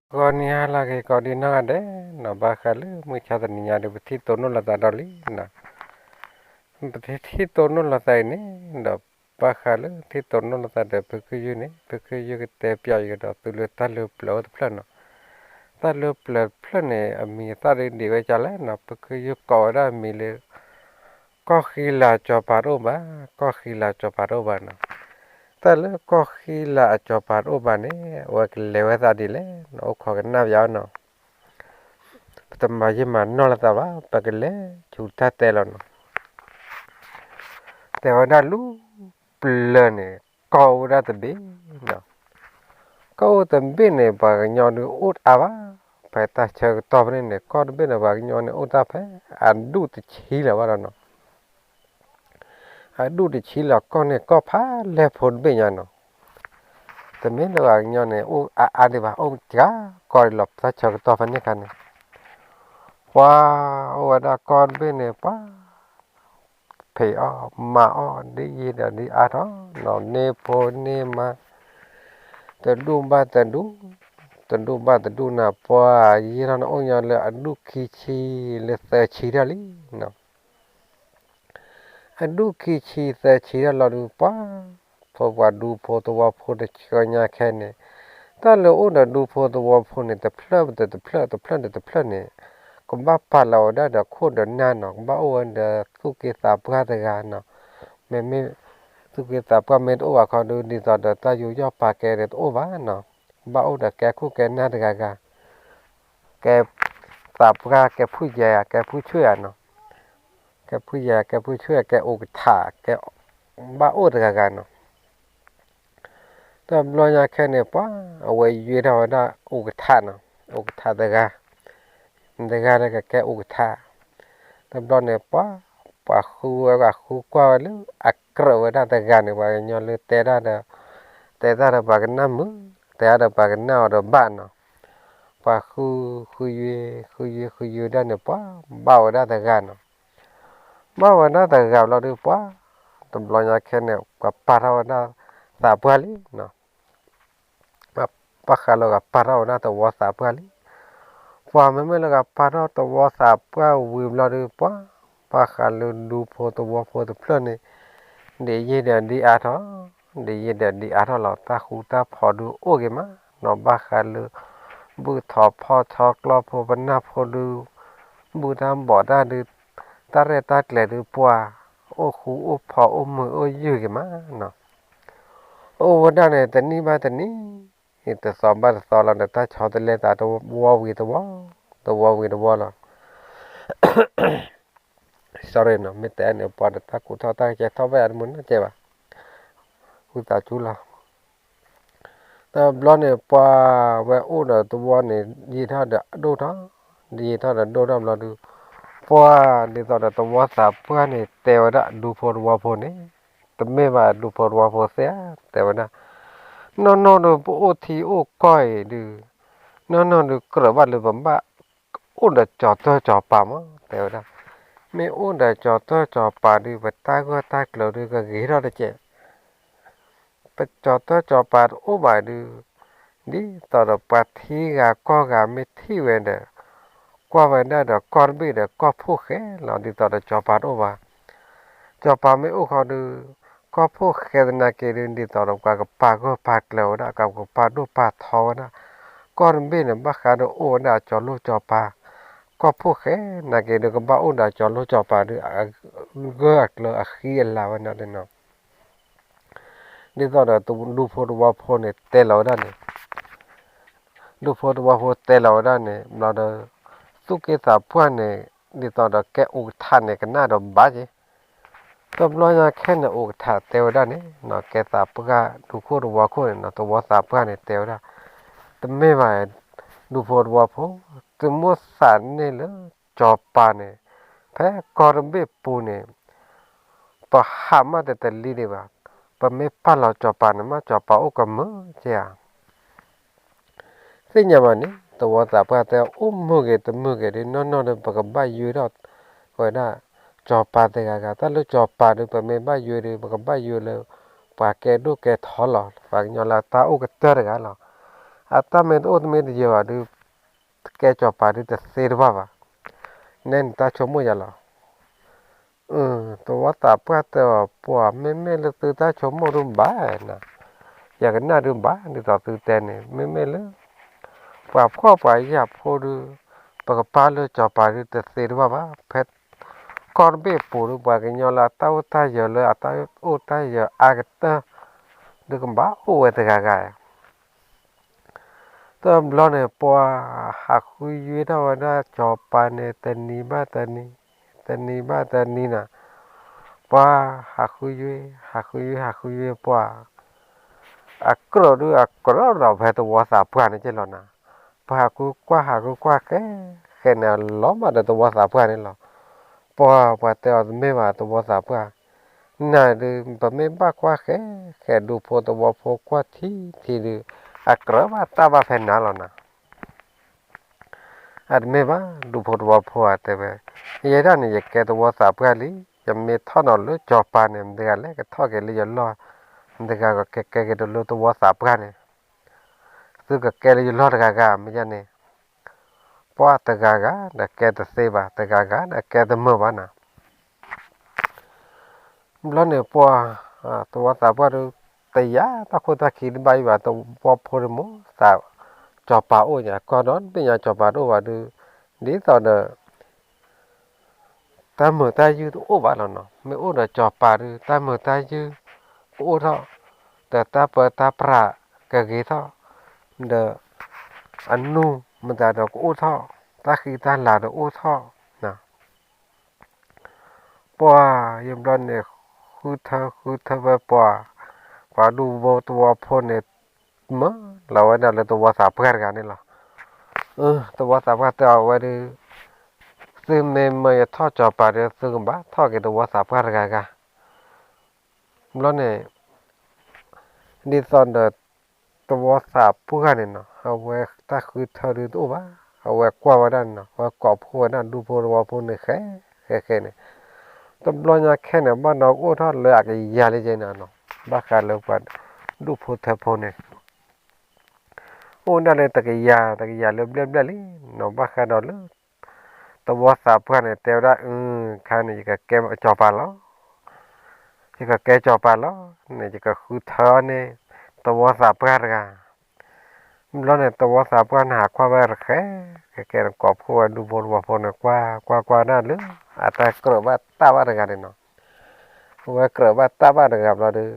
ဂီၤနံၤဟါလၢအဂ့ၤ ကိးဒံနီၢ်ဂၤဒဲးနီၤ, ဘၣ်ဃးလၢမုၢ်ဆါတနံၤညါဒီး ပထံၣ်တိၢ်နီၣ်လိာ်သးဒီးလံနီၤ. ပထံၣ်တိၢ်နီၣ်လိာ်သးအံၤန့ၣ်ဒီး ဘၣ်ဃးလၢထံၣ်တိၢ်နီၣ်လိာ်သးဒီး ဖုခ့ယုၢ်န့ၣ် ဖုခ့ယုၢ်ကတဲပၠးယကဒီးသုလၢတၢ်လၢပျၢၤအိၣ်တဖျၢၣ်နီၤ. တၢ်လၢပျၢၤတဖျၢၣ်န့ၣ် အမံၤအသၣ်ဒ်ဒံးဝဲကလဲၣ်နီၤ, ဖုခ့ယုၢ်ကိးဝဲဒၣ်အမံၤလၢ ကီၢ်ဃံလၤစီၤပၤတအိၣ်ဘၣ်, ကီၢ်ဃံလၤစီၤပၤတအိၣ်ဘၣ်နီၤ. တၢ်လၢကီၢ်ဃံလၤအစီၤပၤတအိၣ်ဘၣ်န့ၣ် အဝဲကလဲၤဝဲသးဒ်လဲၣ်နီၤ, အိၣ်ခိးကနၣ်ပၠးအီၤနီၤ. ပတမၤယံာ်မၤနီၢ်လိာ်သးဘၣ်, ပကလဲၤဆူတၢ်တဲလီၤနီၤ. တဲဝဲဒၣ်လၢပျၢၤန့ၣ် ကီၢ်အိၣ်ဝဲဒၣ်တဘ့ၣ်နီၤ. ကီၢ်အိၣ်တဘ့ၣ်န့ၣ် ပှၤကညီဒုးအိၣ်အါဘၣ်, ဖဲတၢ်ဆၢကတီၢ်ဖဲန့ၣ်န့ၣ် ကီၢ်တဘ့ၣ်န့ၣ် ပှၤကညီန့ၣ်အိၣ်တၢ်ဖဲ အဒူၣ်တဆံလၢၤဘၣ်ဒီးနီၤ. အဒူၣ်တဆံလၢၤ ကီၢ်န့ၣ်ကီၢ်ဖးလဲၢ်ဖိတဘ့ၣ်ညါနီၤ. တမ့ၢ်လၢပှၤကညီန့ၣ် အိၣ်အါအါဒံးဘၣ်, အိၣ်ကါကီၢ်ဒံးလီၤ တၢ်ဆၢကတီၢ်ဖဲန့ၣ်အခါန့ၣ်. ပှၤအိၣ်ဝဲဒၣ်ကီၢ်တဘ့ၣ်န့ၣ် ပှၤ ဖံးအီၣ်မၤအီၣ် ဒ်ယံာ်ဒီးဒ်အါထီၣ်နီၤ, န့ၢ်ဖိန့ၢ်မါ တဒူၣ်ဘၣ်တဒူၣ်, တဒူၣ်ဘၣ်တဒူၣ်နီၤ, ပှၤယံာ်ထီၣ်န့ၣ်အိၣ်ညီလၢအဒူၣ်ခံဆံလၢသၢဆံထီၣ်လံနီၤ. အဒူၣ်ခံဆံသၢဆံထီၣ်လီၤဒုး ပှၤ ဖိပှၤဒူဖိသဝီဖိတဆှၢညါခဲန့ၣ်, တၢ်လၢအိၣ်ဒီးဒူဖိသဝီဖိန့ၣ် တဖျၢၣ်ဒီးတဖျၢၣ်, တဖျၢၣ်ဒီးတဖျၢၣ်န့ၣ် ကဘၣ်ပာ်လီၤဝဲဒၣ်ဒီးခိၣ်ဒီးနၢ်နီၤ, ကဘၣ်အိၣ်ဝဲဒီးသူၣ်က့သးပှၢ်တဂၤနီၤ. မ့မ့ၢ် သူၣ်က့သးပှၢ်မ့ၢ်တအိၣ်ဘၣ်ခီဒုး ဒ်သိးဒီးတၢ်ယူးယီၣ်ပာ်ကဲဒီးတအိၣ်ဘၣ်နီၤ, ကဘၣ်အိၣ်ဒီးကဲခိၣ်ကဲနၢ်တဂၤဂၤ, ကဲသးပှၢ် ကဲဖုၣ်ယဲၢ်ဧါ ကဲဖုၣ်ဆူၣ်ဧါနီၤ, ကဲဖုၣ်ယဲၢ် ကဲဖုၣ်ဆူၣ်ဧါ ကဲအိၣ်ကထး ကဲ ဘၣ်အိၣ်တဂၤဂၤနီၤ. တဘျီညါခဲန့ၣ် ပှၤ အဝဲယွ့ထီၣ်ဝဲဒၣ်အိၣ်ကထးနီၤ, အိၣ်ကထးတဂၤ, တဂၤဒီးကကဲအိၣ်ကထး. တဘျီန့ၣ် ပှၤ ပှၤဃုဝဲ ပှၤဃုကွၢ်ဝဲလၢအကြၢးဝဲဒၣ်တဂၤန့ၣ် ပှၤကညီလၢတဲတၢ်ဒီး တဲတၢ်ဒီးပှၤကနၣ်မုာ်, တဲတၢ်ဒီးပှၤကနၣ်အီၤဒီးဘၣ်နီၤ. ပှၤဃု ဃုယွ့ ဃုယွ့ ဃုယွ့ဒၣ်န့ၣ် ပှၤ ဘၣ်ဝဲဒၣ်တဂၤနီၤ. ဘၣ်ဝဲဒၣ်တဂၤဘျီဒုး ပှၤ တဘျီညါခဲန့ၣ် ပှၤပာ်ထီၣ်ဝဲဒၣ်သးပှၢ်လံနီၤ. ဘၣ်ဃးလၢကပာ်ထီၣ်ဝဲဒၣ်သဝီသးပှၢ်လံ. ပှၤမ့မ့ၢ်လၢကပာ်ထီၣ်သဝီသးပှၢ်ဝံၤဘျီဒုး ပှၤ ဘၣ်ဃးလၢဒူဖိသဝီဖိတဖျၢၣ်န့ၣ် ဒ်ယံာ်ဒီးဒ်အါထီၣ်, ဒ်ယံာ်ဒီးဒ်အါထီၣ်လီၤ. တၢ်ဃူတၢ်ဖိးဒုးအိၣ်ဂ့ၤမးနီၤ, ဘၣ်ဃးလၢ ဘုၣ်ထီၣ်ဖီၣ်ထီၣ်ကျီၢ်ဖိပနၢ်ဖိဒုး ဘုၣ်တၢ်ဘီၣ်တၢ်ဒုး တၢ်ရဲၣ်တၢ်ကျဲၤဒုးပှၤ အိၣ်ဃူအိၣ်ဖိးအိၣ်မုာ်အိၣ်ယုာ်ဂ့ၤမးနီၤ. အိၣ်ဝဲဒၣ်န့ၣ် တနံၣ်ဘၣ်တနံၣ်, တသီဘၣ်တသီလီၤဒီး တၢ်ဆီတလဲသးတဝီဝံၤတဝီ, တဝီဝံၤတဝီလီၤ. Sorry နီၤ, မ့ၢ်တဲန့ၣ် ပှၤဒီးတၢ်ကူထီၣ်တၢ်ကဲထီၣ်ဘၣ်ယၤတမုာ်နီတကဲဘၣ်, ဝံသးစူၤလီၤ. တဘျီန့ၣ် ပှၤဝဲအိၣ်ဒီးတဝီန့ၣ် ယံာ်ထီၣ်ဒီးဒိၣ်ထီၣ်, ယံာ်ထီၣ်ဒီးဒိၣ်ထီၣ်ဘျီဒုး ပှၤဒ်သိးဒီးသဝီသးပှၢ်န့ၣ် တဲဝဲဒၣ်ဒူဖိသဝီဖိန့ၣ်, တမ့ၢ်ဘၣ်ဒူဖိသဝီဖိသ့ၣ်ဧါ, တဲဝဲဒၣ် နီၢ်နီၢ်ဒုး ပအိၣ်ထံအိၣ်ကီၢ်အံၤဒုး နီၢ်နီၢ်ဒုးကြၢးဘၣ်လၢပဘၣ်အိၣ်ဒီးကၠီၤတၢၢ်ကၠီၤပၤမး တဲဝဲဒၣ်. မ့ၢ်အိၣ်ဒီးကၠီၤတၢၢ်ကၠီၤပၤဒုး ပတၢ်ဂၢၢ်တၢ်ကျၢၤဒုးကဂ့ၤထီၣ်တက့ၢ်. ပကၠီၤတၢၢ်ကၠီၤပၤတအိၣ်ဘၣ်ဒုး ဒ်သိးဒီးပှၤထံဂၤကီၢ်ဂၤမ့ၢ်ထံၣ်ဝဲဒီး ကွၢ်ဝဲဒၣ်ဒီးကီၢ်တဘ့ၣ်ဒီးကီၢ်ဖှိၣ်ဃဲလီၤ. ဒ်သိးဒီးကၠီၤပၤတအိၣ်ဘၣ်, ကၠီၤပၤမ့ၢ်အိၣ်ခီဒုး ကီၢ်ဖှိၣ်ဃဲသနာ်က့ဒုး ဒ်သိးဒီးပှၤကပာ်ဂၢၢ်ပာ်ကျၢၤဝဲဒၣ် ကပာ်ဒိၣ်ပာ်ထီဝဲဒၣ် ကီၢ်တဘ့ၣ်န့ၣ် ဘၣ်ဃးဒီးအိၣ်ဝဲဒၣ်အကၠီၤလိၣ်ကၠီၤပၤ, ကီၢ်ဖှိၣ်ဃဲသနာ်က့ဒုး ကဘၣ်အိၣ်ဒီးအကၠီၤလိၣ်ကၠီၤပၤဒုး အဂၢၢ်အကျၢၤအဃံအလၤဝဲဒၣ်နီၤ. ဒ်သိးဒီးဒူဖိသဝီဖိန့ၣ်တဲလီၤဝဲဒၣ်န့ၣ်, ဒူဖိသဝီဖိတဲလီၤဝဲဒၣ်န့ၣ် ဘျီဒီး သူၣ်က့သးပှၢ်န့ၣ် ဒ်သိးဒီးကဲအိၣ်ကထးန့ၣ် ကနၣ်ဒီးဘၣ်က့ၤ. တဘျီညါခဲန့ၣ် အိၣ်ကထးတဲဝဲဒၣ်န့ၣ် ကဲသးပှၢ် ဒူခိၣ်သဝီခိၣ်န့ၣ်နီၤ, သဝီသးပှၢ်န့ၣ်တဲဝဲဒၣ်, တမ့ၢ်ဘၣ် ဒူဖိသဝီဖိ, သုမိၣ်သးန့ၢ်လၢကၠီၤပၤန့ၣ် ဖဲကီၢ်တဘ့ၣ်ပူၤန့ၣ် ပဟးမးတတလံဒံးဘၣ်, ပမ့ၢ်ပာ်လီၤကၠီၤပၤန့ၣ် မ့ၢ်ကၠီၤပၤအိၣ်ကမုာ်က့ဧါ. သ့ၣ်ညါဘၣ်န့ၣ် သဝီသးပှၢ်တဲအိၣ်မုာ်ဂ့ၤတမုာ်ဂ့ၤဒုး နီၢ်နီၢ်ဒီး ပကဘၣ်ယွ့ထီၣ်ဝဲဒၣ် ကၠီၤပၤတဂၤဂၤ, တၢ်လၢကၠီၤပၤဒုး ပမ့ၢ်ဘၣ်ယွ့ဒုး ပကဘၣ်ယွ့လၢ ပှၤကဲဒိၣ်ကဲထီလီၤ, ပှၤကညီလၢတၢ်အိၣ်ကတၢၢ်တဂၤလီၤ. အတၢ်မ့ၢ်တအိၣ်တမ့ၢ်တယၢၤဘၣ်ဒုး ကဲစီၤပၤဒုးတသ့တဘၣ်ဘၣ်. နဲန့ၣ်တၢ်ဆိကမိၣ်ယၤလီၤ. သဝီသးပှၢ်တဲအီၤပှၤ မ့မ့ၢ်လၢသုတၢ်ဆိကမိၣ်ဒုးဘၣ်နၤ, ယကနၣ်ဒုးဘၣ်ဒ်သိးသုတဲန့ၣ် မ့မ့ၢ်လၢ ပှၤဖှီၣ်ပှၤယာ်ဖိဒုး ပကပာ်လၢစီၤပၤဒုးတသ့တဘၣ်ဘၣ်. ဖဲကီၢ်တဘ့ၣ်ပူၤဒုး ပှၤကညီလၢအတၢ်အိၣ်တၢ်ယၢၤလၢအတၢ်အိၣ်တၢ်ယၢၤအါကတၢၢ် ဒုးကဘၣ်အိၣ်ဝဲတဂၤဂၤ တဘျီန့ၣ် ပှၤဟးဃုယွ့ထီၣ်ဝဲဒၣ်စီၤပၤန့ၣ် တနံၤဘၣ်တနံၤ, တနံၤဘၣ်တနံၤနၤ, ပှၤဟးဃုယွ့ ဟးဃုယွ့ ဟးဃုယွ့ပှၤ အကြၢးဒုးအကြၢးဒီးဖဲသဝီသးပှၢ်န့ၣ်က့လီၤနၤ. ပှၤဟးဃုကွၢ် ဟးဃုကွၢ်ဃဲ ဃဲန့ၣ် လီၤမးဒီးသဝီသးပှၢ်န့ၣ်လီၤ. ပှၤ ပှၤတဲအီၤတမ့ၢ်ဘၣ်သဝီသးပှၢ်, နၤဒုး ပမ့ၢ်ဘၣ်ကွၢ်ဃဲ ဃဲဒူဖိသဝီဖိကွၢ်ထံထံဒုး အကြၢးဘၣ်တၢ်ဘၣ်ဖဲနၤလီၤနၤ. အတမ့ၢ်ဘၣ် ဒူဖိသဝီဖိဧၢ တဲဝဲ, ယဲဒၣ်န့ၣ် ယကဲသဝီသးပှၢ်လံ, ယမ့ၢ်ထီၣ်နီၤလၢစီၤပၤန့ၣ် မတၤတဂၤလဲၣ်ကထီၣ်က့ၤလၢယလီၢ်, မတၤတဂၤကကဲကဲက့ၤတလၢသဝီသးပှၢ်န့ၣ်, သုကကဲလၢယလီၢ်တဂၤဂၤ မ့ၢ်ယါန့ၣ်, ပှၤတဂၤဂၤဒီးကဲတသ့ဘၣ်, တဂၤဂၤဒီးကဲတမုာ်ဘၣ်နၤ. ဘျီန့ၣ်ပှၤ သဝီသးပှၢ်ဒုး တယာ်တၢ်ခိၣ်တၢ်ခံတဘၣ်အံၤဘၣ်, သဝီဖိဒုးမိၢ်သး စီၤပၤအိၣ်ညါ ကီၢ်ဒီဘ့ၣ်ညါ စီၤပၤတအိၣ်ဘၣ်ဒုး, ဒ်သိးဒီး တၢ်မုာ်တၢ်ယုၢ်တအိၣ်ဘၣ်လီၤနီၤ. မ့ၢ်အိၣ်ဒီးစီၤပၤဒုး တၢ်မုာ်တၢ်ယုၢ်ကအိၣ်ထီၣ်, ဒီးတၢ်ပၢတၢ်ပြးကဂ့ၤထီၣ်, ဒီး အနူၢ်မတၤဒီးကအိၣ်ထီၣ်, တၢ်ဃံတၢ်လၤဒီးအိၣ်ထီၣ် ပှၤယဘျီန့ၣ် ဃုထၢဃုထၢဝဲပှၤ, ပှၤဒူဖိသဝီဖိန့ၣ် မၢလီၤဝဲဒၣ်လၢသဝီသးပှၢ်တဂၤန့ၣ်လီၤ. သဝီသးပှၢ်တဲအီၤဝဲဒုး, သုမ့ၢ်မၢယထီၣ်စီၤပၤဒီး သုကဘၣ်ထီၣ်က့ၤသဝီသးပှၢ်တဂၤဂၤ. ဘျီန့ၣ် ဒ်သိးဒီး သဝီသးပှၢ်န့ၣ်နီၤ အဝဲတၢ်ဃုထၢဒုးတအိၣ်ဘၣ်, အဝဲကွၢ်ဝဲဒၣ်န့ၣ်နီၤ အဝဲကိးဖှိၣ်ဝဲဒၣ်ဒူဖိသဝီဖိန့ၣ် ဃဲဃဲဃဲန့ၣ်, တဘျီညါခဲန့ၣ် ဘၣ်ဒီးအိၣ်ထီၣ်လၢအကယၤလံကဲနီၤ, ဘၣ်ဃးလၢပှၤဒူဖိထၢဖိန့ၣ် အိၣ်ဒၣ်လၢတကယၤ တကယၤလၢဘျဲၣ်ဘျဲၣ်လံနီၤ, ဘၣ်ဃးဒီးလၢ သဝီသးပှၢ်န့ၣ် တဲဝဲဒၣ် အၢ ခါန့ၣ် ယကကဲစီၤပၤလီၤ. ယကကဲစီၤပၤလီၤန့ၣ် ယကဃုထၢအီၤန့ၣ် သဝီသးပှၢ်တဂၤ. ဘျီန့ၣ် သဝီသးပှၢ်န့ၣ် ဟးကွၢ်ဝဲတဃဲ ကဲကဲန့ၣ် ကိးဖှိၣ်ဝဲဒူဖိသဝီဖိန့ၣ် ကွၢ်ကွၢ်ကွၢ်ဒၣ်လၢ အတၢ်ကြၢးဘၣ်တၢ်ဘၣ်တဂၤန့ၣ်နီၤ. အဝဲကြၢးဘၣ်တၢ်ဘၣ်တဂၤဘျီဒီး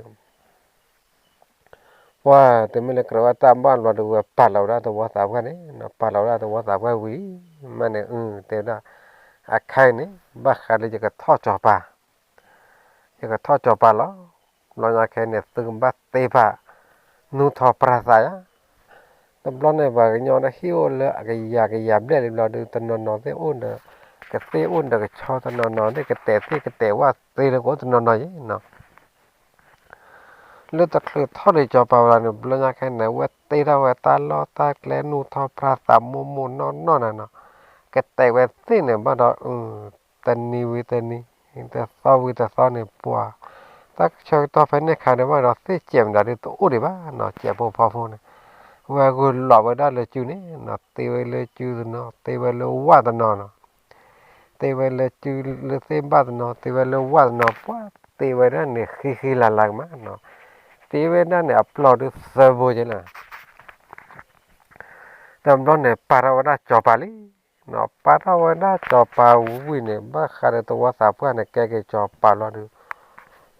ပှၤတမ့ၢ်လၢကြၢးဘၣ်တၢ်ဘၣ်ဘျီဒီး ဝဲပာ်လီၤဝဲဒၣ်သဝီသးပှၢ်န့ၣ်, ပာ်လီၤဝဲဒၣ်သဝီသးပှၢ်ဝံၤ မ့ၢ်န့ၣ် အၢ တဲဝဲဒၣ် အခါအံၤန့ၣ် ဘၣ်ဃးလၢယကထီၣ်စီၤပၤ, ယကထီၣ်စီၤပၤလီၤ. ဘျီညါခဲအံၤန့ၣ် သုကဘၣ်သ့ပာ် နူၢ်ထီၣ်ပြၢသးယါ. တဘျီန့ၣ် ပှၤကညီဒီးဟ့ၣ်အိၣ်လၢအကယၤကယၤဘျဲၣ်လံဘျီဒီး တနီၤနီၤသ့ၣ်အိၣ်ဒီး ကသ့ၣ်အိၣ်ဒီးကဆီ တနီၤနီၤသ့ၣ်ကတဲာ်သ့ၣ်ကတဲာ်ဝဲသ့လၢကအိၣ်တနီၤနီၤယါနီၤ. လၢတချုးထီၣ်ဒံးစီၤပၤဝဲလီၤန့ၣ် ဘျီညါခဲအံၤန့ၣ် အဝဲသ့ထီၣ်ဝဲတၢ်လီၢ်တၢ်ကျဲ နူၢ်ထီၣ်ပြၢသးမိၢ်မိၢ်နီၢ်နီၢ်န့ၣ်နီၤ, ကတဲာ်ဝဲသ့ၣ်န့ၣ် ဘၣ်ဒီး တနံၤဝံၤတနံၤ တသီဝံၤတသီန့ၣ် ပှၤ တၢ်ဆၢကတီၢ်ဖဲန့ၣ်အခါန့ၣ် ဘၣ်ဒီးသ့ၣ်စဲးမတၤဒုးတအိၣ်ဒံးဘၣ်နီၤ, စဲးဖိဖီဖိန့ၣ် ဝဲဂုာ်လီၤဝဲဒၣ်လၢစုန့ၣ်နီၤ, သ့ဝဲလၢစုတနီၤ သ့ဝဲလၢဝၣ်တနီၤနီၤ သ့ဝဲလၢစုလၢသ့ၣ်ဘၣ်တနီၤ သ့ဝဲလၢဝၣ်တနီၤ ပှၤသ့ဝဲဒၣ်န့ၣ် ဃံဃံလၤလၤကမးနီၤ, သ့ဝဲဒၣ်န့ၣ် အပျီၢ်ဒုးသၢဘိက့လီၤ. တဘျီန့ၣ် ပာ်ထီၣ်ဝဲဒၣ်စီၤပၤလံနီၤ, ပာ်ထီၣ်ဝဲဒၣ်စီၤပၤဝံၤန့ၣ် ဘၣ်ဃးဒီးသဝီသးပှၢ်န့ၣ် ကဲက့ၤစီၤပၤလီၤဒီး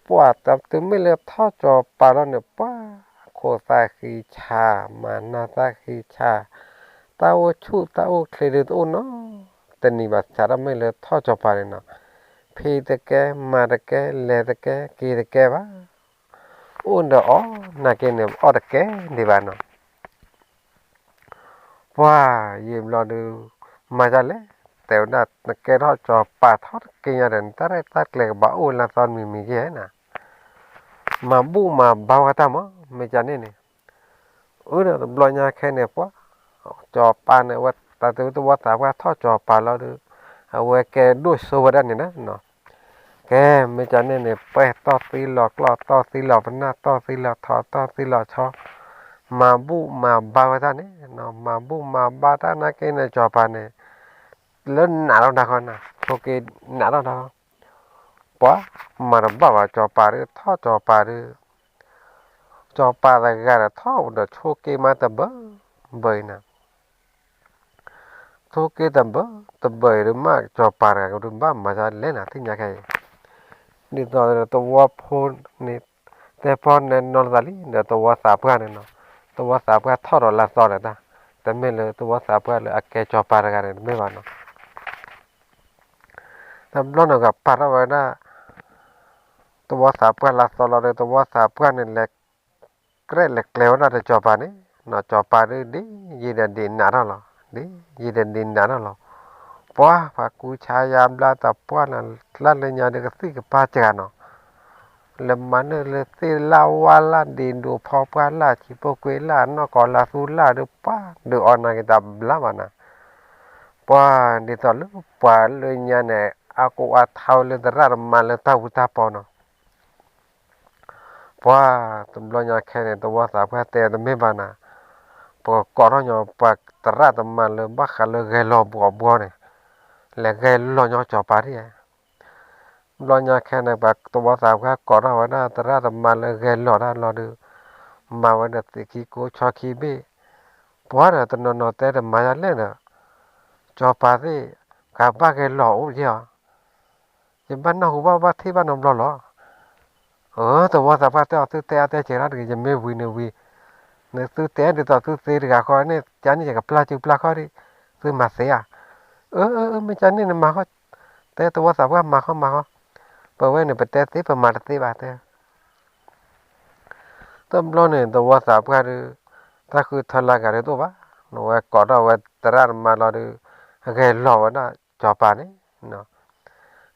ပှၤတမ့ၢ်လၢထီၣ်စီၤပၤလီၤန့ၣ် ပှၤခိၣ်သၣ်ဃံဆး မၤနၢၤသၣ်ဃံဆး တၢ်အိၣ်ဆူၣ်တၢ်အိၣ်ချ့ဒုးတအိၣ်နီတနံၤဘၣ်, စးထီၣ်မ့ၢ်လၢထီၣ်စီၤပၤန့ၣ်နီၤ, ဖံးတကဲ မၤတကဲ လဲၤတကဲ က့ၤတကဲဘၣ်, အိၣ်ဒီးအီၣ်နာ်က့န့ၣ် အီၣ်တကဲဒံးဘၣ်နီၤ. ပှၤယံာ်ဘျီဒုး မၤဒ်လဲၣ်, တဲဝဲဒၣ် နကဲထီၣ်စီၤပၤထီၣ်တက့ၢ်ညါဒီး နတၢ်ရဲၣ်တၢ်ကျဲၤကဘၣ်အိၣ်လၢသီနမံၤမံၤက့ၤဧါနီၤ, မၤဘူၣ်မၤဘါဝဲတၢ်မး မ့ၢ်ကန့ၣ်န့ၣ်, အၢ ဒီးတဘျီညါခဲအံၤန့ၣ် ပှၤ စီၤပၤန့ၣ် အဝဲတၢ်သဝီသးပှၢ်ထီၣ်စီၤပၤလီၤဒီး အဝဲကဲဒိၣ်စိဝဲဒၣ်န့ၣ်နီၤ ကဲ မ့ၢ်ကန့ၣ်န့ၣ် ပှဲၤတီၢ်သံလီၤကျီၢ် တီၢ်သံလီၤပနၢ် တီၢ်သံလီၤထီ တီၢ်သံလီၤဆီ, မၤဘူၣ်မၤဘါဝဲတၢ်န့ၣ်, မၤဘူၣ်မၤဘါတၢ်နာ်က့န့ၣ် စီၤပၤန့ၣ် လၢနးထီၣ်တၢ်ဃီနၤ, ထိၣ်က့နးထီၣ်တၢ်ဃီ, ပှၤမၤတဘၣ်ဘၣ် စီၤပၤဒုးထီၣ် စီၤပၤဒုး, စီၤပၤတဂၤဒီးထီၣ်ဒီးထိၣ်က့မးတဘၢဘၢအံၤနၤ, ထိၣ်က့တဘၢတဘၢအံၤဒုးမး စီၤပၤတဂၤကဒုးဘၣ်မၤဒ်လဲၣ်နၤ သ့ၣ်ညါခဲအံၤ, ဒ်သိးသဝီဖိန့ၣ် တဲဖီန့ၣ်နီၤလီၤသးလံ ဒီးသဝီသးပှၢ်န့ၣ်နီၤ, သဝီသးပှၢ်ထီၣ်ဒီးလၢသီဒီးတၢ်, တမ့ၢ်လၢသဝီသးပှၢ်လၢအကဲစီၤပၤတဂၤန့ၣ် တမ့ၢ်ဘၣ်နီၤ. တဘျီန့ၣ်ကပာ်ထီၣ်ဝဲဒၣ် သဝီသးပှၢ်လၢသီလီၤဒီး သဝီသးပှၢ်န့ၣ်လဲၤ ကြဲးလဲၤကျဲၤဝဲဒၣ်ဒီးစီၤပၤန့ၣ်, စီၤပၤဒုးဒ်ယံာ်ဒီးဒံးနးထီၣ်လီၤ, ဒ်ယံာ်ဒီးဒံးနးထီၣ်လီၤ. ပှၤပှၤကူဆါယါဘျါတၢ်ပှၢ်လၢ်လၢညါဒုးကသံၣ်ကပၢ်စှၤနီၤ, လၢမၤနၢၤလၢသ့ၣ်လၢ်ဝါလၢ် ဒံးဒိးဖီပှၢ်လၢ် ဆံးဖိကွ့လၢ် နီၢ်ကီၢ်လၢ်သူလၢ်ဒုး ပှၤဒုးအီၣ်နၤက့ၤတၢ်ဘျါဘၣ်နၤ, ပှၤဒ်သိးလၢပှၤလၢညါန့ၣ် အကိးအထါဝဲလၢသရၣ်သမါလၢတၢ်ဝံတၢ်ပီနီၤ ပှၤတဘျီညါခဲန့ၣ် သဝီသးပှၢ်တဲတမ့ၢ်ဘၣ်နၤ, ပကကိးထီၣ်ညီ ပှၤသရၣ်သမါလၢဘၣ်ဃးလၢဂဲၤလီၤပှၤဘှီန့ၣ်, လဲၤဂဲၤလီၤညီစီၤပၤဒ်, တဘျီညါခဲန့ၣ် ပှၤသဝီသးပှၢ်ကိးထီၣ်ဝဲဒၣ်သရၣ်သမါလၢဂဲၤလီၤတၢ်လီၤဒုး, မၤဝဲဒီးသံးခံကိးဆီခံဘ့ၣ်, ပှၤဒီးတနီၤနီၤတဲတမၤယါလဲၣ်ဒီး, စီၤပၤသ့ၣ် ကဘၣ်ဂဲၤလီၤအိၣ်ယဲၢ်အီၤ ယဘၣ်နၢ်ဟူဘၣ်ဘၣ်ထံၣ်ဘၣ်နီတဘျီလီၤ. အၢ သဝီသးပှၢ်တဲအီၤ သုတဲအါတဲစဲးတၢ်တဂ့ၤ ယမ့ၢ်ဝံၤန့ၣ်ဝံၤ, နသုတဲဒ်သိးသုသ့တဂၤဃီန့ၣ် ကန့ၣ်ယကပျၢ်စုပျၢ်ခီၣ်ဒံး, သုမၤသ့ဧါ. အၢ အၢ အၢ မ့ၢ်ကန့ၣ်နမၤဃီ, တဲသဝီသးပှၢ်မၤဃီမၤဃီ, ပဝဲန့ၣ်ပတဲသ့ပမၤတသ့ဘၣ်တဲ တဘျီန့ၣ် သဝီသးပှၢ်ဒုး, တၢ်ဃုထၢလၢဂၤဒုးတအိၣ်ဘၣ်, နဝဲကိးထီၣ်ဝဲသရၣ်သမါလီၤဒုး, ဂဲၤလီၤဝဲဒၣ်စီၤပၤန့ၣ်,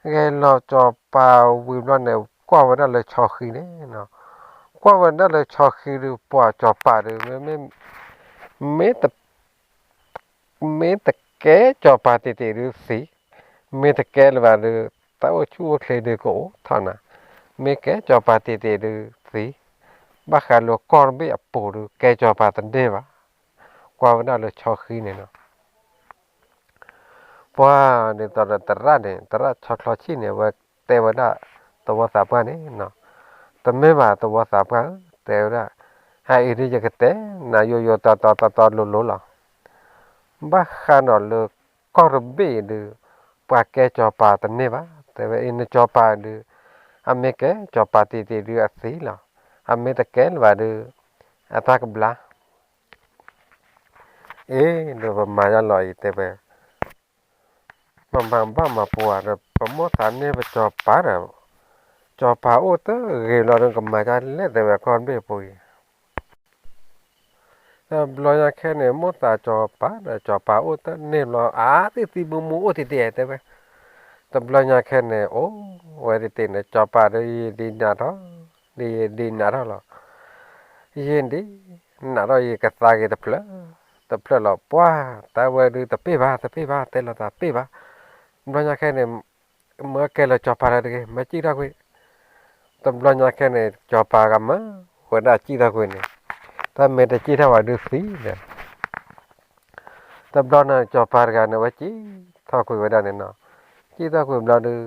ဂဲၤလီၤစီၤပၤဝံၤဘျီန့ၣ် ကွၢ်ဝဲဒၣ်လၢဆီဃံန့ၣ်, ကွၢ်ဝဲဒၣ်လၢဆီဃံဒုး ပှၤစီၤပၤဒုး မ့ၢ် မ့ၢ် မ့ၢ်တကဲစီၤပၤတံာ်တံာ်ဒုးသံ, မ့ၢ်တကဲလၢၤဘၣ်ဒုး, တၢ်အိၣ်ဆူၣ်အိၣ်ချ့ဒုးကအိၣ်ထီၣ်နၤ, မ့ၢ်ကဲစီၤပၤတံာ်တံာ်ဒုးသံ, ဘၣ်ဃးလၢကီၢ်တဘ့ၣ်အပူၤဒုး ကဲစီၤပၤတန့ၢ်ဘၣ်, ကွၢ်ဝဲဒၣ်လၢဆီဃံန့ၣ်နီၤ ပှၤဒ်သိးဒီးသရၣ်န့ၣ် သရၣ်ဆီချီဆံၣ်န့ၣ် အဝဲတဲဝဲဒၣ်သဝီသးပှၢ်န့ၣ်, တမ့ၢ်ဘၣ်သဝီသးပှၢ်ဧၢ, တဲဝဲဒၣ်, အအံၤဒုးယကတဲနၤယိယိတီတီတီတီလိၤလိၤလီၤ. ဘၣ်ဃးဒီးလၢကီၢ်တဘ့ၣ်အံၤဒုး, ပှၤကဲစီၤပၤတန့ၢ်ဘၣ်, တဲဝဲအံၤနစီၤပၤဒုး, အမ့ၢ်ကဲစီၤပၤတံာ်တံာ်ဒုးအသံလီၤ, အမ့ၢ်တကဲလၢၤဘၣ်ဒုး, အတၢ်ကဘျါ အ့ၣ် ဒီးပမၤယါလီၤအံၤတဲဝဲ, ပမၤဘၣ်မၤပှၤဒီး ပမိၣ်သးန့ၢ်ပစီၤပၤဒီး, စီၤပၤအိၣ်တဂ့ၤလီၤဒီး ကမၤဒ်လဲၣ်တဲဝဲကီၢ်ဘ့ၣ်ပူၤအံၤ, တဘျီညါခဲန့ၣ် မိၣ်သးစီၤပၤဒီး စီၤပၤအိၣ်တန့ၢ်ဘျီ အါသ့ၣ်သံမူမူအိၣ်တ့ၢ်တ့ၢ်တဲဝဲ, တဘျီညါခဲန့ၣ် အိၣ်ဝဲတ့ၢ်တ့ၢ်န့ၣ် စီၤပၤဒီးယဒံးနးထီၣ်, ဒီးယဒံးနးထီၣ်လီၤ ယဒံးနးထီၣ်ယကသါက့ၤတဖျၢၣ်, တဖျၢၣ်လီၤ ပှၢ်, တၢ်ဝဲဒုးတပ့ၢ်ဘၣ် တပ့ၢ်ဘၣ် တဲလီၤသးတပ့ၢ်ဘၣ်, တဘျီညါခဲန့ၣ်, မၢကဲလၢစီၤပၤတဂ့ၤ မၤစံၣ်ထီၣ်ကွံာ်, တဘျီညါခဲန့ၣ် စီၤပၤဂၤမၢဝဲဒၣ်စံၣ်ထီၣ်ကွံာ်န့ၣ်, တၢ်မ့ၢ်တစံၣ်ထီၣ်ဝဲဒုးသံဒီး တဘျီန့ၣ် စီၤပၤတဂၤန့ၣ် ဝဲစံၣ်ထီၣ်ကွံာ်ဝဲဒၣ်န့ၣ်နီၤ, စံၣ်ထီၣ်ကွံာ်ဘျီဒုး,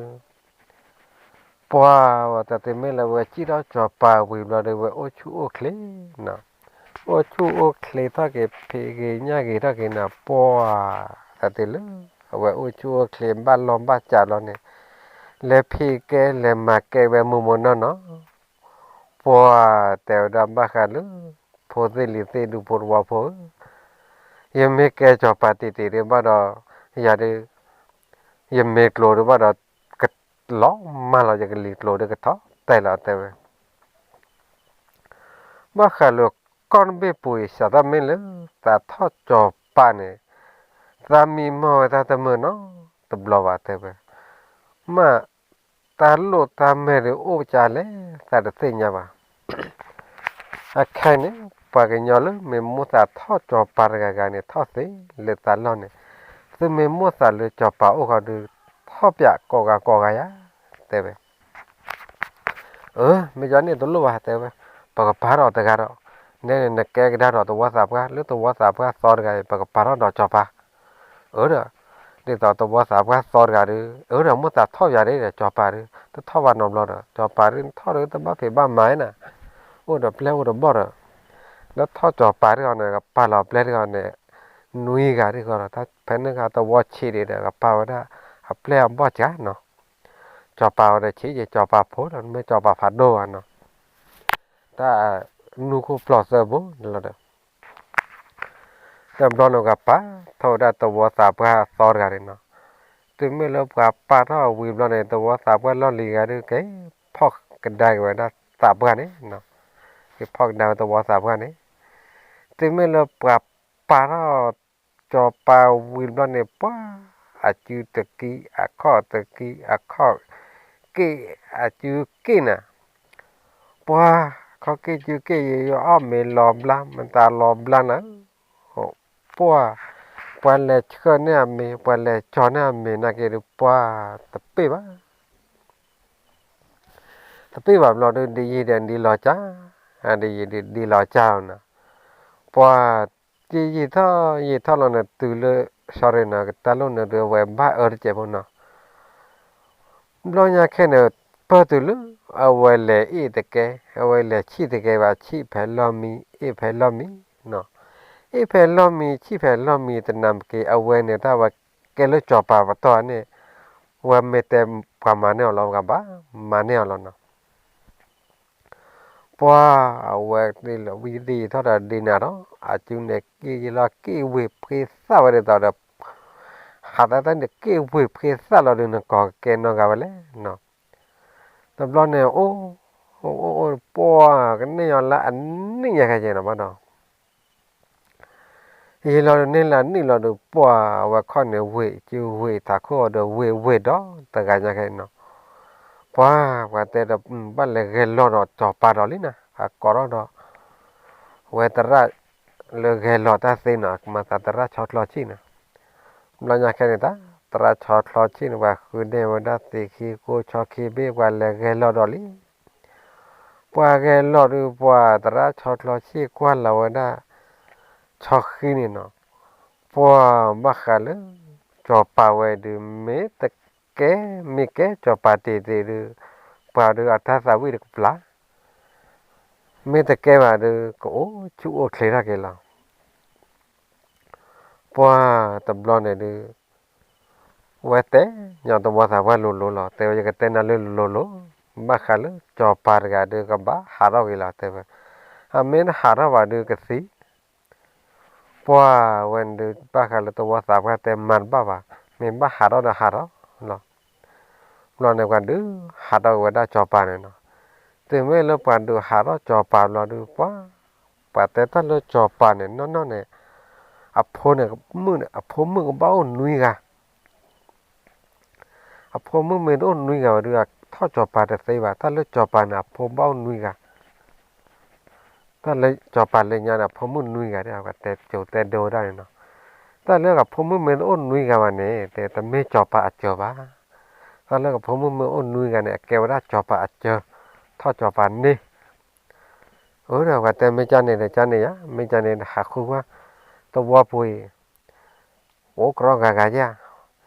ပှၤဝဲတၢ်တမ့ၢ်လၢဝဲစံၣ်ထီၣ်စီၤပၤဝံၤဘျီဒုး ဝဲအိၣ်ဆူၣ်အိၣ်ချ့နီၤ, အိၣ်ဆူၣ်အိၣ်ချ့ထီၣ်က့ၤ ဖံးဂ့ၤညၣ်ဂ့ၤထီၣ်က့ၤနီၤ ပှၤ, တၢ်တ့ၢ်လၢ အဝဲအိၣ်ဆူၣ်အိၣ်ချ့ဘၣ်လီၢ်ဘၣ်စးလီၤန့ၣ်, လဲၤဖံးကဲလဲၤမၤကဲဝဲမိၢ်မိၢ်နီၢ်နီၢ် ပှၤတဲဝဲဒၣ်ဘၣ်ဃးလၢ ဖိသ့ၣ်လံၤသ့ၣ်ဒူဖိတဝီဖိဧၢ, ယမ့ၢ်ကဲစီၤပၤတံာ်တံာ်ဒုးဘၣ်ဒီး ယၤဒုး ယမ့ၢ်ကျိၤဒုးဘၣ်ဒီး ကလီၤမၢ်လီၤ ယကလံၤကျိၤဒုးကထီၣ်တဲလီၤတဲဝဲ, ဘၣ်ဃးလၢကီၢ်တဘ့ၣ်ပူၤအံၤ စးထီၣ်မ့ၢ်လၢသးထီၣ်စီၤပၤန့ၣ် သးမံမီၢ်ဝဲတၢ်တမုာ်နီတဘျီဘၣ်တဲဝဲ, မ့ၢ် တၢ်လိၣ်တၢ်မဲာ်ဒုးအိၣ်ကလဲၣ် သးတသ့ၣ်ညါဘၣ်. အခဲအံၤန့ၣ် ပှၤကညီလၢမ့ၢ်မိၣ်သးထီၣ်စီၤပၤတဂၤဂၤန့ၣ် ထီၣ်သ့လၢသးလီၢ်န့ၣ်, သုမ့ၢ်မိၣ်သးလၢစီၤပၤအိၣ်ဃီဒုး ထီၣ်ပၠးကိးဂၤကိးဂၤယၤ တဲဝဲ. အၢ မ့ၢ်ယၤန့ၣ်တလိၣ်ဘၣ်တဲဝဲ, ပကပာ်ထီၣ်တဂၤဒီး, နဲန့ၣ် နကဲကဒါဒီးသဝီသးပှၢ် လၢသဝီသးပှၢ်သီတဂၤအံၤ ပကပာ်ထီၣ်ဒီးစီၤပၤ. အၢဒီး ဒ်သိးသဝီသးပှၢ်သီတဂၤဒီး အၢဒီး မိၣ်သးထီၣ်ယၤဒ်ဒီး စီၤပၤဒီး တထီၣ်ဘၣ်နီတဘျီဒီး စီၤပၤဒ်ထီၣ်ဒီး တဘၣ်ဖံးဘၣ်မၤနၤ, အိၣ်ဒီးပျဲၢ်အိၣ်ဒီးဘီၣ်ဒီး လၢထီၣ်စီၤပၤဒ်အီၤန့ၣ် ကပာ်လီၤပျဲၢ်ဒ်အီၤန့ၣ် နွံဂၤဒ်ဃီဒီး တၢ်ဖဲန့ၣ်ဂၤသဝီဆံးဒံးဒီး ကပာ်ဝဲဒၣ်အပျဲၢ်အဘီၣ်စှၤနီၤ. စီၤပၤဝဲဒီးဆံးယံာ် စီၤပၤဖိဒီး မ့ၢ်စီၤပၤဖးဒိၣ်ဘၣ်နီၤ. တၢ်နူၢ်ခိၣ်ပျီၢ်သၢဘိလီၤဒီး တဘျီန့ၣ် ပှၤပာ်ထီၣ်ဝဲဒၣ်သဝီသးပှၢ်အသီတဂၤန့ၣ်နီၤ. တုၤမ့ၢ်လၢပှၤပာ်ထီၣ်ဝံၤဘျီန့ၣ် သဝီသးပှၢ်လီၢ်လံၤဂၤဒုး က့ၤဖီၣ်ကဒါက့ၤဝဲဒၣ်သးပှၢ်န့ၣ်နီၤ. က့ၤဖီၣ်ကဒါဝဲသဝီသးပှၢ်န့ၣ်. တုၤမ့ၢ်လၢပှၤပာ်ထီၣ် စီၤပၤဝံၤဘျီန့ၣ် ပှၤ အစုတကံ အခီၣ်တကံ အခီၣ်က့ၣ် အစုက့ၣ်နၤ ပှၤ ခီက့ၣ်စုက့ၣ် ယအီၣ်မ့ၤလီၤဘျါ မတၤလီၤဘျါနၤ, ပှၤ ပှၤလဲၤဆှၢန့ၢ်အမ့ၤ ပှၤလဲၤကၠီၤန့ၢ်အမ့ၤနာ်က့ဒုး ပှၤ တပ့ၢ်ဘၣ် တပ့ၢ်ဘၣ်ဘျီဒုး ဒ်ယံာ်ဒီးဒ်လီၤကၢ်, ဒ်ယံာ်ဒ်လီၤကၢ်လီၤနၤ, ပှၤ ယံာ်ယံာ်ထီၣ်ယံာ်ထီၣ်လီၤန့ၣ် တုၤလၢ sorry နီၤ ကတၢၢ်လိာ်န့ၣ်ဒုး အဝဲဘၣ်အၢတစဲးဖိနီၤ. ဘျီညါခဲန့ၣ် ပၢၢ်တုၤလၢ အဝဲလဲၤအ့ၣ်တကဲ အဝဲလဲၤဆံၣ်တကဲဘၣ် ဆံၣ်ဖဲလီၢ်မံ အ့ၣ်ဖဲလီၢ်မံနီၤ, အ့ၣ်ဖဲလီၢ်မံ ဆံၣ်ဖဲလီၢ်မံ တနၤမ့ၢ်က့ၤ အဝဲန့ၣ် တၢ်ဝဲကဲလၢစီၤပၤပတီၢ်န့ၣ် ဝဲမ့ၢ်တဲပှၤမၤန့ၢ်အီၤလီၤ ပှၤဘၣ်မၤန့ၢ်အီၤလီၤနီၤ. ပှၤ အဝဲဒ်လီၤဝံၤဒ်ယံာ်ထီၣ်ဒီးဒ်နၤဒီး အစုန့ၣ်က့ၣ်ယံာ်လီၤ က့ၣ်ဝ့ၤဖှ့သၣ်ဝဲဒ်သိးဒီး ဟးတၢ်တၢ်န့ၣ် က့ၣ်ဝ့ၤဖှ့သၣ်လီၤဒုး နကိးကကဲနီတဂၤဝဲလဲၣ်နီၤ. တဘျီန့ၣ် အိၣ် အိၣ်အိၣ် ပှၤကန့ၢ်ညီလၢအနံၣ်ညါခဲကဲနီၤဘၣ်ဒီး ယံာ်လီၤဒုးန့ၢ်လၢအနံၣ်လီၤဒုး ပှၤအဝဲခီၣ်န့ၣ် ဝ့ၢ်စုဝ့ၢ်ထးခိၣ်အီၤဒီး ဝ့ၢ်ဝ့ၢ်ဒီးတဂၤညါခဲအံၤနီၤ, ပှၤ ပှၤတဲဒီး ဘၣ်လဲၤဂဲၤလီၤဒီးစီၤပၤဒီးလံနၤ အကိးထီၣ်ဒီး ဝဲသရၣ်လၢဂဲၤလီၤတၢ်သ့နီၤ မၤသးသရၣ်ဆီချီဆံၣ်န့ၣ်, ဘျီညါခဲန့ၣ်တၢ် သရၣ်ဆီချီဆံၣ်န့ၣ် ပှၤဃုန့ၢ်ဝဲဒၣ်သ့ၣ်ခံကိၢ်ဆီခံဘ့ၣ် ပှၤလဲၤဂဲၤလီၤဒီးလံ ပှၤဂဲၤလီၤဒုး ပှၤသရၣ်ဆီချီဆံၣ်ကွၢ်လီၤဝဲဒၣ် ဆီခံန့ၣ်နီၤ, ပှၤဘၣ်ဃးလၢ စီၤပၤဝဲဒုး မ့ၢ်တကဲ မ့ၢ်ကဲစီၤပၤတ့ၢ်တ့ၢ်ဒုး ပှၤဒုးအတၢ်သးဝံၣ်တကပျၢ်, မ့ၢ်တကဲဘၣ်ဒုး ကအိၣ်ဆူၣ်အိၣ်ချ့ထီၣ်က့ၤလီၤ. ပှၤတဘျီန့ၣ်ဒုး ဝဲတဲညီသဝီသးပှၢ်လိၤလိၤလီၤ တဲဝဲ ယကတဲနၤလၢလိၤလိၤ, ဘၣ်ဃးလၢစီၤပၤတဂၤဒုး ကဘၣ်ဟးထီၣ်က့ၤလီၤ တဲဝဲ, အမ့ၢ်တဟးထီၣ်ဘၣ်ဒုးကသံ, ပှၤဝဲန့ၣ်ဒုး ဘၣ်ဃးလၢသဝီသးပှၢ်တဲမၤတဘၣ်ဘၣ်, မ့ၢ်ဘၣ်ဟးထီၣ်ဒီးဟးထီၣ်လီၤ. ဘျီန့ၣ် ပှၤဒုးဟးထီၣ်ဝဲဒၣ်စီၤပၤန့ၣ်နီၤ, တုၤမ့ၢ်လၢပှၤဒုးဟးထီၣ်စီၤပၤဘျီဒုး ပှၤ ပှၤတဲတၢ်လၢစီၤပၤန့ၣ် နီၢ်နီၢ်န့ၣ် အဖိန့ၣ် မုၣ်န့ၣ် အဖိမုၣ်ကဘၣ်အိၣ်နွံဂၤ အဖိမုၣ်မ့ၢ်တအိၣ်နွံဂၤဘၣ်ဒုး အထီၣ်စီၤပၤတသ့ဘၣ်, တၢ်လၢစီၤပၤန့ၣ် အဖိဘၣ်အိၣ်နွံဂၤ, တၢ်လၢစီၤပၤလၢညါန့ၣ် အဖိမုၣ်နွံဂၤဒၣ် ပှၤတဲကၠိတဲဒိဝဲဒၣ်န့ၣ်နီၤ, တၢ်လၢအဖိမုၣ်မ့ၢ်တအိၣ်နွံဂၤဘၣ်န့ၣ် တဲတမ့ၢ်စီၤပၤအစၢၤဘၣ်, တၢ်လၢအဖိမုၣ်မ့ၢ်အိၣ်နွံဂၤန့ၣ် အကဲဝဲဒၣ်စီၤပၤအစၢၤ, ထီၣ်စီၤပၤန့ၣ် အၢဒီးပှၤတဲမ့ၢ်ကၢ်န့ၣ်ဒီးကၢ်န့ၣ်ယါ, မ့ၢ်ကၢ်န့ၣ်ဒီးဟးဃုကွၢ်, သဝီပူၤအံၤ အိၣ်ကြီဂၤဂၤယါ,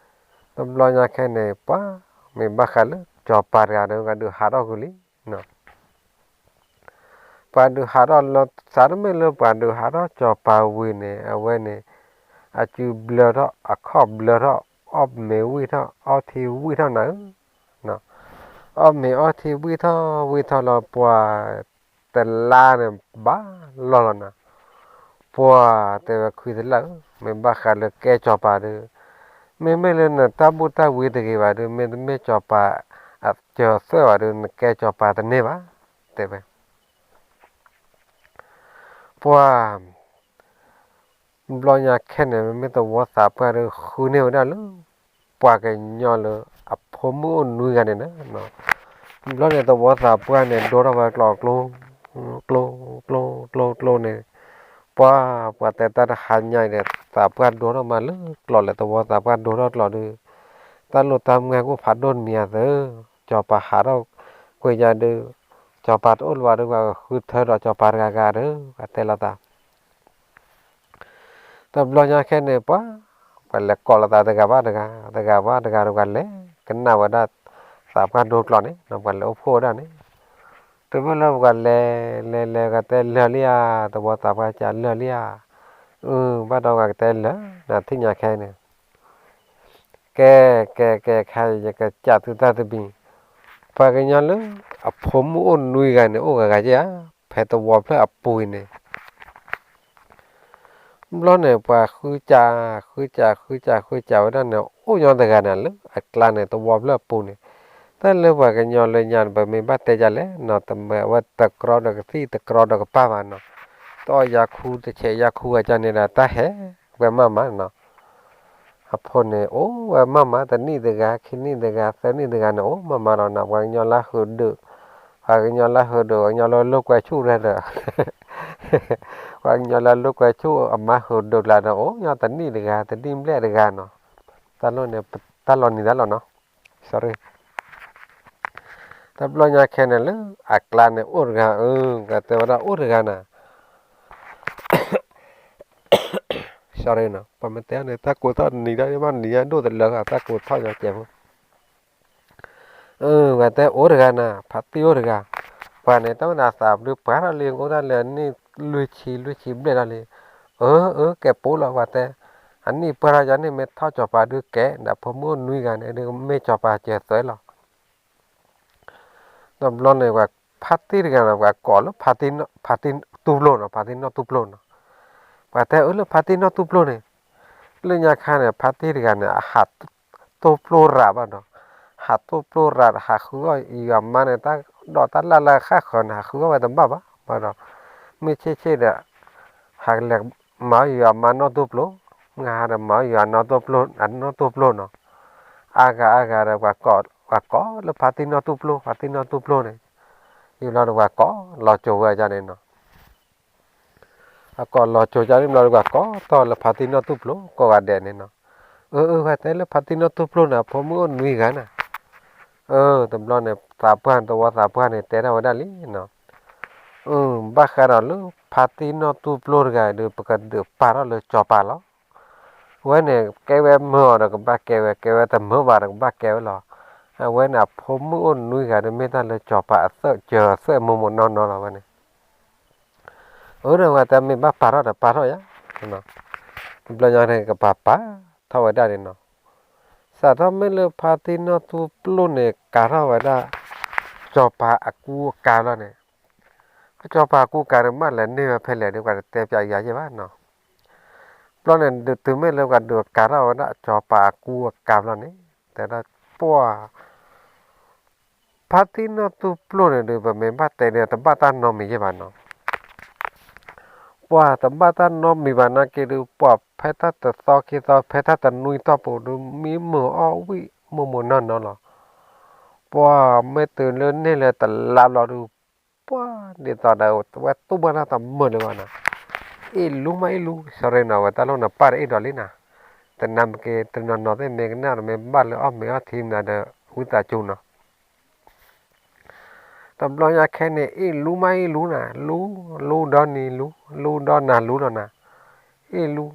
တဘျီညါခဲန့ၣ် ပှၤ မ့ၢ်ဘၣ်ဃးလၢစီၤပၤတဂၤဒီး ပှၤဒုးဟးထီၣ်ဃုာ်လံနီၤ, ပှၤဒုးဟးထီၣ်လီၤ စးတမ့ၢ်လၢပှၤဒုးဟးထီၣ်စီၤပၤဝံၤန့ၣ် အဝဲန့ၣ် အစုဘျၢထီၣ် အခီၣ်ဘျၢထီၣ် အီၣ်မ့ၤဝံၣ်ထီၣ် အီထံဝံၣ်ထီၣ်နၤဧၢ အီၣ်မ့ၤအီထံဝံၣ်ထီၣ်ဝံၣ်ထီၣ်လီၤ ပှၤတလါန့ၣ်ဘၣ်လီၢ်လီၤနၤ, ပှၤတဲဝဲခွံတလါဧၢ မ့ၢ်ဘၣ်ဃးလၢကဲစီၤပၤဒီး မ့မ့ၢ်လၢနတၢ်ဘူၣ်တၢ်ဝံတဂ့ၤဘၣ်ဒီး မ့တမ့ၢ်စီၤပၤအစၢၤသွဲၣ်ဘၣ်ဒီး နကဲစီၤပၤတန့ၢ်ဘၣ် တဲဝဲ ပှၤ ဘျီညါခဲန့ၣ် မ့မ့ၢ်သဝီသးပှၢ်ဒီး ဃုန့ၢ်ဝဲဒၣ်လၢ ပှၤကညီလၢ အဖိမုၣ်အိၣ်နွံဂၤန့ၣ်လီၤ. ဘျီန့ၣ်သဝီသးပှၢ်န့ၣ် ဒိထီၣ်ဝဲကျိးကျိ ကျိ ကျိ ကျိ ကျိန့ၣ် ပှၤ ပှၤတဲတၢ်တဟါညါအံၤဒီး သးပှၢ်ဒိထီၣ်မးလၢကျိးလဲၣ် သဝီသးပှၢ်ဒိထီၣ်ကျိးဒီး တၢ်လိၣ်တၢ်မွဲကအိၣ်ဖးဒိၣ်တမံၤအသၢ စီၤပၤဟးထီၣ်ကွံာ်ယါဒီး စီၤပၤတအိၣ်လၢၤဘၣ်ဒီး ပှၤဃုထၢဒီးစီၤပၤတဂၤဂၤဒီး ပှၤတဲလိာ်သး တဘျီညါခဲန့ၣ် ပှၤ ပှၤလဲၤကိးလိာ်သးတဂၤဘၣ်တဂၤ တဂၤဘၣ်တဂၤဒီး ပှၤလဲၤကနၣ်ဝဲဒၣ် သးပှၢ်ဒိကျိာ်န့ၣ် ပှၤလဲၤအိၣ်ဖှိၣ်ဝဲဒၣ်န့ၣ် တုၤမ့ၢ်လၢပှၤလဲၤ လဲၤလဲၤ ပှၤတဲလၢာ်လံဧါ သဝီသးပှၢ်ကးလၢာ်လံဧါ အၢ ဘၣ်ဒီးပှၤကတဲလၢာ် နထံၣ်ညါခဲန့ၣ် ကဲ ကဲ ကဲ ခဲအံၤ ယကစံးသုတၢ်တမံၤ, ပှၤကညီလၢ အဖိမုၣ်အိၣ်နွံဂၤန့ၣ် အိၣ်ဂၤဂၤဧါ, ဖဲသဝီဖျၢၣ်အပူၤအံၤန့ၣ် ဘျီန့ၣ် ပှၤဃုစး ဃုစး ဃုစး ဃုစးဝဲဒၣ်န့ၣ် အိၣ်ညီတဂၤန့ၣ် လၢအကျါန့ၣ် သဝီဖျၢၣ်အပူၤန့ၣ်, တၢ်လၢပှၤကညီလၢညါန့ၣ် ပမ့ၢ်ဘၣ်တဲဒ်လဲၣ်နီၤ, တမ့ၢ်အဝဲတကြီဒီးကသံၣ် တကြီဒီးကပၢ်ဘၣ်နီၤ, တအီၣ်ယၤခူတဆဲးယၤခူအကန့ၣ်ဒီး တၢ်ဟဲဝဲမးမးနီၤ. အဖိန့ၣ် အိၣ်ဝဲမးမး တနံၣ်တဂၤ ခံနံၣ်တဂၤ သၢနံၣ်တဂၤန့ၣ် အိၣ်မးမးလီၤနီၤ, ပှၤကညီလၢဟၢဒုး, ပှၤကညီလၢဟၢဒုး ပှၤကညီလၢလိာ်ကွဲဆူၣ်ရဲဒီး ပှၤကညီလၢလိာ်ကွဲဆူၣ်အမါဟၢဒုးကျါဒီး အိၣ်ညီတနံၣ်တဂၤ တနံၣ်ဘျဲၣ်တဂၤနီၤ, တၢ်လီၢ်န့ၣ် တၢ်လီၤနံၤတၢ်လီၤနီၤ, sorry, တဘျီညါခဲန့ၣ်လၢအကျါန့ၣ် အိၣ်တဂၤဧၢ, ပှၤတဲဝဲဒၣ်အိၣ်တဂၤနၤ sorry နီၤ, ပှၤမ့ၢ်တဲန့ၣ် တၢ်ကိးထီၣ်နံၤဒၣ်ဘၣ်နံၤဒၣ်ဒိၣ်တလၢ တၢ်ကိးထီၣ်ညီကဲးဖိ ပှၤတဲအိၣ်တဂၤနၤ ဖါတံၢ်အိၣ်တဂၤ, ပှၤန့ၣ် တၢ်မ့ၢ်ဒၣ်သးပှၢ်ထီၣ်လံ အိၣ်ဒၣ်လၢအနံၣ်လွံၢ်ဆံ လွံၢ်ဆံဘျဲၣ်လီၤလံ, အၢ အၢ ကဲးပိလီၤ ပှၤတဲ, အနံၣ်ပှၢ်ထီၣ်ယၤန့ၣ် မ့ၢ်ထီၣ်စီၤပၤဒုးကဲး ဒီးဖိမုၣ်အိၣ်နွံဂၤန့ၣ် ဒုးမ့ၢ်စီၤပၤစၢၤသွဲလီၤ. တဘျီန့ၣ် ပှၤဖါတံၢ်တဂၤနီၤ ပှၤကိးလၢ ဖါတံၢ်တူၢ်ပျိၢ်နီၤ, ဖါတံၢ်နီၢ်တူၢ်ပျိၢ်နီၤ, ပှၤတဲအၢ လၢဖါတံၢ်နီၢ်တူၢ်ပျိၢ်န့ၣ်, လၢညါခါန့ၣ် ဖါတံၢ်တဂၤန့ၣ် အဟးတူၢ်ပျိၢ်ရၤဘၣ်ဒီး, ဟးတူၢ်ပျိၢ်ရၤ ဟးဃုအီၣ်ယွၤမါန့ၣ် တၢ်ဒိးတၢ်လၢ်လၢဃၣ်ဃၢၤန့ၣ် ဟးဃုအီၣ်ဝဲတဘၣ်ဘၣ်, ဘၣ်ဒီး မုၢ်ဆ့ၣ်ဆ့ၣ်ဒီး ဟးကလဲၤမၤအီၣ်ယွၤမါနီၢ်တူၢ်ပျိၢ်, မုၢ်ဟါဒီးမၤအီၣ်ယွၤနီၢ်တူၢ်ပျိၢ် အနီၢ်တူၢ်ပျိၢ်နီၤ, အါဂၤအါဂၤဒီး ပှၤကိးလၢဖါတံၢ်နီၢ်တူၢ်ပျိၢ် ဖါတံၢ်နီၢ်တူၢ်ပျိၢ်န့ၣ်, ယံာ်လီၤဒီးပှၤကိးလီၤစိၤဝဲဒၣ်န့ၣ်နီၤ အကိးလီၤစိၤကန့ၣ်ဘျီဒီး ပှၤကိးထီၣ်လၢဖါတံၢ်နီၢ်တူၢ်ပျိၢ်ကိးဂၤဒဲးန့ၣ်နီၤ, အၢ အၢ ပှၤတဲလၢဖါတံၢ်နီၢ်တူၢ်ပျိၢ်န့ၣ် အဖိမုၣ်အိၣ်နွံဂၤနၤ, အၢ တဘျီန့ၣ် သးပှၢ် သဝီသးပှၢ်န့ၣ် တဲထီၣ်ဝဲဒၣ်လံနီၤ, အၢ ဘၣ်ဃးဒီးလၢဖါတံၢ်နီၢ်တူၢ်ပျိၢ်တဂၤဒီး ပကဒုးပာ်ထီၣ်လၢစီၤပၤလီၤ. အဝဲန့ၣ် ကဲဝဲမၢအီၤဒီးကဘၣ်ကဲဝဲ, ကဲဝဲတမၢဘၣ်ဒီးကဘၣ်ကဲဝဲလီၤ. အဝဲန့ၣ် အဖိမုၣ်အိၣ်နွံဂၤဒီး မ့ၢ်တၢ်လၢစီၤပၤအသၢၣ်စၢၤသွဲၣ်မိၢ်မိၢ်နီၢ်နီၢ်လီၤဝဲန့ၣ် အၢ ဒီးပှၤတဲမ့ၢ်ဘၣ်ပာ်ထီၣ်ဒီး ပာ်ထီၣ်ယၤ, တဘျီညါန့ၣ် ကပာ်ပာ်ထီၣ်ဝဲဒၣ်န့ၣ်နီၤ, စးထီၣ်မ့ၢ်လၢဖါတံၢ်နီၢ်တူၢ်ပျိၢ်န့ၣ် ကၤထီၣ်ဝဲဒၣ် စီၤပၤအကူအကၤဘျီန့ၣ်, စီၤပၤအကူအကၤဒီး မ့ၢ်လဲၤန့ၢ်ဝဲဖဲလဲၣ်ဒီး ပှၤတတဲပျးယၤယဲၢ်ဘၣ်နီၤ, ဘျီန့ၣ် တုၤမ့ၢ်လၢပှၤဒုးကၤထီၣ်ဝဲဒၣ် စီၤပၤအကူအကၤဘျီန့ၣ် တဲဒၣ်ပှၤ ဖါတံၢ်နီၢ်တူၢ်ပျိၢ်န့ၣ်ဒီး ပမ့ၢ်ဘၣ်တဲဒီး တဘၣ်တၢ်နီတမံၤယဲၢ်ဘၣ်နီၤ, ပှၤတဘၣ်တၢ်နီတမံၤဘၣ်နာ်က့ဒီး ပှၤဖဲတၢ်တသီခံသီ ဖဲတၢ်တနွံတီၢ်ပူၤဒီး မံမုာ်အီၣ်ဝံၣ်မိၢ်မိၢ်နီၢ်နီၢ်လီၤ, ပှၤမ့ၢ်တုၤလၢန့ၢ်လၢတလါဘျီဒီး ပှၤဒ်သိးဒီး ဝဲတူၢ်ဘၣ်တၢ်တမုာ်လၢၤဘၣ်နီၤ, အ့ၣ်လူမးအ့ၣ်လူ sorry နီၤ, ဝဲတၢ်လိၣ်န့ၣ်ပၢ်တအ့ၣ်ဒိးလံနီၤ, တနၤမ့ၢ်က့ၤ တနီၤနီၤသ့ၣ်မ့ၢ်ကနၣ်ဒီး မ့ၢ်ဘၣ်လၢအီၣ်မ့ၤအီထံမနၤဒီး ဝံသးစူၤနီၤ တဘျီညါခဲန့ၣ် အ့ၣ်လူမးအ့ၣ်လူနၤ, လူ လူဒီနံၤလူ, လူဒီနၤလူလီၤနၤ, အ့ၣ်လူ,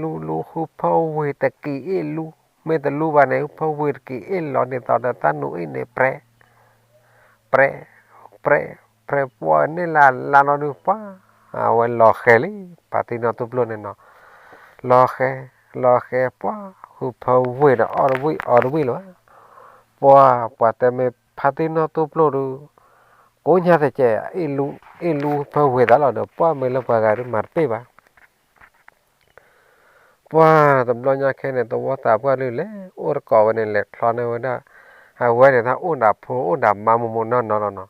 လူ လူ ဟုဖၢဝ့ၤတက့ၤအ့ၣ်လူ, မ့ၢ်တလူဘၣ်န့ၣ် ဟုဖၢဝ့ၤတက့ၤအ့ၣ်လီၤ ဒ်သိးဒီးတၢ်နူၤအ့ၣ်န့ၣ် ပြဲ ပြဲ ပြဲ ပြဲ ပှၤန့ၢ်လၢလါလီၤဒုး ပှၤ အဝဲလီၤဃဲၤလံ ဖါတံၢ်နီၢ်တူၢ်ပျိၢ်န့ၣ်နီၤ, လီၤဃဲၤ လီၤဃဲၤ ပှၤ ဟုဖၢဝ့ၤဒီးအီၣ်တဝံၣ်အီတဝံၣ်လၢၤဘၣ်, ပှၤ ပှၤတဲမ့ၢ်ဖါတံၢ်နီၢ်တူၢ်ပျိၢ်ဒုး ကိးညါတကဲး အ့ၣ်လူ အ့ၣ်လူဖၢဝ့ၤသးလီၤဒီး ပှၤမ့ၢ်လၢပှၤဂၤဒုးမၤတပ့ၢ်ဘၣ် ပှၤတဘျီညါခဲန့ၣ် သဝီသးပှၢ်ဒုးလဲၤအိၣ်တကိးဝဲန့ၣ် လဲၤချီန့ၢ်ဝဲဒၣ် အဝဲန့ၣ် တၢ်အိၣ်ဒၣ်ဖိအိၣ်ဒၣ်မါမိၢ်မိၢ်နီၢ်နီၢ်လီၤနီၤ,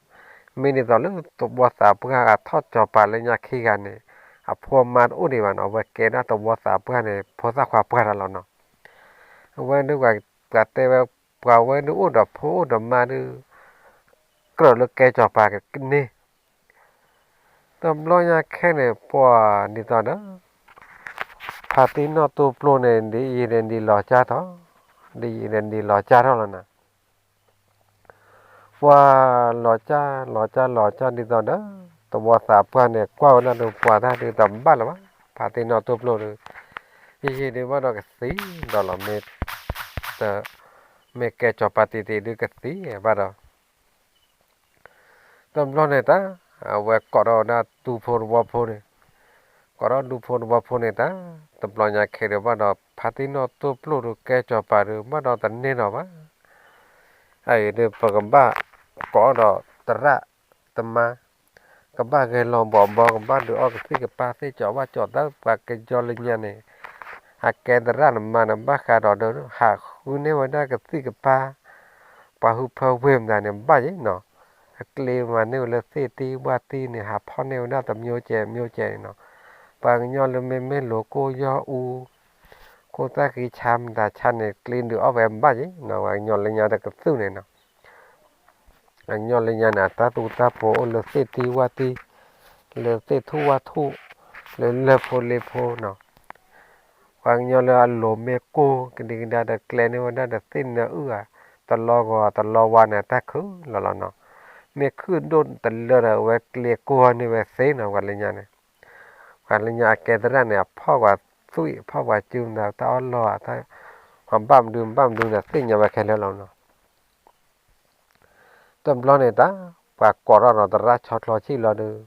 မ့ၢ်ဒ်သိးလၢသဝီသးပှၢ်အထီၣ်စီၤပၤလၢညါခံဂၤန့ၣ် အဖိအမါတအိၣ်ဒံးဘၣ်နီၤ, အဝဲကဲဒၣ်သဝီသးပှၢ်န့ၣ် ဖိသၣ်ခွါပှၢ်တၢ်လီၤနီၤ, အဝဲဒုး ပှၤတဲဝဲ ပှၤဝဲဒုးအိၣ်ဒီးဖိအိၣ်ဒီးမါဒုး ကြၢးလၢကဲစီၤပၤကန့ၢ် တဘျီညါခဲန့ၣ် ပှၤဒ်သိးဒီး ဖါတံၢ်နီၢ်တူၢ်ပျိၢ်န့ၣ် ဒ်ယံာ်န့ၣ်ဒ်လီၤကၢ်ထီၣ်, ဒ်ယံာ်န့ၣ်ဒ်လီၤကၢ်ထီၣ်လီၤနၤ, ပှၤလီၤကၢ်လီၤကၢ်လီၤကၢ်ဒ်သိးဒီး သဝီသးပှၢ်န့ၣ် ကွၢ်ဝဲဒၣ်ဒီးပှၤတၢ်ဒုးတဘၣ်လၢၤဘၣ်, ဖါတံၢ်နီၣ်တိၢ်ပျိၢ်ဒီး ယံာ်ယံာ်ဒုးဘၣ်ဒီးကသံဒီးလီၤ, မ့ၢ် မ့ၢ်ကဲစီၤပၤတံၢ်တံၢ်ဒုးကသံဘၣ်ဒီး တဘျီန့ၣ်တၢ် အဝဲကိးထီၣ်ဝဲဒၣ်ဒူဖိသဝီဖိန့ၣ်, ကိးထီၣ်ဒူဖိသဝီဖိန့ၣ်တၢ် တဘျီညါခဲဒီးဘၣ်ဒီး ဖါတံၢ်နီၣ်တိၢ်ပျိၢ်ဒီးကဲစီၤပၤဒီး ဘၣ်ဒီးတန့ၢ်ဒီးဘၣ်. အအံၤဒီးပကဘၣ်ကိးဒီးသရၣ်သမါ, ကဘၣ်ဂဲၤလီၤဘီၣ်ဘီ ကဘၣ်ဒုးအီၣ်ကသံၣ်ကပၤသ့ၣ် ကၠီၤဘၣ်ကၠီၤတၢ် ပှၤကညီလၢညါန့ၣ် အကဲသရၣ်နမါန့ၣ် ဘၣ်ဃးဒီးဒီး ဟးဃုန့ၢ်ဝဲဒၣ်ကသံၣ်ကပၤ ပှၤဟုဖၢဝ့ၢ်မတၤန့ၣ် ဘၣ်ယံၤနီၤ, အကျ့မၤန့ၢ်ဝဲလၢသ့ၣ်တံၢ်ဝၣ်တံၢ်န့ၣ် ဟးဖီၣ်န့ၢ်ဝဲဒၣ်တမျိုးကဲးမျိုးကဲးန့ၣ်နီၤ, ပှၤကညီလၢမ့မ့ၢ်လိၤကိၢ်ယီၢ်အူ ခိၣ်သၣ်ဃံဆါမတၤဆါန့ၣ် ကျ့ဒုးအီၣ်ဝဲဘၣ်ယံၤနီၤ, ပှၤကညီလၢညါတကသူၣ်န့ၣ်နီၤ ပှၤကညီလၢညါန့ၣ် အတၢ်သူၣ်တၢ်ဖိအိၣ်လၢသ့ၣ်တံၢ်ဝၣ်တံၢ်, လၢသ့ၣ်ထူၣ်ဝၣ်ထူၣ်, လၢလၢၢ်ဖိလ့ဖိနီၤ, ပှၤကညီလၢအလိၤမ့ၢ်ကိၢ်ကဒံကဒါဒီး ကျဲန့ၢ်ဝဲဒၣ်ဒီးသ့ၣ်နၢအုၣ်ဧါ, တလီၤဂီၤတလီၤဝါန့ၣ် တၢ်ခုၣ်လီၤလီၤနီၤ, မ့ၢ်ခုၣ်ဒိၣ်တလၢဒီး အဝဲကျ့ကိၢ်န့ၢ်ဝဲသ့နီၤ, ပှၤလၢညါန့ၣ် ပှၤလၢညါအကဲသရၣ်န့ၣ် အဖီၣ်ပှၤသွံၣ် အဖီၣ်ပှၤစုမတၤ တၢ်အီၣ်လီၢ်ဧါ, ပှၤဘၣ်မနုၤဘၣ်မနုၤန့ၣ် သ့ၣ်ညါဝဲခဲလၢာ်လီၤနီၤ တဘျီန့ၣ်တၢ် ပှၤကိးထီၣ်ဒီးသရၣ်ဆီချီဆံၣ်လီၤဒီး,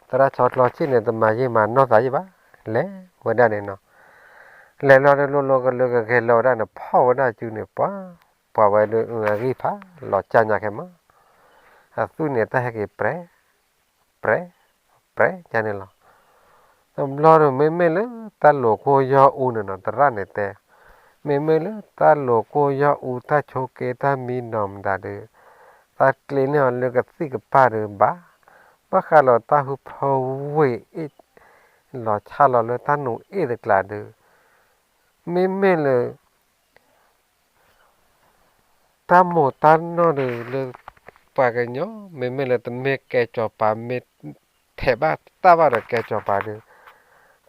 သရၣ်ဆီချီဆံၣ်န့ၣ် တမၤယံာ်မၤနီၢ်သးယံာ်ဘၣ်, လဲၤဝဲဒၣ်န့ၣ်နီၤ, လဲၤလီၤဒီးလိၤလိၤကလၢကဂဲၤလီၤဝဲဒၣ်န့ၣ် ဖီၣ်ဝဲဒၣ်စုန့ၣ် ပှၤ ပှၤဝဲဒီးအဂံၢ်ဖးလီၤကၢ်ညါခဲမး, အသွံၣ်န့ၣ် တၢ်ဟဲက့ၤပြဲ ပြဲ ပြဲညါန့ၣ်လီၤ. တဘျီဒီး မ့မ့ၢ်လၢတၢ်လိၤကိၢ်ယီၢ်အူန့ၣ်နီၤ သရၣ်န့ၣ်တဲ, မ့မ့ၢ်လၢတၢ်လိၤကိၢ်ယီၢ်အူ တၢ်ဆိးက့တၢ်မံနီၤမတၤဒီး သးကျ့န့ၢ်အီၤလၢကသံၣ်ကပၤဒီးဘၣ်, ဘၣ်ဃးလီၤတၢ်ဟုဖၢဝ့ၢ်အ့ၣ် လီၤဆါလီၤလၢတၢ်နူၤအ့ၣ်တကျးဒီး မ့မ့ၢ်လၢ တၢ်မိၢ်တၢ်နီၢ်ဒီးလၢ ပှၤကညီ မ့မ့ၢ်လၢတမ့ၢ်ကဲစီၤပၤ မ့ၢ်ထဲးဘၣ်တၢ်ဘၣ်ဒီးကဲစီၤပၤဒီး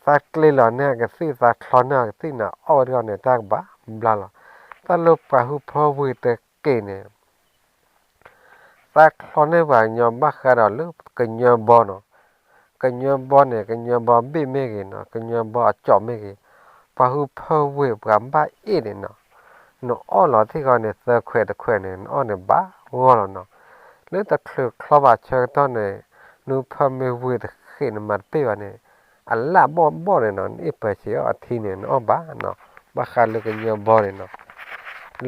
သးကျ့လီၤန့ၢ်အကသံၣ် သးချီန့ၢ်အကသံၣ်န့ၣ် အီၣ်ဝဲတဂီၢ်န့ၣ် တၢ်ကဘၣ်ဘျါလီၤ. တၢ်လၢပှၤဟုဖၢဝ့ၢ်တက့ၢ်န့ၣ် သးချီန့ၢ်ပှၤကညီဘၣ်ဃးဒီးလၢကညီဘီနီၤ, ကညီဘီန့ၣ် ကညီဘီဘ့ၣ်မ့ၢ်ဂ့ၤနီၤ, ကညီဘီအကၠီၣ်မ့ၢ်ဂ့ၤ, ပှၤဟုဖၢဝ့ၢ်ပှၤဘၣ်အ့ၣ်န့ၣ်နီၤ, နအီၣ်လီၤထံၣ်ဃီန့ၣ် သၢခွဲးတခွဲးန့ၣ် နအီၣ်န့ၣ်ဘၣ်ဂီၢ်လီၤနီၤ, လၢတချုးချီဘၣ်ဆၢကတီၢ်န့ၣ် နဟုဖၢမ့ၢ်ဝ့ၢ်တဃ့ၣ်နမၤတပ့ၢ်ဘၣ်န့ၣ် အလၣ်ဘီၣ်ဘီၣ်န့ၣ်နီၤ, နအ့ၣ်ပၢၤဆံးအီၣ်အထံန့ၣ် နအီၣ်ဘၣ်နီၤ, ဘၣ်ဃးလၢကညီဘီန့ၣ်နီၤ,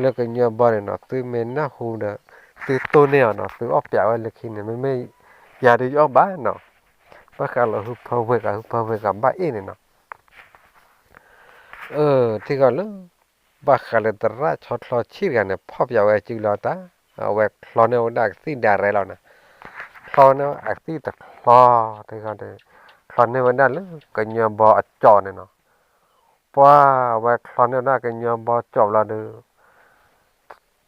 လၢကညီဘီန့ၣ်နီၤ သုမ့ၢ်နၢ်ဟူဒီး သုတိၢ်န့ၢ်အီၤနီၤ, သုအီၣ်ပၠးဝဲလၢခံန့ၣ် မ့မ့ၢ်ယၤဒုးယအီၣ်ဘၣ်နီၤ, ဘၣ်ဃးလၢဟုဖၢဝ့ၢ်ဂၤ ဟုဖၢဝ့ၢ်ဂၤဘၣ်အ့ၣ်န့ၣ်နီၤ ထံၣ်ဃီလၢ ဘၣ်ဃးလၢသရၣ်ဆီချီဆံၣ်တဂၤန့ၣ် ဖီၣ်ပၠးဝဲစုလီၤတၢ်, အဝဲချီန့ၢ်ဝဲဒၣ်ကသံၣ်ဒၣ်ရဲလီၤန့ၣ်, ချီန့ၢ်အကသံၣ်တချီ, ထံၣ်ဃီဒီး ချီန့ၢ်ဝဲဒၣ်လၢကညီဘီအကၠီၣ်န့ၣ်နီၤ, ပှၤအဝဲချီန့ၢ်ဝဲဒၣ်ကညီဘီကၠီၣ်လီၤဒီး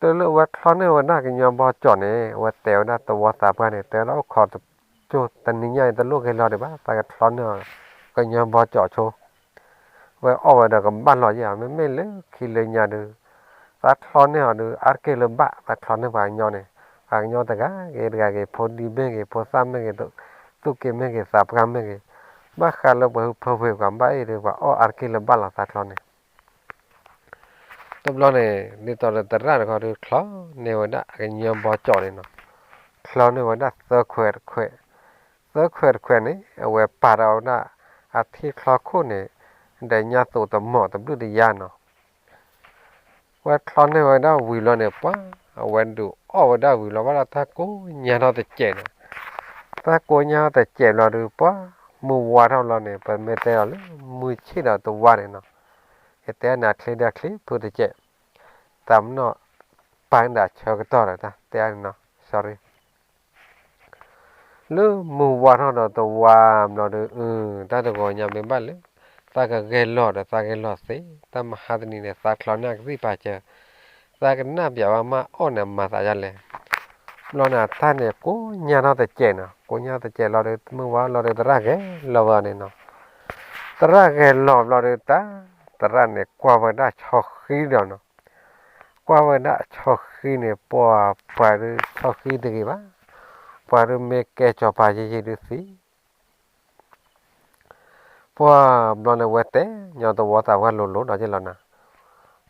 တုၤလၢအဝဲချီန့ၢ်ဝဲဒၣ်ကညီဘီကၠီၣ်န့ၣ် အဝဲတဲဝဲဒၣ်သဝီသးပှၢ်န့ၣ် တဲဝဲဒၣ်အိၣ်ခိးတကၠိၢ်တနံၤညါအံၤ တလိၣ်ဂဲၤလီၤဒံးဘၣ် သးကချီန့ၢ် ကညီဘီကၠီၣ်ဆိ ဝဲအီၣ်ဝဲဒီးကဘၣ်လီၤယဲၢ် မ့မ့ၢ်လၢခံလၢညါဒီး သးချီန့ၢ်အီၤဒီး အါတက့ၢ်လၢဘၣ် သးချီန့ၢ်ပှၤကညီန့ၣ် ပှၤကညီတဂၤဂ့ၤတဂၤဂ့ၤ ဖိဒံမ့ၢ်ဂ့ၤ ဖိသၣ်မ့ၢ်ဂ့ၤ သူၣ်က့မ့ၢ်ဂ့ၤ သးပှၢ်မ့ၢ်ဂ့ၤ ဘၣ်ဃးလၢပှၤဟုဖၢဝ့ၢ်ပှၤဘၣ်အ့ၣ်ဒီး ပှၤအီၣ်အါတက့ၢ်လၢဘၣ်လီၤသးချီန့ၣ် တဘျီန့ၣ် ဒ်သိးဒီးသရၣ်တခီဒီး ချီန့ၢ်ဝဲဒၣ်ကညီဘီကၠီၣ်န့ၣ်နီၤ, ချီန့ၢ်ဝဲဒၣ်သၢခွဲးတခွဲး, သၢခွဲးတခွဲးန့ၣ် အဝဲပာ်ဒီးဝဲဒၣ် အထံချီခိၣ်န့ၣ် ဒီးညါသိးတမီၢ်တဘျုးတယါနီၤ, ဝဲချီန့ၢ်ဝဲဒၣ်ဝံၤလီၤန့ၣ် ပှၤ အဝဲဒုးအီၣ်ဝဲဒၣ်ဝံၤလီၤ ဘၣ်ဒီးတၢ်ကိးညါထီၣ်တစဲးန့ၣ်, တၢ်ကိးညါထီၣ်တစဲးလီၤဒီး ပှၤ မုၢ်ဝါထီၣ်လီၤန့ၣ် ပမ့ၢ်တဲအီၤလၢ မုၢ်ဆ့ၣ်ဒီးတဝါန့ၣ်နီၤ, ယတဲန့ၣ် အချ့ဒီးချ့ဖုတစဲး, တၢ်မနီၣ် ပာ်ဒၣ်ဆၢကတီၢ်ဒီး တၢ်တဲန့ၣ်နီၤ sorry လၢမုၢ်ဝါထီၣ်ဒီးတဝါဘျီဒီး အ တၢ်တဂီၤညါမ့ၢ်ဘၣ်လၢ သးကဂဲၤလီၤဒီးသးဂဲၤလီၤသ့, တၢ်မဟါတနံၤန့ၣ် သးချီန့ၢ်ကသံၣ်ပာ်စၢၤ, သးကနၣ်ပၠးဝဲမ့ၢ်အီၣ်န့ၣ် မၤသးဒ်လဲၣ်, ဘျီန့ၣ် တၢ်န့ၣ်ကိးညါထီၣ်တစဲးနီၤ, ကိးညါထီၣ်တစဲးလီၤဒီး မုၢ်ဝါလီၤဒီးသရၣ်ဂဲၤလီၤဝဲန့ၣ်နီၤ, သရၣ်ဂဲၤလီၤဘျီဒီးတၢ်, သရၣ်န့ၣ်ကွၢ်ဝဲဒၣ်ဆီဃံဒီးနီၤ, ကွၢ်ဝဲဒၣ်ဆီဃံန့ၣ် ပှၤပှၤဒုးဆီဃံတဂ့ၤဘၣ်, ပှၤဒုးမ့ၢ်ကဲစီၤပၤယံာ်ယံာ်ဒုးသံ ပှၤဘျီန့ၣ်ဝဲတဲညီသဝီသးပှၢ်လိၤလိၤဒီးယဲလီၤနၤ,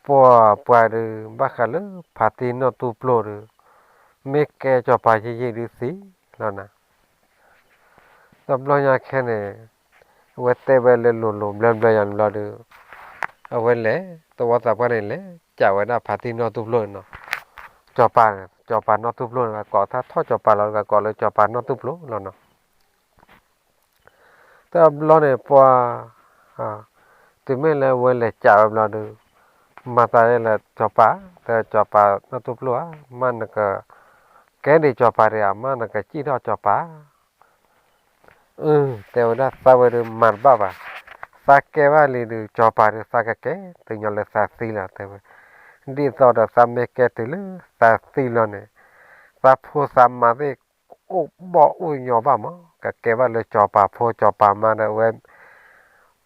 ပှၤပှၤဒုး ဘၣ်ဃးလၢဖါတံၢ်နီၢ်တူၢ်ပျိၢ်ဒုး မ့ၢ်ကဲစီၤပၤယံာ်ယံာ်ဒုးသံလီၤနၤ, တဘျီညါခဲန့ၣ် အဝဲတဲဝဲလၢလိၤလိၤဘျၢဘျၢယၤဘျီဒုး အဝဲလဲၤ သဝီသးပှၢ်န့ၣ်လဲၤ ကးဝဲဒၣ်ဖါတံၢ်နီၢ်တူၢ်ပျိၢ်န့ၣ်နီၤ, စီၤပၤ စီၤပၤနီၢ်တူၢ်ပျိၢ်န့ၣ် ကိးထီၣ်စီၤပၤလီၤ ကိးလၢစီၤပၤနီၢ်တူၢ်ပျိၢ်လီၤနီၤ တဘျီန့ၣ်ပှၤ တုၤမ့ၢ်လၢအဝဲလဲၤကးဝဲဘျီဒုး မၤသးဒ်လဲၣ်စီၤပၤ, တဲစီၤပၤနီၢ်တူၢ်ပျိၢ်ဧါ, မ့ၢ်နက ကဲဒံးစီၤပၤဒံးဧါ, မ့ၢ်နကစံၣ်ထီၣ်စီၤပၤ အၢ တဲဝဲဒၣ်သးဝဲဒုးမၤတဘၣ်ဘၣ်, သးကဲဘၣ်လံဒုး စီၤပၤဒုးသးကကဲ တုၤညီလၢသးသံလီၤ တဲဝဲ, ဒ်သိးဒီးသးမ့ၢ်ကဲတုၤလၢသးသံလီၤန့ၣ် သးဖိသးမါသ့ၣ် အိၣ်ဘီၣ်အိၣ်ညီဘၣ်မး ကကဲဘၣ်လၢစီၤပၤဖိစီၤပၤမါဒီးအဝဲ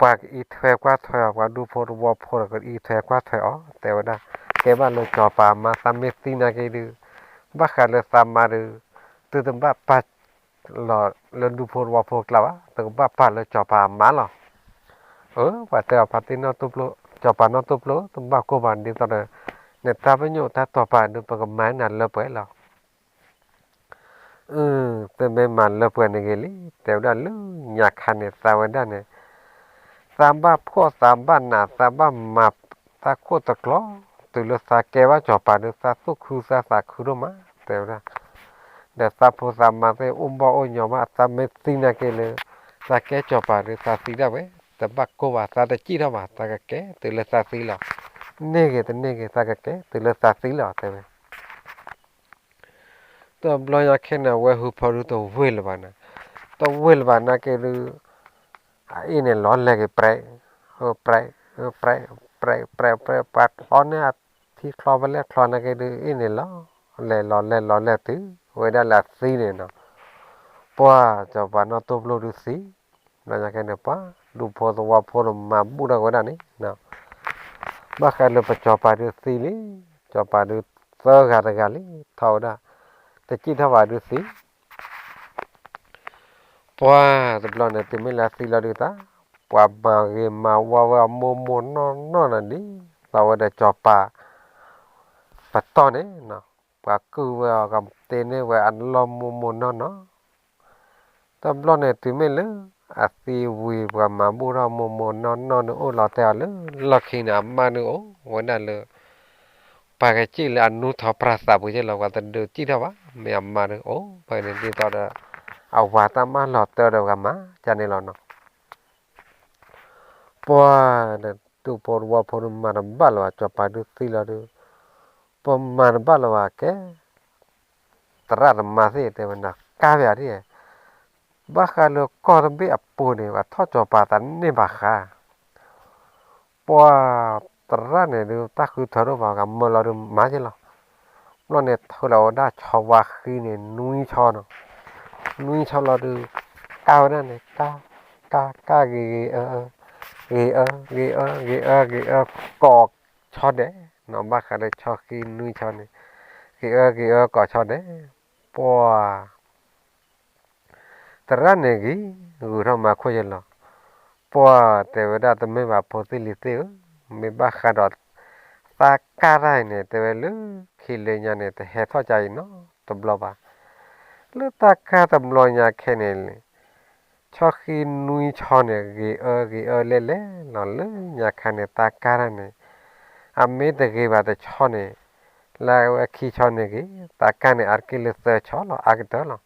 ပှၤကအံးထွဲကွၢ်ထွဲအီၤ ပှၤဒူဖိသဝီဖိဒီးကအံးထွဲကွၢ်ထွဲအီၤ တဲဝဲဒၣ်, ကဲဘၣ်လၢစီၤပၤမါ သးမ့ၢ်သံနာ်က့ဒုး ဘၣ်ဃးလၢသးမါဒုး သုတဘၣ်ပာ်လီၤလၢဒူဖိသဝီဖိကျါဘၣ်, သုကဘၣ်ပာ်လၢစီၤပၤအမါလီၤ. အၢ ပှၤတဲအီၤဖါတံၢ်နီၢ်တူၢ်ပျိၢ် စီၤပၤနီၢ်တူၢ်ပျိၢ် တဘၣ်ကိၢ်ဘၣ်ဒ်သိးဒီး နတၢ်ပညိၣ်တၢ်တိာ်ပာ်ဒုး ပကမၤနၤလၢပှဲၤလီၤ. အၢ သုမ့ၢ်မၤလၢပှဲၤန့ၣ်ဂ့ၤလံ, တဲဝဲဒၣ်လၢညါခါန့ၣ် သးဝဲဒၣ်န့ၣ် သးဘၣ်ဖှီၣ်သးဘၣ်နး သးဘၣ်မၤသးခိၣ်သကျီ တုၤလၢသးကဲဘၣ်စီၤပၤဒုး သးသူၣ်ခုသးသးခုဒိၣ်မး တဲဝဲဒၣ်, ဒီးသးဖိသးမါသ့ၣ်အိၣ်ဘီၣ်အိၣ်ညီမး သးမ့ၢ်သံနာ်က့လၢ သးကဲစီၤပၤဒုး သးသံဒၣ်ဝဲ, တဘၣ်ကိၢ်ဘၣ် သးတစံၣ်ထီၣ်ဘၣ် သးကကဲတုၤလၢသးသံလီၤ. န့ၢ်ဂ့ၤတန့ၢ်ဂ့ၤ သးကကဲတုၤလၢသးသံလီၤ တဲဝဲ တဘျီညါခဲန့ၣ် အဝဲဟုဖီဒုးတဝ့ၢ်လၢၤဘၣ်နၤ, တဝ့ၢ်လၢၤဘၣ်နာ်က့ဒုး အအ့ၣ်န့ၣ်လီၤလဲၤက့ၤပြဲး, ပြဲး, ပြဲး, ပြဲး, ပြဲး, ပြဲး, ပှၤချီန့ၢ်အထံချီပလဲၣ်ချီနာ်က့ဒုး အ့ၣ်န့ၣ်လီၤလဲၤလီၤလဲၤလီၤလဲၤတုၤဝဲဒၣ်လၢအသံန့ၣ်နီၤ, ပှၤစီၤပၤနီၢ်တူၢ်ပျိၢ်ဒုးသံ, ဘျီညါခဲန့ၣ် ပှၤဒူဖိသဝီဖိန့ၣ်မၤဘူၣ်ထီၣ်ဝဲဒၣ်န့ၣ် ဘၣ်ဃးလၢပစီၤပၤဒုးသံလံ, စီၤပၤဒုးသၢဂၤတဂၤလံ ထီၣ်ဝဲဒၣ်, တစံၣ်ထီၣ်ဘၣ်ဒုးသံ, ပှၤတဘျီန့ၣ် တုၤမ့ၢ်လၢသံလီၤဒုးသး, ပှၤမၤဂ့ၤမၤဝါဝဲအီၤမိၢ်မိၢ်နီၢ်နီၢ်န့ၣ်ဒ်သိးဝဲဒီးစီၤပၤ ပတီၢ်န့ၣ်, ပှၤကုၢ်ဝဲအီၤကတ့န့ၢ်ဝဲအလီၢ်မိၢ်မိၢ်နီၢ်နီၢ်, တဘျီန့ၣ် တုၤမ့ၢ်လၢအသံဝံၤ ပှၤမၤဘူၣ်ထီၣ်မိၢ်မိၢ်နီၢ်နီၢ်န့ၣ် အိၣ်လီၤတဲာ်အီၤလၢလီၢ်ခံန့ၣ် အမါန့ၣ်အိၣ်ဝဲဒၣ်လၢ ပှၤကစံၣ်လၢအနူထီၣ်ပြၢ်သးပူၤက့လီၤ, ပှၤတဒုးစံၣ်ထီၣ်ဘၣ်, မ့ၢ်အမါန့ၣ်အိၣ်ဝဲန့ၣ် ဒ်သိးဒီး အဝၤတၢ်မၢလီၤတၢ်ဒီးပှၤမၤကန့ၣ်လီၤနီၤ. ပှၤဒူဖိသဝီဖိန့ၣ်မၤတဘၣ်လၢၤဘၣ် စီၤပၤဒုးသံလီၤဒုး, ပမၤတဘၣ်လၢၤဘၣ်ကဲ, သရၣ်သမါသ့ၣ်တဲဝဲ နကါပယၤဒ်, ဘၣ်ဃးလၢကီၢ်တဘ့ၣ်အပူၤန့ၣ် ပှၤထီၣ်စီၤပၤသးန့ၢ်ဘၣ်ဃး ပှၤသရၣ်န့ၣ်ဒုး တၢ်ဃုထၢထီၣ်ဘၣ် ကမၢလီၤဒုးမၤက့လီၤ. ဘျီန့ၣ် ထုးလီၤဝဲဒၣ်ဆီဝါဃံန့ၣ် နွံဆီနီၤ, နွံဆီလီၤဒုး ကါဝဲဒၣ်န့ၣ် ကါ, ကါ, ကါဂ့ၤဂ့ၤအၢ, ဂ့ၤအၢ, ဂ့ၤအၢ, ဂ့ၤအၢ, ဂ့ၤအၢ, ဂ့ၤအၢ, ကိးဆီဒဲးနီၤ, ဘၣ်ဃးဒီးဆီဃံနွံဆီန့ၣ် ဂ့ၤအၢ ဂ့ၤအၢ ကိးဆီဒဲး, ပှၤ သရၣ်န့ၣ်ဂ့ၤ, ဂုာ်ထီၣ်မၤခိၣ်ယဲလီၤ. ပှၤတဲဝဲဒၣ်တမ့ၢ်ဘၣ်ဖိသ့ၣ်လံၤသ့ၣ်ဧၢ, မ့ၢ်ဘၣ်ဃးဒီး သးကါတၢ်အံၤန့ၣ် တဲဝဲလၢခံလၢညါန့ၣ် တဟဲထီၣ်ကါအံၤနီတဘျီဘၣ်. လၢတၢ်ကါတဘျီညါခဲန့ၣ် ဆီဃံနွံဆီန့ၣ် ဂ့ၤအၢ ဂ့ၤအၢလဲၣ်လဲၣ်လီၤ. လၢညါခါန့ၣ် သးကါတၢ်န့ၣ် အမ့ၢ်တဂ့ၤဘၣ်တဆီန့ၣ် လၢအဝဲခံဆီန့ၣ်ဂ့ၤ, သးကါန့ၣ် အါတက့ၢ်လၢသၢဆီလီၤ, အါကတၢၢ်လီၤ.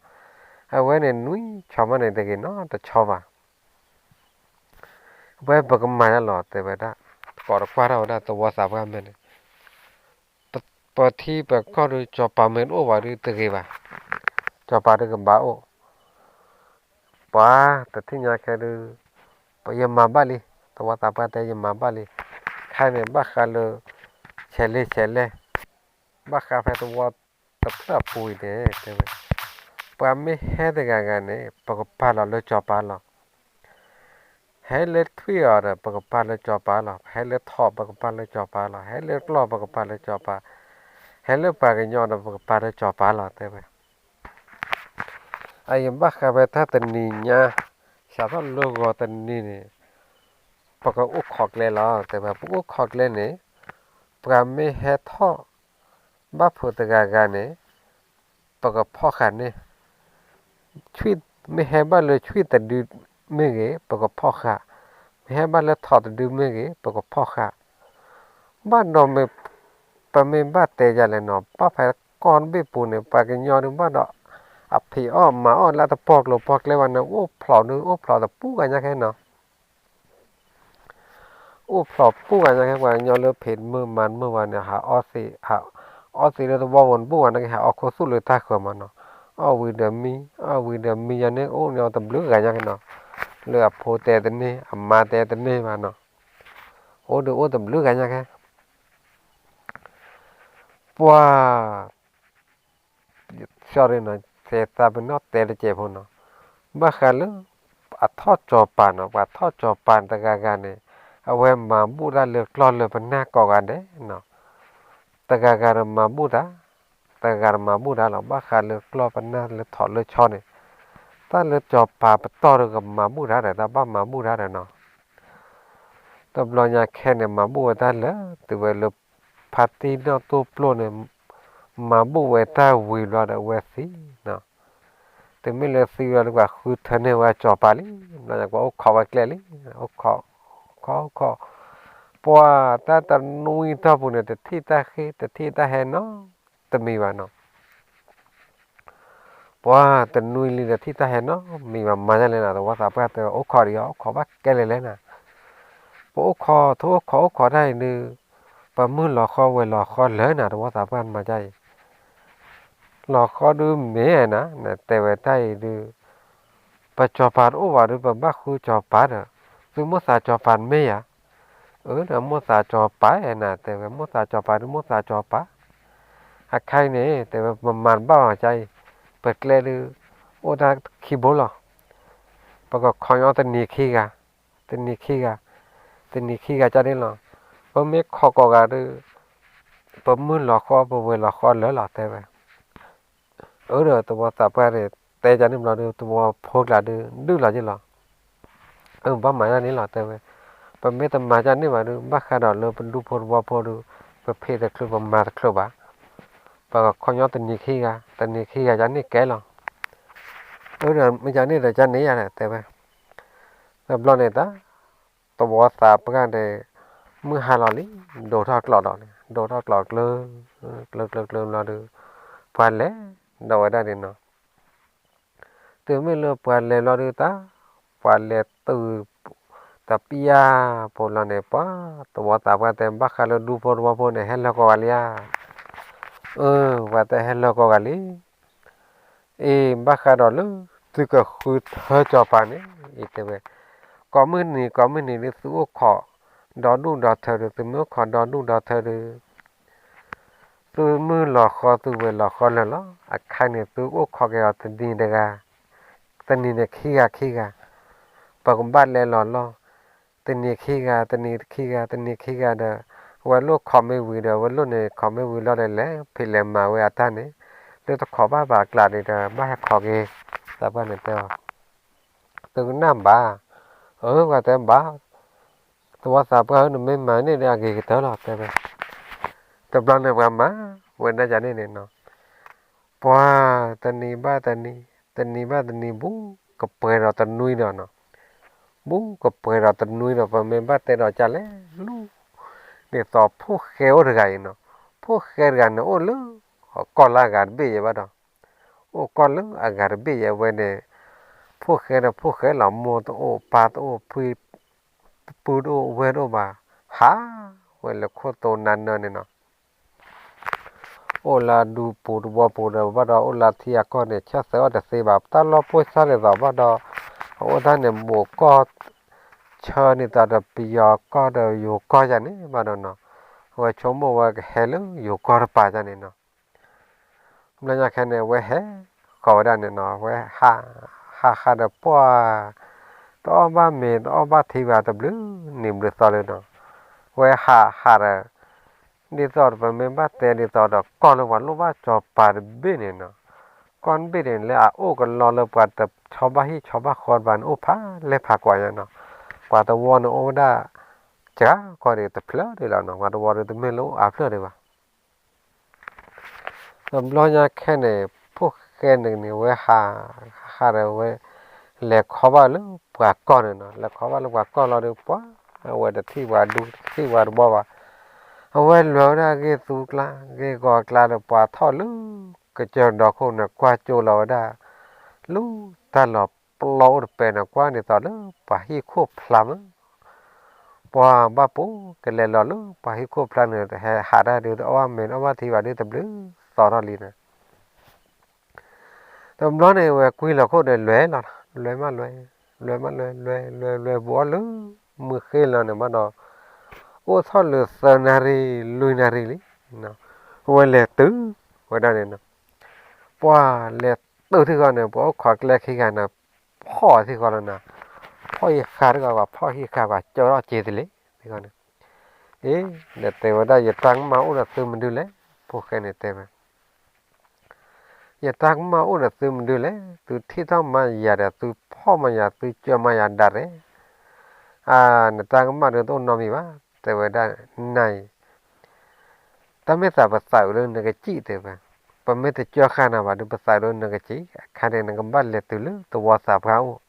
အဝဲန့ၣ်နွံဆီမးန့ၣ် တဂ့ၤနီတဆီဘၣ်. ဝဲပကမၤယါလီၤ တဲဝဲဒၣ်, ကိးတကွၢ်ထီၣ်ဝဲဒၣ်သဝီသးပှၢ်မဲာ်န့ၣ်, ပထံပကီၢ်ဒုး စီၤပၤမ့ၢ်တအိၣ်ဘၣ်ဒုးတဂ့ၤဘၣ်, စီၤပၤဒုးကဘၣ်အိၣ် ပှၤတထံၣ်ညါခဲဒုး ယမၤဘၣ်လံ, သဝီသးပှၢ်တဲယမၤဘၣ်လံ, ခါန့ၣ်ဘၣ်ဃးလၢ ဆဲးလဲဆဲးလဲ, ဘၣ်ဃးဖဲသဝီတဖျၢၣ်အပူၤအံၤန့ၣ် တဲဝဲ, ပှၤမ့ၢ်ဟဲတဂၤဂၤန့ၣ် ပကပာ်လီၤလၢစီၤပၤလီၤ. ဟဲလၢထွံၣ်အီၤဒီး ပကပာ်လၢစီၤပၤလီၤ, ဟဲလၢထိး ပကပာ်လၢစီၤပၤလီၤ, ဟဲလၢကျီၢ် ပကပာ်လၢစီၤပၤ, ဟဲလၢပှၤကညီဒီးပကပာ်လၢစီၤပၤလီၤ တဲဝဲ. အအံၤဘၣ်ဃးဝဲတၢ်တနံၤညါ, စးထီၣ်လၢဂီၤတနံၤန့ၣ်, ပကအိၣ်ခိးကျဲလီၤ တဲဝဲ. ပအိၣ်ခိးကျဲန့ၣ်, ပှၤမ့ၢ်ဟဲထီၣ်ဘၣ်ဖုးတဂၤဂၤန့ၣ်, ပကဖီၣ်ဃာ်န့ၣ် မ့ၢ်ဟဲဘၣ်လၢဆွံၣ်တဒုမ့ၢ်ဂ့ၤ ပကဖီၣ်ဃာ်, မ့ၢ်ဟဲဘၣ်လၢထိးတဒုမ့ၢ်ဂ့ၤ ပကဖီၣ်ဃာ်. ဘၣ်ဒီးမ့ၢ်, ပမ့ၢ်ဘၣ်တဲယၤလဲၣ်နီၤ, ဘၣ်ဖဲကီၢ်တဘ့ၣ်ပူၤန့ၣ် ပှၤကညီဒုးဘၣ်ဒီး အဖံးအီၣ်မၤအီၣ်လၢတပီၢ်ကျိၤပီၢ်ကျဲဘၣ်န့ၣ် အိၣ်ဖျိးဒုး အိၣ်ဖျိးတပူၤဂၤညါခဲနီၤ အိၣ်ဖျိးပူၤဂၤညါခဲ ပှၤကညီလၢဖံးတမုာ်မၤတမုာ်ဘၣ်န့ၣ် ဟးအီသံး, အီသံးလၢသဝီပူၤတဘူၣ်ဘၣ်န့ၣ် ဟးအီခိၣ်သူၣ်လၢတၢ်ဃၢၤမးနီၤ. အီၣ်ဝံၤဒီးမံ, အီၣ်ဝံၤဒီးမံယၤန့ၣ် အိၣ်န့ၣ်အီၤတဘျုးဂၤညါခဲနီၤ. လၢအဖိတဲတန့ၢ် အမါတဲတန့ၢ်ဘၣ်နီၤ. အိၣ်ဒီးအိၣ်တဘျုးဂၤညါခဲ ပှၤ sorry နီၤ, သဲသးပ့ၤနီၣ်တဲတစဲးဖိနီၤ, ဘၣ်ဃးလၢ အထီၣ်စီၤပၤနီၤ, ပှၤထီၣ်စီၤပၤတဂၤဂၤန့ၣ် အဝဲမၤဘူၣ်တၢ်လၢကျီၢ်လၢပနၢ်ကိးဂၤဒဲးနီၤ, တဂၤဂၤဒီးမၤဘူၣ်တၢ်, တဂၤဂၤဒီးမၤဘူၣ်တၢ်လီၤ. ဘၣ်ဃးလၢကျီၢ်ပနၢ်လၢထိးလၢဆီန့ၣ်, တၢ်လၢစီၤပၤပတီၢ်ဒီးကမၤဘူၣ်တၢ်ဒီး တၢ်ဘၣ်မၤဘူၣ်တၢ်ဒီးနီၤ တဘျီညါခဲန့ၣ် မၤဘူၣ်ဝဲတၢ်လၢ တုၤဝဲလၢ ဖါတံၢ်နီၣ်တိၢ်ပျိၢ်န့ၣ် မၤဘူၣ်ဝဲတၢ်ဝံၤဘျီဒီးအဝဲသံနီၤ, တုၤမ့ၢ်လၢသံဘျီဒီး ပှၤဃုထၢန့ၢ်ဝဲစီၤပၤလံ, ဘျီညါပှၤအိၣ်ခိးဝဲကျဲလံ, အိၣ်ခိး, အိၣ်ခိး, ပှၤတၢ်တနွံတီၢ်ပူၤန့ၣ် တထံၣ်တၢ်ဃ့ တထံၣ်တၢ်ဟဲနီတမံၤဘၣ်နီၤ ပှၤတနွံလံဒီးထံၣ်တၢ်ဟဲနီတမံၤဘၣ် မၤဒ်လဲၣ်နီၤ, သဝီသးပှၢ်တဲ အိၣ်ခိးဒီးယီၤ အိၣ်ခိးဘၣ်ကဲလဲၣ်လဲၣ်နၤ, ပအိၣ်ခိး ထိၣ်အိၣ်ခိးအိၣ်ခိးတၢ်အံၤဒုး, ပမုၢ်လီၤဃီဝဲၤလီၤဃီလၢာ်နၤ သဝီသးပှၢ်မၤဒ်အံၤ, လီၤဃီဒုးမ့ၢ်နၤ နတဲဝဲတၢ်အံၤဒုး ပစီၤပၤတအိၣ်ဘၣ်ဒီး ပဘၣ်ဃုစီၤပၤဒီး, သုမိၣ်သးစီၤပၤတမ့ၢ်ဧါ, အၢ ဒီးမိၣ်သးစီၤပၤနၤ တဲဝဲ မိၣ်သးစီၤပၤဒုး မိၣ်သးစီၤပၤ, အခါအံၤန့ၣ် တဲဝဲ ပမၤတဘၣ်ဘၣ်ကါအံၤ, ပကျဲဒုး အိၣ်တၢ်ခံဘိလီၤ, ပကခီညီတနံၤခံဂၤ, တနံၤခံဂၤ, တနံၤခံဂၤကန့ၣ်လီၤ, ပမ့ၢ်ခိးကိးဂၤဒုး ပမုၢ်လီၤဃီပဝဲၤလီၤဃီလၢာ်လီၤ တဲဝဲ အၢ ဒီးသဝီသးပှၢ်န့ၣ် တဲကန့ၣ်ဘျီဒုး သဝီဖိကျါဒုး ဒုးလီၤယ့ၢ်လီၤ, အၢ ဘၣ်မၤဒ်န့ၣ်လီၤ တဲဝဲ, ပမ့ၢ်တမၤကန့ၣ်ဘၣ်ဒုး ဘၣ်ဃးဒီးလၢပဒူဖိသဝီဖိဒုး ပဖံးတချုးပမၤတချုးဘၣ်, ပကခီညီတနံၤခံဂၤ တနံၤခံဂၤကန့ၣ်ကဲလီၤ, အၢ ဒီးမ့ၢ်ကန့ၣ်ဒီးကန့ၣ်ယါ တဲဝဲ, တဘျီန့ၣ်တၢ် သဝီသးပှၢ်န့ၣ် မုၢ်ဟါလီၤလံ, ဒိးထီၣ်ကျိးဒီးန့ၣ် ဒိးထီၣ်ကျိးကျၢၤ, ကျၢၤကျၢၤကျၢၤဘျီဒုး ပှၤလဲၤဒီးဝဲဒၣ်န့ၣ်နီၤ, တုၤမ့ၢ်လၢပှၤလဲၤဘျီဒုးတၢ် ပှၤလဲၤတုၤ တပျၢ်ပူၤလီၤန့ၣ် ပှၤသဝီသးပှၢ်တဲ ဘၣ်ဃးလၢဒူဖိသဝီဖိန့ၣ် ဟဲလၢာ်ကိးဂၤလံဧါ, အၢ ပှၤတဲဟဲလၢာ်ကိးဂၤလံ အ့ ဘၣ်ဃးဒီးလၢ သုကဃုထၢစီၤပၤန့ၣ် အံၤတဲဝဲ, ကိးမုၢ်နံၤ ကိးမုၢ်နံၤဒုး သုအိၣ်ခိးဒီဒူၣ်ဒီထၢဒုး သုမ့ၢ်အိၣ်ခိးဒီဒူၣ်ဒီထၢဒုး သုမုၢ်လီၤဃီသုဝဲၤလီၤဃီလၢာ်လီၤ. အခါန့ၣ် သုအိၣ်ခိးက့ၤအီၤတနံၤတဂၤ, တနံၤန့ၣ်ခံဂၤခံဂၤ, ပကဘၣ်လဲၤလီၤလီၢ်, တနံၤခံဂၤ တနံၤခံဂၤ တနံၤခံဂၤဒီး ဝဲလိၣ်ခိးမ့ၢ်ဝံၤဒီး ဝဲလိၣ်န့ၣ်ခိးမ့ၢ်ဝံၤလီၤဒီး လဲၤဖံးလဲၤမၤဝဲအတၢ်န့ၣ်, လၢတခိးဘၣ်ဘၣ်အကျါန့ၣ်ဒီး ဘၣ်ဟဲခိးက့ၤ, သးပှၢ်န့ၣ်တဲအီၤ သုကနၣ်ဘၣ်, အၢ ပှၤတဲဘၣ်, သဝီသးပှၢ်ဧၢ နမ့ၢ်မၤန့ၣ်ဒီးအဂ့ၤကတၢၢ်လီၤ တဲဝဲ, တဘျီန့ၣ်ပှၤမၤဝဲဒၣ်ယၤန့ၣ်န့ၣ်နီၤ, ပှၤတနံၤဘၣ်တနံၤ, တနံၤဘၣ်တနံၤ ဘူးကပှဲၤဒီးတနွံဒီးနီၤ, ဘူးကပှဲၤဒီးတနွံဒီး ပမ့ၢ်ဘၣ်တဲဒီးကလဲၣ်လူၤ, ဒ်သိးဖိၣ်ဃဲအိၣ်တဂၤအံၤနီၤ, ဖိၣ်ဃဲတဂၤန့ၣ်အိၣ်လၢ ကီၢ်လၢအဂၤတဘ့ၣ်ယဲဘၣ်ဒီး အိၣ်ကီၢ်လၢအဂၤတဘ့ၣ်ယဲဝဲန့ၣ်, ဖိၣ်ဃဲဒီးဖိၣ်ဃဲလီၤ မိၢ်တအိၣ်ပၢ်တအိၣ် ပုၢ်တအိၣ်ဝဲၢ်တအိၣ်ဘၣ်, ဟးဝဲလၢခိၣ်တိနါနၢန့ၣ်နီၤ, အိၣ်လၢဒူပူၤသဝီပူၤဒီးဘၣ်ဒီး အိၣ်လၢထံအကီၢ်န့ၣ် ဆၢသၢအီၣ်တသ့ဘၣ်, တၢ်လီၢ်ပိၢ်စၢ်ဒ်သိးဘၣ်ဒီး အအိၣ်တၢ်န့ၣ် ဘူးကီၢ် ဆၢန့ၢ်သးဒီးပယီၤကီၢ်ဒီးယိၤကီၢ်ယၤန့ၣ်ဘၣ်ဒီးနီၤ, အဝဲဆိကမိၣ်ဝဲကဟဲလၢယိၤကီၢ်တပၤယၤန့ၣ်နီၤ ဘျီညါခဲန့ၣ် အဝဲဟဲဃီၤဝဲဒၣ်န့ၣ်နီၤ, အဝဲဟး, ဟးဟးဒီးပှၢ်, တအီၣ်ဘၣ်မ့ၤ တအီၣ်ဘၣ်ထံဘၣ် တဘျုးနံၤဘျုးသီလၢၤနီၤ, အဝဲဟးဟးဒီး ဒ်သိးဒီးပမ့ၢ်ဘၣ်တဲဒ်သိးဒီး ကီၢ်လၢပှၤလိၣ်ဘၣ်စီၤပၤတဘ့ၣ်န့ၣ်နီၤ, ကီၢ်တဘ့ၣ်န့ၣ် လၢအအိၣ်ကလီလၢပှၤတဆီဘၣ်ဟံၣ်ဆီဘၣ်ဃီတဘၣ်န့ၣ်အိၣ်ဖးလဲၢ်ဖးကွၢ်ညါနီၤ, ပှၤသဝီန့ၣ်အိၣ်ဝဲဒၣ် စှၤကီၢ်ဒံးတဖျၢၣ်ဒံးလီၤနီၤ, ပှၤသဝီဒုးတမ့ၢ်လၢအိၣ်အါဖျၢၣ်ဒံးဘၣ်. တဘျီညါခဲန့ၣ် ဖိၣ်ဃဲန့ၣ်န့ၣ် ဝဲဟး ဟးဒီးဝဲ လဲၤခီဘၣ်လၢပှၤကီၢ်န့ၣ်နီၤ, လဲၤခီဘၣ်လၢပှၤကီၢ်လီၤဒီး ပှၤ အဝဲတထံၣ်ပှၤဒူတထံၣ်ပှၤတဘီဘၣ်, အဝဲလဲၤဝဲဒၣ်ဂ့ၢ်သူကျါ ဂ့ၢ်ဂီၤကျါဒီး ပှၤထီၣ်လၢ ကစၢၢ်ဒီခိၣ်န့ၣ် ကွၢ်ကၠိလီၤဝဲဒၣ် လၢတၢ်လီၢ်ပျီအိၣ်တပဲာ်န့ၣ် ကွၢ်ဒ်သိးလၢပှၤဟံၣ်ခိၣ်ဖျါမး ပှၤဘၣ်ပူၤကလဲၤလီၤလၢပှၤဟံၣ်ခိၣ်ဖျါန့ၣ် ဟဲဟးတၢ်ဒုးတအီၣ်ဘၣ်မ့ၤတအီၣ်ဘၣ်ထံဘၣ်ဒုးတဘျုးသီထီၣ်လံန့ၣ်, တဘျီန့ၣ် ဝဲကွံလီၤခိၣ်ဒီးလဲၤလီၤ, လဲၤမးလဲၤ, လဲၤမးလဲၤ လဲၤလဲၤလဲၤဘူးအီၣ်လၢ မုၢ်ဃ့လီၤန့ၣ်ဘၣ်ဒီး အိၣ်ထီၣ်လၢသၢနၣ်ရံၣ်လွံၢ်နၣ်ရံၣ်လံ, ဝဲလဲၤတုၤဝဲဒၣ်န့ၣ်နီၤ, ပှၤလဲၤတုၤထံဃီန့ၣ် ပှၤအိၣ်ခိးကျဲခံဂၤန့ၣ် ဖီၣ်ထံဃီလီၤနီၤ, ဖီၣ်ယဃာ်တဂၤ ပှၤဖီၣ်ဟံၣ်ဃာ်ပှၤကၢထီၣ်စ့တလ့ၢ်ထံဃီန့ၣ်, အ့ ဒီးတဲဝဲဒၣ် ယတၢ်ကမၣ်အိၣ်ဒီးသုမနုၤလဲၣ်, ဖိၣ်ဃဲန့ၣ်တဲဝဲ ယတၢ်ကမၣ်အိၣ်ဒီးသုမနုၤလဲၣ်, သုထံၣ်ထီၣ်မးယၤဒီး သုဖီၣ်မးယၤ သုကၢမးယၤဒၣ်ရဲၣ်, အါ နတၢ်ကမၣ်ဒုးတအိၣ်နီတမံၤဘၣ်, တဲဝဲဒၣ် နၤအံၤ တၢ်မ့ၢ်သးပသးအုးလၢနကစံၣ်တဲဝဲ, ပမ့ၢ်တကၢဃာ်နၤဘၣ်ဒီး ပသးအုးလၢနကစံၣ်, အခါန့ၣ် နကဘၣ်လဲၤတုၤလၢသဝီသးပှၢ်အိၣ်,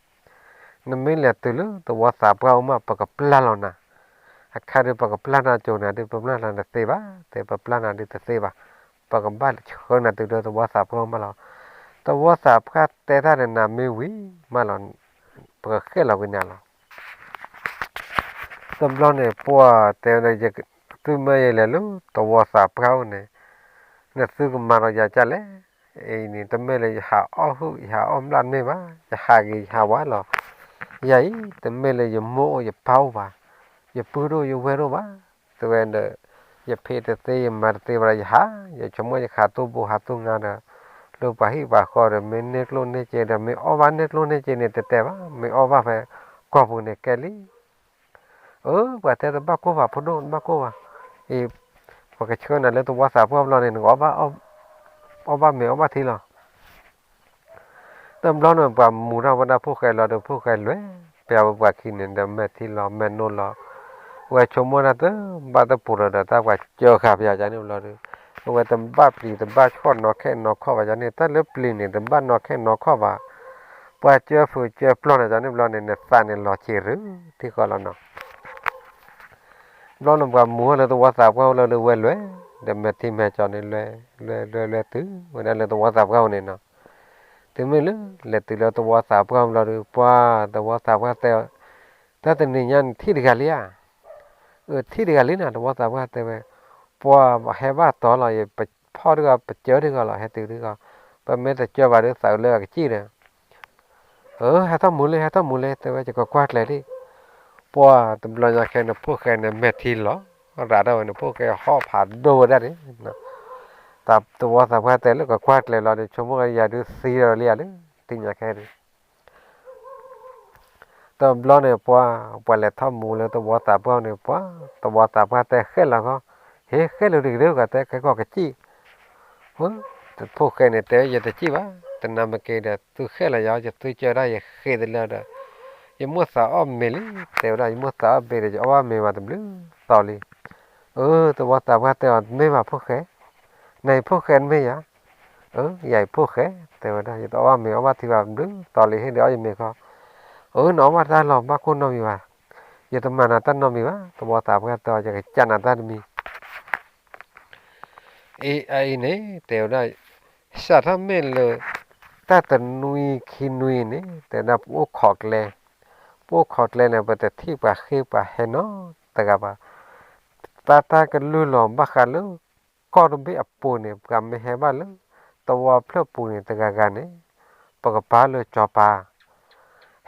နမ့ၢ်လဲၤတုၤလၢသဝီသးပှၢ်အိၣ်မး ပကပျၢ်လီၤနၤ, အခါဒုး ပကပျၢ်နၤကၠိၤနၤဒုး ပပျၢ်နၤတသ့ဘၣ်, တဲပပျၢ်နၤဒုးတသ့ဘၣ်, ပကဘၣ်ဆှၢနၤတုၤလၢသဝီသးပှၢ်အိၣ်မးလီၤ, သဝီသးပှၢ်တဲတၢ်ဒီးနၤမ့ၢ်ဝံၤမးလီၤ, ပကဃဲၣ်လီၤကွံာ်နၤလီၤ. တဘျီန့ၣ် ပှၤတဲဝဲဒၣ် သုမ့ၢ်ယလဲၤလၢသဝီသးပှၢ်အိၣ်န့ၣ်, နသုကမၤဒီးယၤကၢ်လဲၣ်, အံၤန့ၣ် တမ့ၢ်လၢယဟးအီၣ်ဟုၣ် ယဟးအီၣ်မျၢ်တမ့ၢ်ဘၣ်, ယဟးဂ့ၤယဟးဝါလီၤ, ယၤအံၤ တမ့ၢ်လၢယမိၢ်အိၣ်ယပၢ်အိၣ်ဘၣ်, ယပုၢ်ဒိၣ်ယဝဲၢ်ဒိၣ်ဘၣ်, တဲဝဲဒီး ယဖံးတသ့ယမၤတသ့ဘၣ်ဒီး ယဟး ယဆိကမိၣ်ယခးသိၣ်ဘိဟးသိၣ်ငါဒီး လၢပှၤဟံၣ်ပှၤဃီဒီး မ့ၢ်န့ၢ်ကျိၣ်န့ၢ်စ့ဒီး မ့ၢ်အီၣ်ဘၣ်န့ၢ်ကျိၣ်န့ၢ်စ့န့ၣ် တတဲဘၣ်, မ့ၢ်အီၣ်ဘၣ်ဖဲကီၢ်ပူၤန့ၣ်ကဲလံ. အၢ ပှၤတဲတဘၣ်ကိၢ်ဘၣ် ဖိဒိၣ်တဘၣ်ကိၢ်ဘၣ်, အံၤ ပကဆှၢနၤလၢသဝီသးပှၢ်ဘျီန့ၣ် နကအီၣ်ဘၣ်မ့ၤအီၣ်ဘၣ်ထံလီၤ. တဘျီန့ၣ် ပှၤမူၤထီၣ်ဝဲဒၣ်ဖိၣ်ဃဲလီၤဒီး ဖိၣ်ဃဲလဲၤ, ပျဲဝဲပှၤခံန့ၣ်ဒီး မဲာ်ထံလီၤ မဲာ်နိလီၤ, ဝဲဆိကမိၣ်တၢ်တဘၣ်တပူၤလီၤဒီး တၢ်ပှၤစၢဃာ်ပယီၤကန့ၣ်ဘျီဒီး အဝဲတဘၣ်ပျံၤတဘၣ်ဆီၣ်နီၤခဲနီၤခီၣ်ဘၣ်ယၤန့ၣ် တၢ်လၢပျံၤန့ၣ် တဘၣ်နီၤခဲနီၤခီၣ်ဘၣ်, ပှၤစၢဖုးစၢပျီၢ်န့ၣ် ယၤန့ၣ်ဘျီန့ၣ် နသးန့ၣ်လီၤဆံးရူၢ်ထံဃီလီၤနီၤ. ဘျီန့ၣ်ပှၤမူၤထီၣ်လၢသဝီသးပှၢ်အိၣ်လီၤဒီး ဝဲလဲၤ, ဒီးမဲာ်ထံမဲာ်ကၠီန့ၣ်လဲၤ, လဲၤလဲၤလဲၤတုၤဝဲဒၣ်လၢသဝီသးပှၢ်အိၣ်န့ၣ်နီၤ. တုၤမ့ၢ်လၢလဲၤတုၤလၢသဝီသးပှၢ်အိၣ်ဘျီဒီး ပှၤသဝီသးပှၢ်တဲ, တၢ်တနံၤညါန့ၣ်ထံၣ်တဂၤလံဧါ. အၢ ထံၣ်တဂၤလံနီၤ သဝီသးပှၢ်တဲဝဲ, ပှၤဟဲဘၣ်တီၤလီၤ ယဖီၣ်ထံဂီၤ ပစၢထံဂီၤလီၤ ဟဲတုၤထံဂီၤ, ပမ့ၢ်တစၢဘၣ်ဒီးသးအုးလၢအကစံၣ်ဒီး အၢ ဟဲထီၣ်မူၤလံ ဟဲထီၣ်မူၤလံ တဲဝဲ ယကကွၢ်ကျဲၤလံ. ပှၤတဘျီညါခဲန့ၣ် ဖိၣ်ဃဲန့ၣ် မဲာ်ထံလီၤ, ရၤထီၣ်ဝဲန့ၣ် ဖိၣ်ဃဲဟီၣ်ဖးဒိၣ်ဝဲဒၣ်န့ၣ်, သဝီသးပှၢ်တဲလၢကကွၢ်ကျဲၤလီၤဒီး ဆိကမိၣ်ယၤဒုးသံဒီးလံဧါလၢ တနံၤညါခဲန့ၣ် တဘျီန့ၣ် ပှၤ ပှၤလဲၤထီၣ်မူၤလၢသဝီသးပှၢ်န့ၣ် ပှၤ သဝီသးပှၢ်တဲဃဲၣ်လီၤခီ, ဟ့ ဃဲၣ်လၢတကဒၢကီး တဲကဲကီးကစံၣ် ဖိၣ်ဃဲန့ၣ်တဲ ယတစံၣ်ဘၣ်, တနၤမ့ၢ်က့ၤဒီး သုဃဲၣ်လီၤယၤ ယသုကၢဒၣ်ယဃ့တလၢဒီး ယမိၣ်သးအီၣ်မ့ၤလံ, တဲဝဲဒၣ် ယမိၣ်သးအီၣ်မ့ၤဒီး ယအီၣ်ဘၣ်မ့ၤဘၣ်တဘျုးသီလံ. အၢ သဝီသးပှၢ်တဲအီၤ တမ့ၢ်ဘၣ်ဖိၣ်ဃဲ, နအံၤဖိၣ်ဃဲတမ့ၢ်ယၤ, အၢ ယၤအံၤဖိၣ်ဃဲ, တဲဝဲဒၣ် ယတအီၣ်ဘၣ်မ့ၤအီၣ်ဘၣ်ထံဘၣ်တဘျုးသီလံ ဟ့ၣ်ဒုးအီၣ်ယမ့ၤခီ, အၢ နအီၣ်ဘၣ်တၢ်လီၤ ဘၣ်ကိၢ်နီတမံၤဘၣ်, ယတမၤနၤတၢ်နီတမံၤဘၣ်, သဝီသးပှၢ်တဲအီၤ ယကစၢ်နၤတၢ်တမံၤ အံၤ အအံၤန့ၣ် တဲဝဲဒၣ် စးထီၣ်မ့ၢ်လၢ တၢ်တနွံခံနွံန့ၣ် တဲဝဲဒၣ် ပအိၣ်ခိးကျဲ, ပအိၣ်ခိးကျဲန့ၣ် ပတထံၣ်ပှၤဃ့ပှၤဟဲနီတဂၤဘၣ်. တၢ်တၢ်ကလုၢ်လီၤဘၣ်ဃးလၢ ကီၢ်တဘ့ၣ်အပူၤန့ၣ် ပှၤမ့ၢ်ဟဲဘၣ်လၢ သဝီဖျၢၣ်ပူၤန့ၣ် တဂၤဂၤန့ၣ် ပကပာ်လၢစီၤပၤ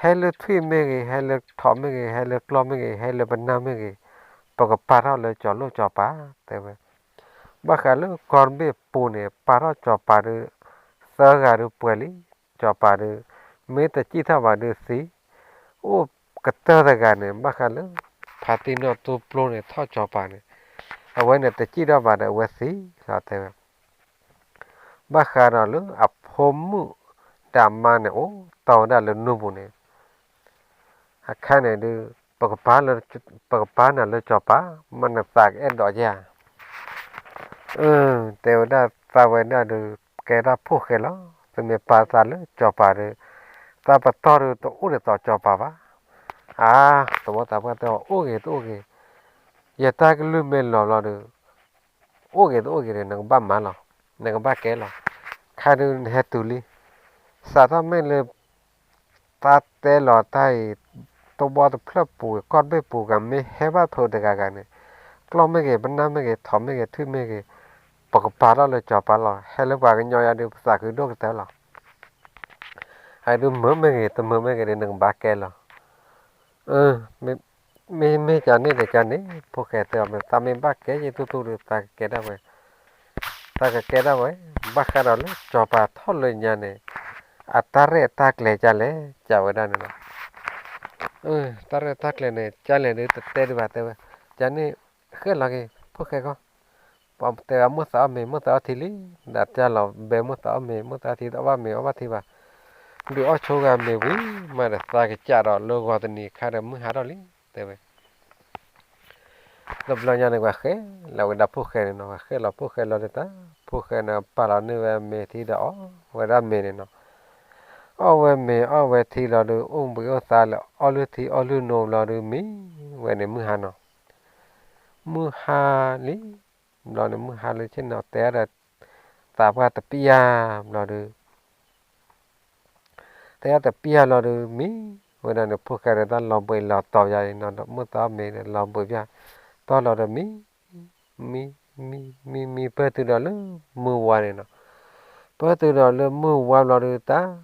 ဟဲလၢထွံၣ်မ့ၢ်ဂ့ၤ ဟဲလၢထိးမ့ၢ်ဂ့ၤ ဟဲလၢကျီၢ်မ့ၢ်ဂ့ၤ ဟဲလၢပနၢ်မ့ၢ်ဂ့ၤ ပကပာ်ထီၣ်လၢစီၤလိၣ်စီၤပၤ တဲဝဲ. ဘၣ်ဃးလၢကီၢ်တဘ့ၣ်ပူၤန့ၣ် ပာ်ထီၣ်စီၤပၤဒီး သၢဂၤဒီးပှဲၤလံ, စီၤပၤဒီး မ့ၢ်တစံၣ်ထီၣ်ဘၣ်ဒီးသံ, အိၣ်ကတၢၢ်တဂၤန့ၣ် ဘၣ်ဃးလၢ ဖါတံၢ်နီၢ်သိပျိန့ၣ် ထီၣ်စီၤပၤန့ၣ် အဝဲန့ၣ်တစံၣ်ထီၣ်ဘၣ်ဒီးအဝဲသံလီၤတဲဝဲ. ဘၣ်ဃးဒီးလၢအဖိမုၣ်ဒီးအမါန့ၣ် အိၣ်တီၢ်ဝဲဒၣ်လၢနူပူၤန့ၣ်, အခါန့ၣ်ဒုး ပကပာ်နၤလၢစီၤပၤ, မ့ၢ်နသးကအဲၣ်ဒိးဧါ. တဲဝဲဒၣ်သးဝဲဒၣ်ဒီး ကဲဒၣ်ဖိၣ်ဃဲလီၤ. သုမ့ၢ်ပာ်သးလၢစီၤပၤဒီး သးပတီၢ်ဒီးတအိၣ်ဒ်သိးစီၤပၤဘၣ်. အါ, သဝီသးပှၢ်တဲအီၤ အိၣ်ဂ့ၤတအိၣ်ဂ့ၤ, ယတၢ်ကလုၢ်မ့ၢ်လီၤလီၤဒီး အိၣ်ဂ့ၤတအိၣ်ဂ့ၤဒီး နကဘၣ်မၤလီၤ, နကဘၣ်ကဲလီၤ. ခါဒုးနဟဲတုၤလံ, စးထီၣ်မ့ၢ်လၢ တၢ်တဲလီၤတၢ်အံၤ တဝီတဖျၢၣ်ပူၤ ကီၢ်တဘ့ၣ်ပူၤဂၤ မ့ၢ်ဟဲဘၣ်ဖိတဂၤဂၤန့ၣ်, ကျီၢ်မ့ၢ်ဂ့ၤ ပနၢ်မ့ၢ်ဂ့ၤ ထိးမ့ၢ်ဂ့ၤ ထွံၣ်မ့ၢ်ဂ့ၤ, ပကပာ်ထီၣ်လၢစီၤပၤလီၤ. ဟဲလၢပှၤကညီယါဒီး ပသးခုဒိၣ်ကတၢၢ်လီၤ. အဒုးမုာ်မ့ၢ်ဂ့ၤ တမုာ်မ့ၢ်ဂ့ၤဒီး နကဘၣ်ကဲလီၤ. မ့မ့ၢ်ကန့ၣ်ဒီးကန့ၣ် ဖိၣ်ဃဲတဲအီၤ မ့ၢ်သးမ့ၢ်ဘၣ်ကဲယံၤတူၢ်တူၢ်ဒီး သးကကဲဒၣ်ဝဲ, သးကကဲဒၣ်ဝဲ, ဘၣ်ဃးဒီးလၢစီၤပၤထီၣ်လၢညါန့ၣ် အတၢ်ရဲၣ်တၢ်ကျဲၤကလဲၣ် ကဝဲဒၣ်န့ၣ်လီၤ. တၢ်ရဲၣ်တၢ်ကျဲၤန့ၣ် ကလဲၣ်ဒုးတတဲဒံးဘၣ်တဲဝဲ, ကန့ၣ် ဃဲၣ်လီၤက့ၤ ဖိၣ်ဃဲခီ, ပှၤတဲဝဲမိၢ်သးအီၣ်မ့ၤ မိၢ်သးအီထံလံ, ဒီးတဲလီၤဘဲမိၢ်သးအီၣ်မ့ၤ မိၢ်သးအီထံ တအီၣ်ဘၣ်မ့ၤအီၣ်ဘၣ်ထံဘၣ်, ဒုးအီၣ်ဆိဂၤမ့ၤဝံၤမးဒီး သးကစးဒီးလၢဂီၤတနံၤခါဒီးမုၢ်ဟါထီၣ်လံ တဲဝဲ. တဘျီညါန့ၣ် ပှၤဃဲလီၤဝဲဒၣ်ဖိၣ်ဃဲန့ၣ်နီၤ, ပှၤဃဲလီၤဖိၣ်ဃဲလီၤဒီးတၢ် ဖိၣ်ဃဲန့ၣ် ပာ်လီၤန့ၢ်ဝဲမ့ၤထံဒီးအီၣ်ဝဲဒၣ်မ့ၤန့ၣ်နီၤ, အီၣ်ဝဲမ့ၤအီၣ်ဝဲထံလီၤဒီး အိၣ်ဘှံးအိၣ်သါလၢအီၣ်လုၢ်ထံအီၣ်လုၢ်နိဘျီဒီးမံဝဲန့ၣ်မုၢ်ဟါနီၤ, မုၢ်ဟါလံ, ဘျီန့ၣ်မုၢ်ဟါလၢဆ့ၣ်နီၤ တဲဒီး သးပှၢ်တပျၢ်ဘျီဒီး တဲတပျၢ်လီၤဒီးမံဝဲဒၣ်န့ၣ် ဖိၣ်ဃဲဒီးတၢ်လီၤဘှံးလီၤတီၤယါအံၤနီၤ ဒီးမိၢ်သးအီၣ်မ့ၤဒီးလီၤဘှံးပျၢ် တီၢ်လီၤဒီးမံ, မံ, မံ, မံ, မံပၢၢ်တုၤဒီးလၢမုၢ်ဝါန့ၣ်နီၤ, ပၢၢ်တုၤဒီးလၢမုၢ်ဝါဘျီဒီးတၢ်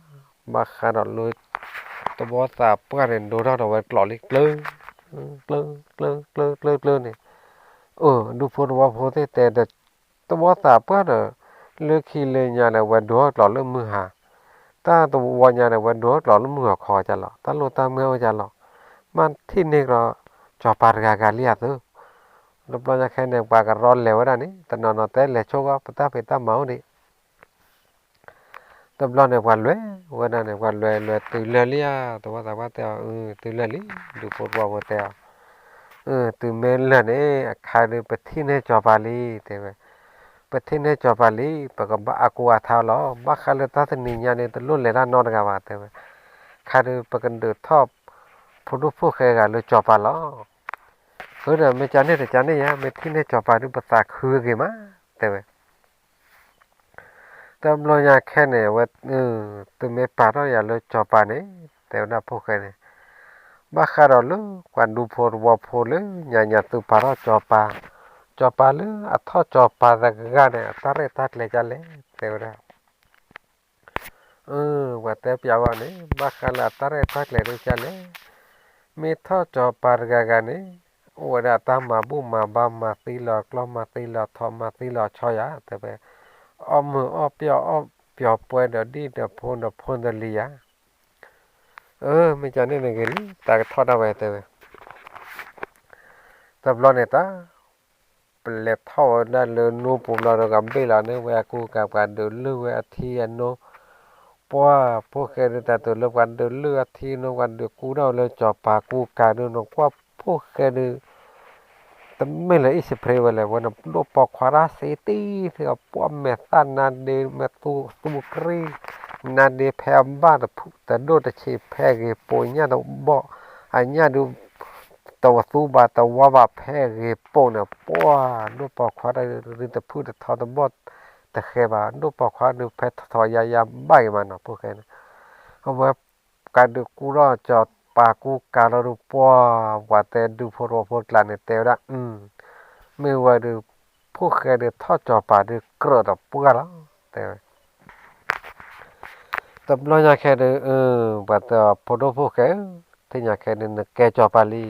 ဘၣ်ဃးဒီးလၢ တဘီသးပှၢ်န့ၣ် ဒိထီၣ်ဒီးဝဲကျိးလံ ကျၢ, ကျၢ, ကျၢ, ကျၢ, ကျၢ, ကျၢန့ၣ်, အၢ ဒူဖိတဝီဖိသ့ၣ်တဲဒီး တဘီသးပှၢ်ဒီး လၢခံလၢညါန့ၣ် ဝဲဒိထီၣ်ကျိးလၢမုၢ်ဟါ, တၢ်တဝီညါန့ၣ် ဝဲဒိထီၣ်ကျိးလၢမုၢ်ဂီၤခီကလီၤ, တၢ်လိၣ်တၢ်မၢအိၣ်ကလီၤ, မ့ၢ်ထံၣ်န့ၢ်ကဒီး စီၤပၤတဂၤဂၤလံဧါသု, တဘျီညါခဲန့ၣ် ပှၤကရီလဲၤဝဲဒၣ်န့ၣ် တနီၤနီၤတဲလဲၤဆိကီး ပတၢ်ဖံးတၢ်မၤအိၣ်ဒံး တဘျီန့ၣ် ပှၤလဲၤဝဲဒၣ်န့ၣ် ပှၤလဲၤလဲၤတုၤလၢာ်လံဧါ, တဝီသးပှၢ်တဲအီၤ အၢ တုၤလၢာ်လံ, ဒူဖိတဝီဖိတဲအီၤ, အၢ တုၤမ့ၢ်လၢာ်န့ၣ် အခါဒုးပထံၣ်န့ၢ်စီၤပၤလံ တဲဝဲ, ပထံၣ်န့ၢ်စီၤပၤလံ ပကဘၣ်အကူအထါလီၤ, ဘၣ်ဃးလၢတၢ်တနံၤညါန့ၣ် တလိၣ်လဲၤတၢ်နီတဂၤဘၣ် တဲဝဲ, ခါဒုးပကဒုးထီၣ် ဖိဒိၣ်ဖိၣ်ဃဲဂၤလၢစီၤပၤလီၤ အၢ ဒီးမ့ၢ်ကန့ၣ်တကန့ၣ်ယါ မ့ၢ်ထံၣ်န့ၢ်စီၤပၤဒုးပသးခုဂ့ၤမး တဲဝဲ. တဘျီညါခဲန့ၣ် အဝဲ သုမ့ၢ်ပာ်ထီၣ်ယၤလၢစီၤပၤန့ၣ် တဲဝဲဒၣ်ဖိၣ်ဃဲန့ၣ်, ဘၣ်ဃးဒီးလၢပှၤဒူဖိတဝီဖိလၢညါညါသုပာ်ထီၣ်စီၤပၤ, စီၤပၤလၢအထီၣ်စီၤပၤတဂၤန့ၣ် အတၢ်ရဲၣ်တၢ်ကျဲၤကလဲၣ် တဲဝဲဒၣ် ပှၤတဲပျးဝဲန့ၣ် ဘၣ်ဃးလၢအတၢ်ရဲၣ်တၢ်ကျဲၤဒုးကလဲၣ်, မ့ၢ်ထီၣ်စီၤပၤတဂၤဂၤန့ၣ် အိၣ်ဝဲဒၣ်တၢ်မၤဘူၣ်မၤဘါမၤသံလီၤကျီၢ်မၤသံလီၤဆီယၤ တဲဝဲ, အီၣ်မုာ်အီၣ်ပျီၣ်အီၣ်ပျီၤပှဲၤဒီးဒ်ဒီးဖိဒီးဖိဒီးလံၤယၤ အၢ မ့ၢ်ကန့ၣ်န့ၣ်ဂ့ၤလံ တၢ်ကထီၣ်ဒၣ်ဝဲတဲဝဲ, တဘျီန့ၣ်တၢ် ပလဲၤထီၣ်ဝဲဒၣ်လၢနူပူၤဘျီဒီး ကဘ့ၣ်လီၤန့ၢ်ဝဲအကူကၤ ပှၤဒုးလုၢ်ဝဲအထံအနိ, ပှၤဖိၣ်ဃဲဒုးတၢ်တုၤလၢပှၤဒုးလုၢ်အထံအနိ ပှၤဒုးကူထီၣ်လၢစီၤပၤကူကၤဒုးနီၤ ပှၤဖိၣ်ဃဲဒုး တမ့ၢ်လၢအံၣ်စရ့လးဝဲလဲၣ် ဝဲန့ၣ်ဒိၣ်ပိာ်ခွါတၢ်စ့တံၢ်သ့ၣ်အပှၤမဲာ်သၣ်နါဒ့မဲာ်သူသူကရံၣ် နါဒ့ဖဲအဘၣ်တဖုတဒိၣ်တဆံး ဖဲဂ့ၤပိာ်ညၣ်တဘီၣ် အညၣ်ဒုး တဝသူဘၣ်တဝါဘၣ်ဖဲဂ့ၤပိာ်န့ၣ် ပှၤဒိၣ်ပိာ်ခွါတၢ်ဒုးတဖုတထီတဘီၣ်တဃဲဘၣ် ဒိၣ်ပိာ်ခွါဒုးဖဲထီထီယါယါဘၣ်ဂ့ၤမးနီၤ ဖိၣ်ဃဲန့ၣ် အဝဲ ကးဒုးကူထီၣ်စီၤပၤကူကၤလီၤဒုးပှၤ ပှၤတဲဒုးဖိတဝီဖိကျါန့ၣ် တဲဝဲဒၣ် မ့ၢ်ဝဲဒုး ဖိၣ်ဃဲဒုးထီၣ်စီၤပၤဒုးကြၢးဒီးပှၢ်လီၤ တဲဝဲ တဘျီညါခဲဒုး ပှၤတဲအီၤ ဖိဒိၣ်ဖိၣ်ဃဲဧၢ, ထံၣ်ညါခဲဒုး နကဲစီၤပၤလံ,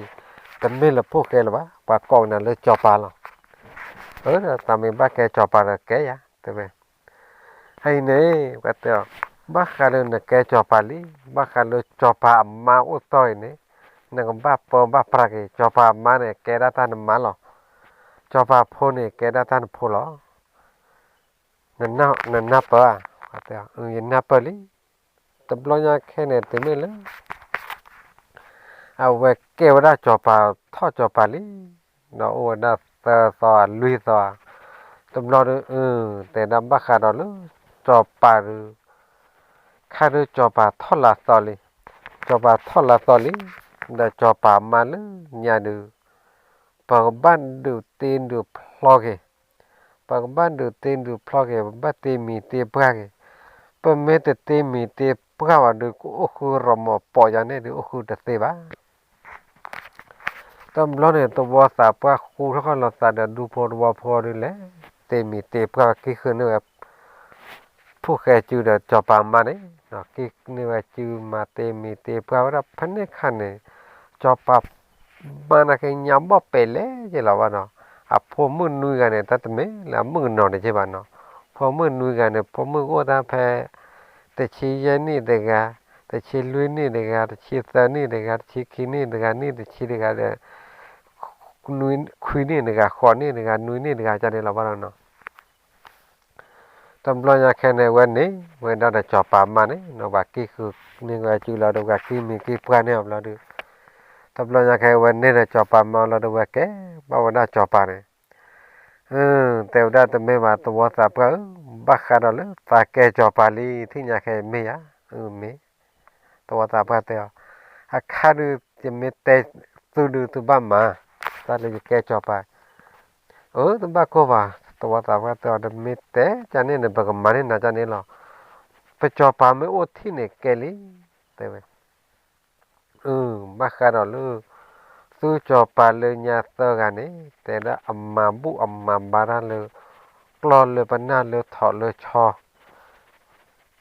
တမ့ၢ်လၢဖိၣ်ဃဲလၢၤဘၣ်, ပှၤကိးနၤလၢစီၤပၤလီၤ. အၢ သးမ့ၢ်ဘၣ်ကဲစီၤပၤဒီးကဲယၤ တဲဝဲ. အံၤန့ၣ် ပှၤတဲအီၤ ဘၣ်ဃးလၢနကဲစီၤပၤလံ, ဘၣ်ဃးလၢစီၤပၤအမါအိၣ်တီၢ်အံၤန့ၣ် နကဘၣ်ပၢဘၣ်ပြးက့ၤ, စီၤပၤအမါန့ၣ် ကဲဒၣ်တၢ်နမါလီၤ. စီၤပၤဖိန့ၣ် ကဲဒၣ်တၢ်နဖိလီၤ. နနၢ်ပၢၢ်ဧါ, တဲ, ယနၢ်ပၢၢ်လံ. တဘျီညါခဲန့ၣ် တုၤမ့ၢ်လၢ အဝဲကဲဝဲဒၣ်စီၤပၤ ထီၣ်စီၤပၤလံ, ဒီးအိၣ်ဝဲဒၣ်သၢသီ လွံၢ်သီ, တဘျီဒီး တဲဒၣ်ဘၣ်ဃးဒီးလၢ စီၤပၤဒီး ခါဒီးစီၤပၤထီၣ်လၢသီလံ, စီၤပၤထီၣ်လၢသီလံ, ဒီးစီၤပၤမါလၢညါဒီး ပကဘၣ်ဒုးတ့ဒုးဖျီက့ၤ, ပကဘၣ်ဒုးတ့ဒုးဖျီက့ၤ, ပဘၣ်တ့မံၤတ့ပှၢ်က့ၤ, ပမ့ၢ်တတ့မံၤတ့ပှၢ်ဘၣ်ဒီး ကအိၣ်ဃုာ်ရိၣ်မိၢ်ပိာ်ယၤန့ၣ်ဒီး အိၣ်ဃုာ်တသ့ဘၣ်. တဘျီန့ၣ် သဝီသးပှၢ်ဃူထီၣ်ဃီလီၤသးဒီး ဒူဖိသဝီဖိဒုးလဲၤ တ့မံၤတ့ပှၢ် က့ၤဃုန့ၢ်ဝဲ ဖိၣ်ဃဲစုဒီးစီၤပၤမါန့ၣ်, က့ၤန့ၢ်ဝဲစုမၤတ့မံၤတ့ပှၢ်ဝဲဒၣ် ဖဲန့ၣ်ခါန့ၣ် စီၤပၤမါန့ၣ်က့ညါဘီၣ်ပဲာ်လဲၣ်ယဲလီၤဘၣ်နီၤ, အဖိမုၣ်နွံဂၤန့ၣ် တၢ်တမ့ၢ်လၢအမုၣ်ကနီၤတက့ၢ်ဘၣ်နီၤ, ဖိမုၣ်နွံဂၤန့ၣ် ဖိမုၣ်ကအိၣ်တၢ်ဖဲ တဆံယဲၢ်နံၣ်တဂၤ, တဆံလွံၢ်နံၣ်တဂၤ, တဆံသၢနံၣ်တဂၤ, တဆံခံနံၣ်တဂၤ, နံၣ်တဆံတဂၤဒီး ခွံနံၣ်တဂၤ, ဃိးနံၣ်တဂၤ, နွံနံၣ်တဂၤ ကန့ၣ်လီၤဘၣ်နီၤ. တဘျီညါခဲန့ၣ် ဝဲန့ၢ်ဝဲဒၣ်ဒီးစီၤပၤမါန့ၣ် ပှၤက့ၤဃုန့ၢ်ဝဲစုလီၤဒီး ပှၤက့ၤမံၤက့ၤပှၢ်န့ၢ်အီၤဘျီဒီး, တဘျီညါခဲဝဲန့ၢ်ဒီးစီၤပၤမါလီၤဒီး ဝဲကဲဘၣ်ဝဲဒၣ်စီၤပၤန့ၣ်, တဲဝဲဒၣ်တမ့ၢ်ဘၣ် သဝီသးပှၢ်ဧၢ, ဘၣ်ဃးဒီးလၢသးကဲစီၤပၤလံ ထံၣ်ညါခဲအံၤမ့ၢ်ဧါ, မ့ၢ် သဝီသးပှၢ်တဲအီၤ, အခါဒုး ယမ့ၢ်တဲသုဒုး သုဘၣ်မၤ, တၢ်လၢယကဲစီၤပၤ, အၢ တဘၣ်ကိၢ်ဘၣ်, သဝီသးပှၢ်တဲအီၤ တမ့ၢ်တဲကန့ၣ်န့ၣ် ပကမၤန့ၢ်နၤကန့ၣ်လီၤ, ပစီၤပၤမ့ၢ်အိၣ်ထံၣ်န့ၣ်ကဲလံ, တဲဝဲ အၢ ဘၣ်ဃးဒီးလၢ သုစီၤပၤလၢညါသၢဂၤန့ၣ် တဲဒၣ်အမၤဘူၣ်အမၤဘါတၢ်လၢ ကျီၢ်လၢပနၢ်လၢထိးလၢဆီ,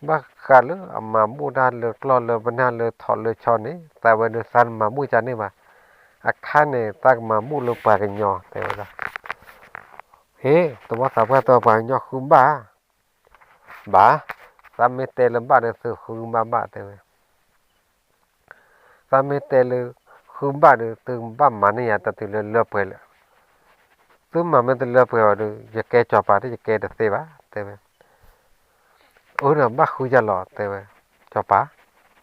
ဘၣ်ဃးလၢအမၤဘူၣ်တၢ်လၢကျီၢ်လၢပနၢ်လၢထိးလၢဆီန့ၣ် သးဝဲဒုးသးတမၤဘူၣ်ကန့ၣ်ဘၣ်, အခါန့ၣ် သးကမၤဘူၣ်လၢပှၤကညီ တဲဝဲဒၣ်, ဟ့ သဝီသးပှၢ်တဲအီၤ ပှၤကညီဃုဘၣ် ဘၣ်, သးမ့ၢ်တဲလၢဘၣ်ဒီး သုဃုဘၣ်ဘၣ် တဲဝဲ, သးမ့ၢ်တဲလၢ ဃုဘၣ်ဒီး သုကဘၣ်မၤန့ၢ်ယၤတၢ်တုၤလၢလၢပှဲၤလၢာ်, သုမၤမ့ၢ်တလၢပှဲၤဘၣ်ဒီး ယကဲစီၤပၤဒီး ယကဲတသ့ဘၣ် တဲဝဲ, အၢ ဒီးဘၣ်ဃုယၤလီၤ တဲဝဲ, စီၤပၤ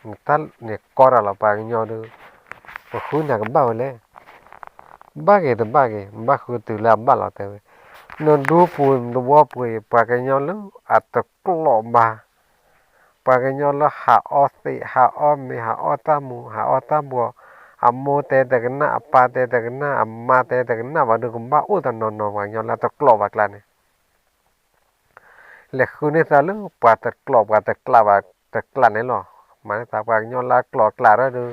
နတၢ်န့ၣ်ကီတၢ်လီၤ ပှၤကညီဒီး ပဃုနၤကဘၣ်ဝဲလဲၣ် ဘၣ်ဂ့ၤတဘၣ်ဂ့ၤ ဘၣ်ဃုတုၤလၢအဘၣ်လီၤ တဲဝဲ, နဒူပူၤနသဝီပူၤအံၤ ပှၤကညီလၢအတကျိာ်ဘၣ်, ပှၤကညီလၢဟးအီသံး ဟးအီမ့ၤ ဟးအီတၢ်မူ ဟးအီတၢ်ဘှီး, အမိၢ်တဲတကနၣ် အပၢ်တဲတကနၣ် အမါတဲတကနၣ်ဘၣ်ဒီး ကဘၣ်အိၣ်တနီၤနီၤ ပှၤကညီလၢအတကျိာ်ဘၣ်ကျါန့ၣ် လဲၤဃုန့ၢ်သးလၢပှၤတကျိာ်ပှၤတကျးဘၣ်တကျးန့ၣ်လီၤ. မၤန့ၢ်သးပှၤကညီလၢအကျိာ်အကျးဒီး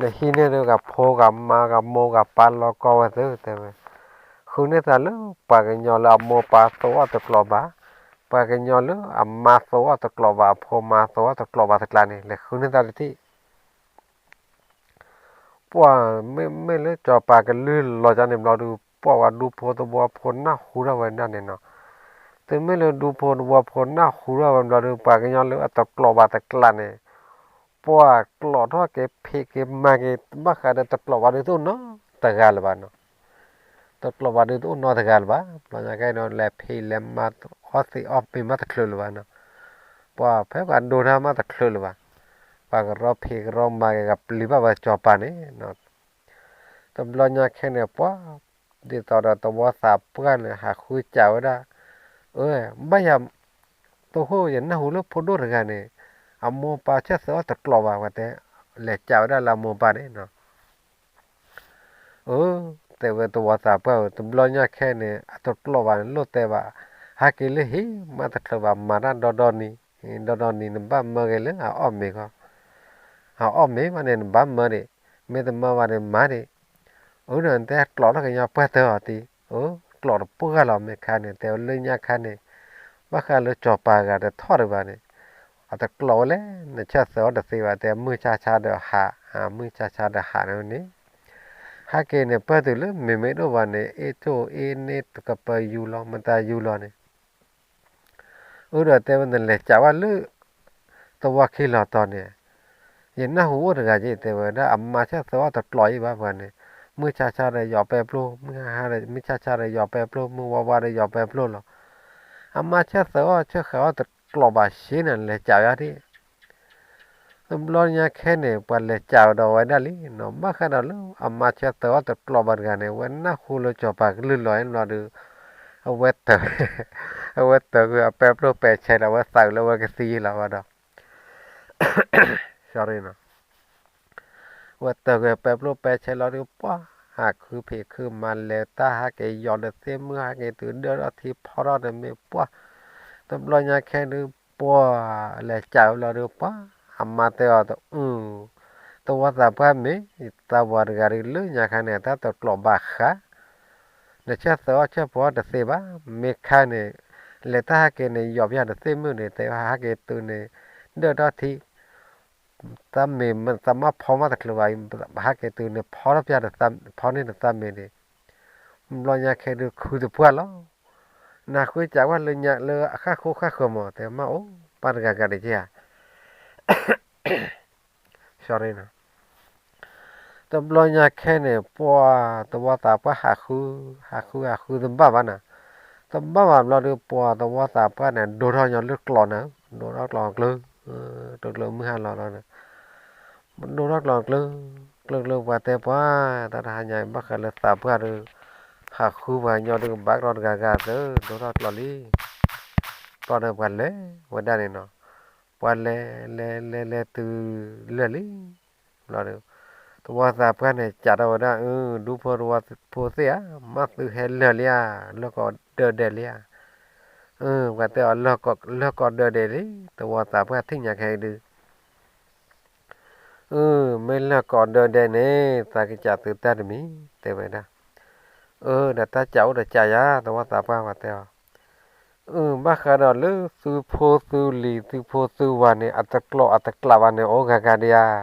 နဟံးန့ၢ်ဒီးဂၤဖိဂၤမါဂၤမိၢ်ဂၤပၢ်လီၤကီဝဲသ့ တဲဝဲ, ဃုန့ၢ်သးလၢပှၤကညီလၢအမိၢ်ပၢ်သဝီတကျိာ်ဘၣ်, ပှၤကညီလၢအမါသဝီတကျိာ်ဘၣ် အဖိမါသဝီတကျိာ်ဘၣ်တကျးန့ၣ် လဲၤဃုန့ၢ်သးတထံၣ် ပှၤမ့မ့ၢ်လၢစီၤပၤကလုၢ်လီၤကန့ၣ်ဘျီဒီး ပှၤဝဲဒူဖိသဝီဖိနၢ်ဟူထီၣ်ဝဲဒၣ်န့ၣ်နီၤ. တုၤမ့ၢ်လၢဒူဖိသဝီဖိနၢ်ဟူထီၣ်ဝဲဘျီဒီး ပှၤကညီလၢအတကျိာ်ဘၣ်တကျးန့ၣ် ပှၤကျိာ်ထီၣ်က့ၤဖံးက့ၤမၤက့ၤ ဘၣ်ဃးဒီးတကျိာ်ဘၣ်ဒီးတအိၣ်နီတဂၤလၢၤဘၣ်နီၤ. တကျိာ်ဘၣ်ဒီးတအိၣ်နီတဂၤလၢၤဘၣ်. ဘျီညါခဲအံၤဒီး လဲၤဖံးလဲၤမၤအီသံးအီမ့ၤမးတချုးလၢၤဘၣ်နီၤ. ပှၤဖဲပှၤဒိတၢ်မးတချုးလၢၤဘၣ်. ပှၤကရီဖံးကရီမၤက့ၤ ကပျံၤဘၣ်ဝဲစီၤပၤန့ၣ် တဘျီညါခဲန့ၣ် ပှၤ ဒ်သိးဒီးသဝီသးပှၢ်န့ၣ် ဟးဃုစံးဝဲဒၣ်, အၢ ဘၣ်ယၤ, တဟိ ယနၢ်ဟူလၢဖိဒိၣ်တဂၤန့ၣ် အမိၢ်ပၢ်ဆၢၣ်သၢအီၣ်တကျိာ်ဘၣ် ပှၤတဲ, လဲၤစံးဝဲဒၣ်လၢအမိၢ်ပၢ်န့ၣ်နီၤ. အၢ တဲဝဲသဝီသးပှၢ်ဧၢ, တဘျီညါခဲန့ၣ် အတကျိာ်ဘၣ်န့ၣ် လိၣ်တဲဘၣ်, ဟဲက့ၤလၢဟံၣ်မးတချုးဘၣ် မၤတၢ်ဒီဒီနံၤ, ဒီဒီနံၤ နဘၣ်မၢက့ၤလၢအအီၣ်မ့ၤဃီ အအီၣ်မ့ၤဘၣ်န့ၣ် နဘၣ်မၢဒံး, မ့ၢ်တမၢဘၣ်န့ၣ် မၤဒံး. အၢ ဒီးနတဲကျိာ်ထီၣ်ကညီပှၢ်တၢၢ်အီၤတံၢ်, အၢ ကျိာ်တပှၢ်လီၤ မ့ၢ်ခါန့ၣ် တဲဝဲလၢညါခါန့ၣ်, ဘၣ်ဃးလၢစီၤပၤဂၤတထီၣ်ဒံးဘၣ်န့ၣ်, အတကျိာ်ဝဲလဲၣ်, နဆၢၣ်သၢအီၣ်တသ့ဘၣ် တဲ မုၢ်ဆါဆါဒီးဟး, မုၢ်ဆါဆါဒီးဟးန့ၣ်န့ၣ်, ဟဲက့ၤန့ၣ် ပၢၢ်တုၤလၢမ့မ့ၢ်ဒိၣ်ဘၣ်န့ၣ် အ့ၣ်ထိၣ်အ့ၣ်န့ၢ်တကပၢၤယူၤလီၤ မတၤယူၤလီၤန့ၣ် အၢ ဒီးတဲဝဲ နလဲၤစံးဝဲလၢ သဝီခံလီၤတီၤန့ၣ်, ယနၢ်ဟူအိၣ်တဂၤက့ တဲဝဲဒၣ် အမါဆၢၣ်သၢအီၣ်တကျိာ်အံၤဘၣ်ပှၤန့ၣ်, မုၢ်ဆါဆါဒီးယီၤပဲပျိၢ်, မုၢ်ဟါဟါဒီး မုၢ်ဆါဆါဒီးယီၤပဲပျိၢ်, မုၢ်ဝါဝါဒီးယီၤပဲပျိၢ်လီၤ. အမါဆၢသၢအီၣ်ဆၢဃဲၤအီၣ်တကျိးဘၣ်ဆ့န့ၣ် လဲၤကးဝဲဒၣ်ဒံး တဘျီညါခဲန့ၣ် ပှၤလဲၤကးဝဲဒီးဝဲဒၣ်လံနီၤ, ဘၣ်ဃးဒီးလၢအမါဆၢသၢအီၣ်တကျိးဘၣ်တဂၤန့ၣ် ဝဲနၢ်ဟူလၢစီၤပၤကလုၢ်လီၤဘျီဒီး အဝဲတၢၤ အဝဲတၢၤကွံာ်အပဲပျိၢ်ပဲဆဲးလီၤ, အဝဲသးအုးလၢအဝဲကသံလီၤဘၣ်ဒီး sorry နီၤ ဝဲတၢၤကွံာ်ပဲပျိၢ်ပဲဆဲးလီၤဒီး ပှၢ်ဟးခုဖံးခုမၤလဲၤတၢ်ဟးက့ၤယီၤဒီးသ့ၣ်မုၣ်ဟးက့ၤတုၤဒၢၣ်ထီၣ်ထံဖီထီၣ်တမ့ၢ်ပှၢ်, တဘျီညါခဲဒုး ပှၢ်လဲၤကးဝဲလီၤဒီး ပှၢ်အမါတဲအီၤတအုၣ်, သဝီသးပှၢ်မ့ၢ် သးဝၤတဂၤဒုးလၢညါခါန့ၣ် တၢ်တကျိးဘၣ်ဃး နဆၢသၢအီၣ်ဆၢဖိအီၣ်တသ့ဘၣ်, မ့ၢ်ခါန့ၣ် လဲၤတၢ်ဟးက့ၤန့ၣ် ယီၤပယီၤဒီးသ့ၣ်မုၣ်န့ၣ် တဲဟးက့ၤတုၤန့ၣ် ဒၢၣ်ထီၣ်ထံ, တၢ်မ့ၢ်တၢ်မၤဖီမးတချုးဘၣ်, ဟးက့ၤတုၤန့ၣ် ဖီထီၣ်ပယီၤဒီး ဖီန့ၢ်ဒီးတၢ်မ့ၢ်ဒံး, ဘျီညါခဲဒုးခုတပှၢ်လီၤ, နဃုစးဝဲလၢညါလၢအဃၣ်ဃိဃၣ်ဃၢၤမး တဲမးအိၣ် ပၢ်တဂၤဂၤဒံးက့ဧါ sorry နီၤ, တဘျီညါခဲန့ၣ် ပှၢ်သဝီသးပှၢ်ဟးဃု, ဟးဃုဟးဃုတဘၣ်ဘၣ်နီၤ, တဘၣ်ဘၣ်ဘျီဒီး ပှၢ်သဝီသးပှၢ်န့ၣ် ဒိၣ်ထီၣ်ညီလၢကျိးန့ၣ်, ဒိၣ်ထီၣ်ကျိးကျၢ, ကျၢကျၢမုၢ်ဟါလီၤလီၤန့ၣ်, ဒိၣ်ထီၣ်ကျိးကျၢ, ကျၢကျၢပှၤတဲပှၢ်, တၢ်တဟါညါအံၤ ဘၣ်ဃးလၢသးပှၢ်ဒီး ဟးဃုပှၤကညီဒီး ဘၣ်ကျိးတဂၤဂၤသၢ ဒိၣ်ထီၣ်ကျိးလံ, ဘျီဒီးပှၤလဲၤဝဲဒၣ်န့ၣ်နီၤ, ပှၤလဲၤလဲၤလဲၤလဲၤတုၤလၢာ်လံ, ဘျီဒီး သဝီသးပှၢ်န့ၣ် စးထီၣ်ဝဲဒၣ် အၢ ဒူဖိသဝီဖိသ့ၣ်ဧါ, မ့ၢ်သုဟဲလၢာ်လံဧါ, လၢၢ်ကီးဒၢဒဲးလံဧါ, အၢ ပှၤတဲအီၤ လၢၢ်ကီးဒၢဒဲးလံ, သဝီသးပှၢ်ထံၣ်ညါခဲအံၤဒုး အၢ မ့ၢ်လၢၢ်ကီးဒၢဒဲးန့ၣ် သးကစးသုတၢ်တမံၤ တဲဝဲဒၣ်, အၢ ဒီးတၢ်စးအိၣ်ဒီးစးယၤ သဝီသးပှၢ်ပှၤတဲအီၤ, အၢ ဘၣ်ဃးဒီးလၢသုဖိသုလံၤ သုဖိသုဝၤန့ၣ် အတကျိးအတကျးဘၣ်န့ၣ် အိၣ်ဂၤဂၤဒံးဧါ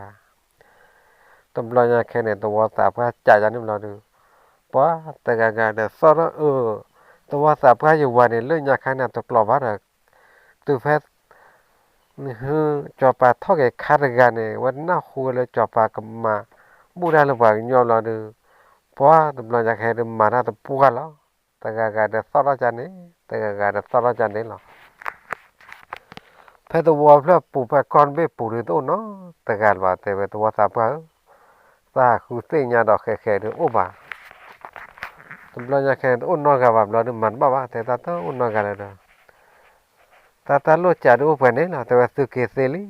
တဘျီညါခဲန့ၣ် သဝီသးပှၢ်စးယၤန့ၣ်ဘျီဒီး ပှၤတဂၤဂၤဒီးသီၣ်ထီၣ်အၢ, သဝီသးပှၢ်ယဝၤန့ၣ် လၢညါခါန့ၣ် တကျိးဘၣ်ဒီး တုၤဖဲ စီၤပၤထီၣ်က့ၤခါတဂၤန့ၣ် ဝဲနၢ်ဟူဝဲလၢစီၤပၤကမၤဘူၣ်တၢ်လၢပှၤကညီဘျီဒီး ပှၤတဘျီညါခဲဒုးမၤတၢ်တပှၢ်လီၤ. တဂၤဂၤဒီးသီၣ်ထီၣ်ကန့ၣ်, တဂၤဂၤဒီးသီၣ်ထီၣ်ကန့ၣ်လီၤ. ဖဲသဝီဖျၢၣ်ပူၤဖဲကီၢ်တဘ့ၣ်ပူၤဒုးတအိၣ်နီတဂၤလၢၤဘၣ် တဲဝဲသဝီသးပှၢ်ဧၢ, တၢ်ဟးဃုသ့ၣ်ညါဒီးဃဲးဃဲးဒုးအိၣ်ဘၣ် တဘျီညါခဲန့ၣ် တအိၣ်နီတဂၤဘၣ်ဘျီဒုးမၤတဘၣ်ဘၣ် တဲတၢ်တအိၣ်နီတဂၤလၢၤဒီး တၢ်တၢ်လိၣ်စးဒုးအိၣ်ပှဲၤန့ၣ်လီၤ တဲဝဲသုက့ၤသ့လံ.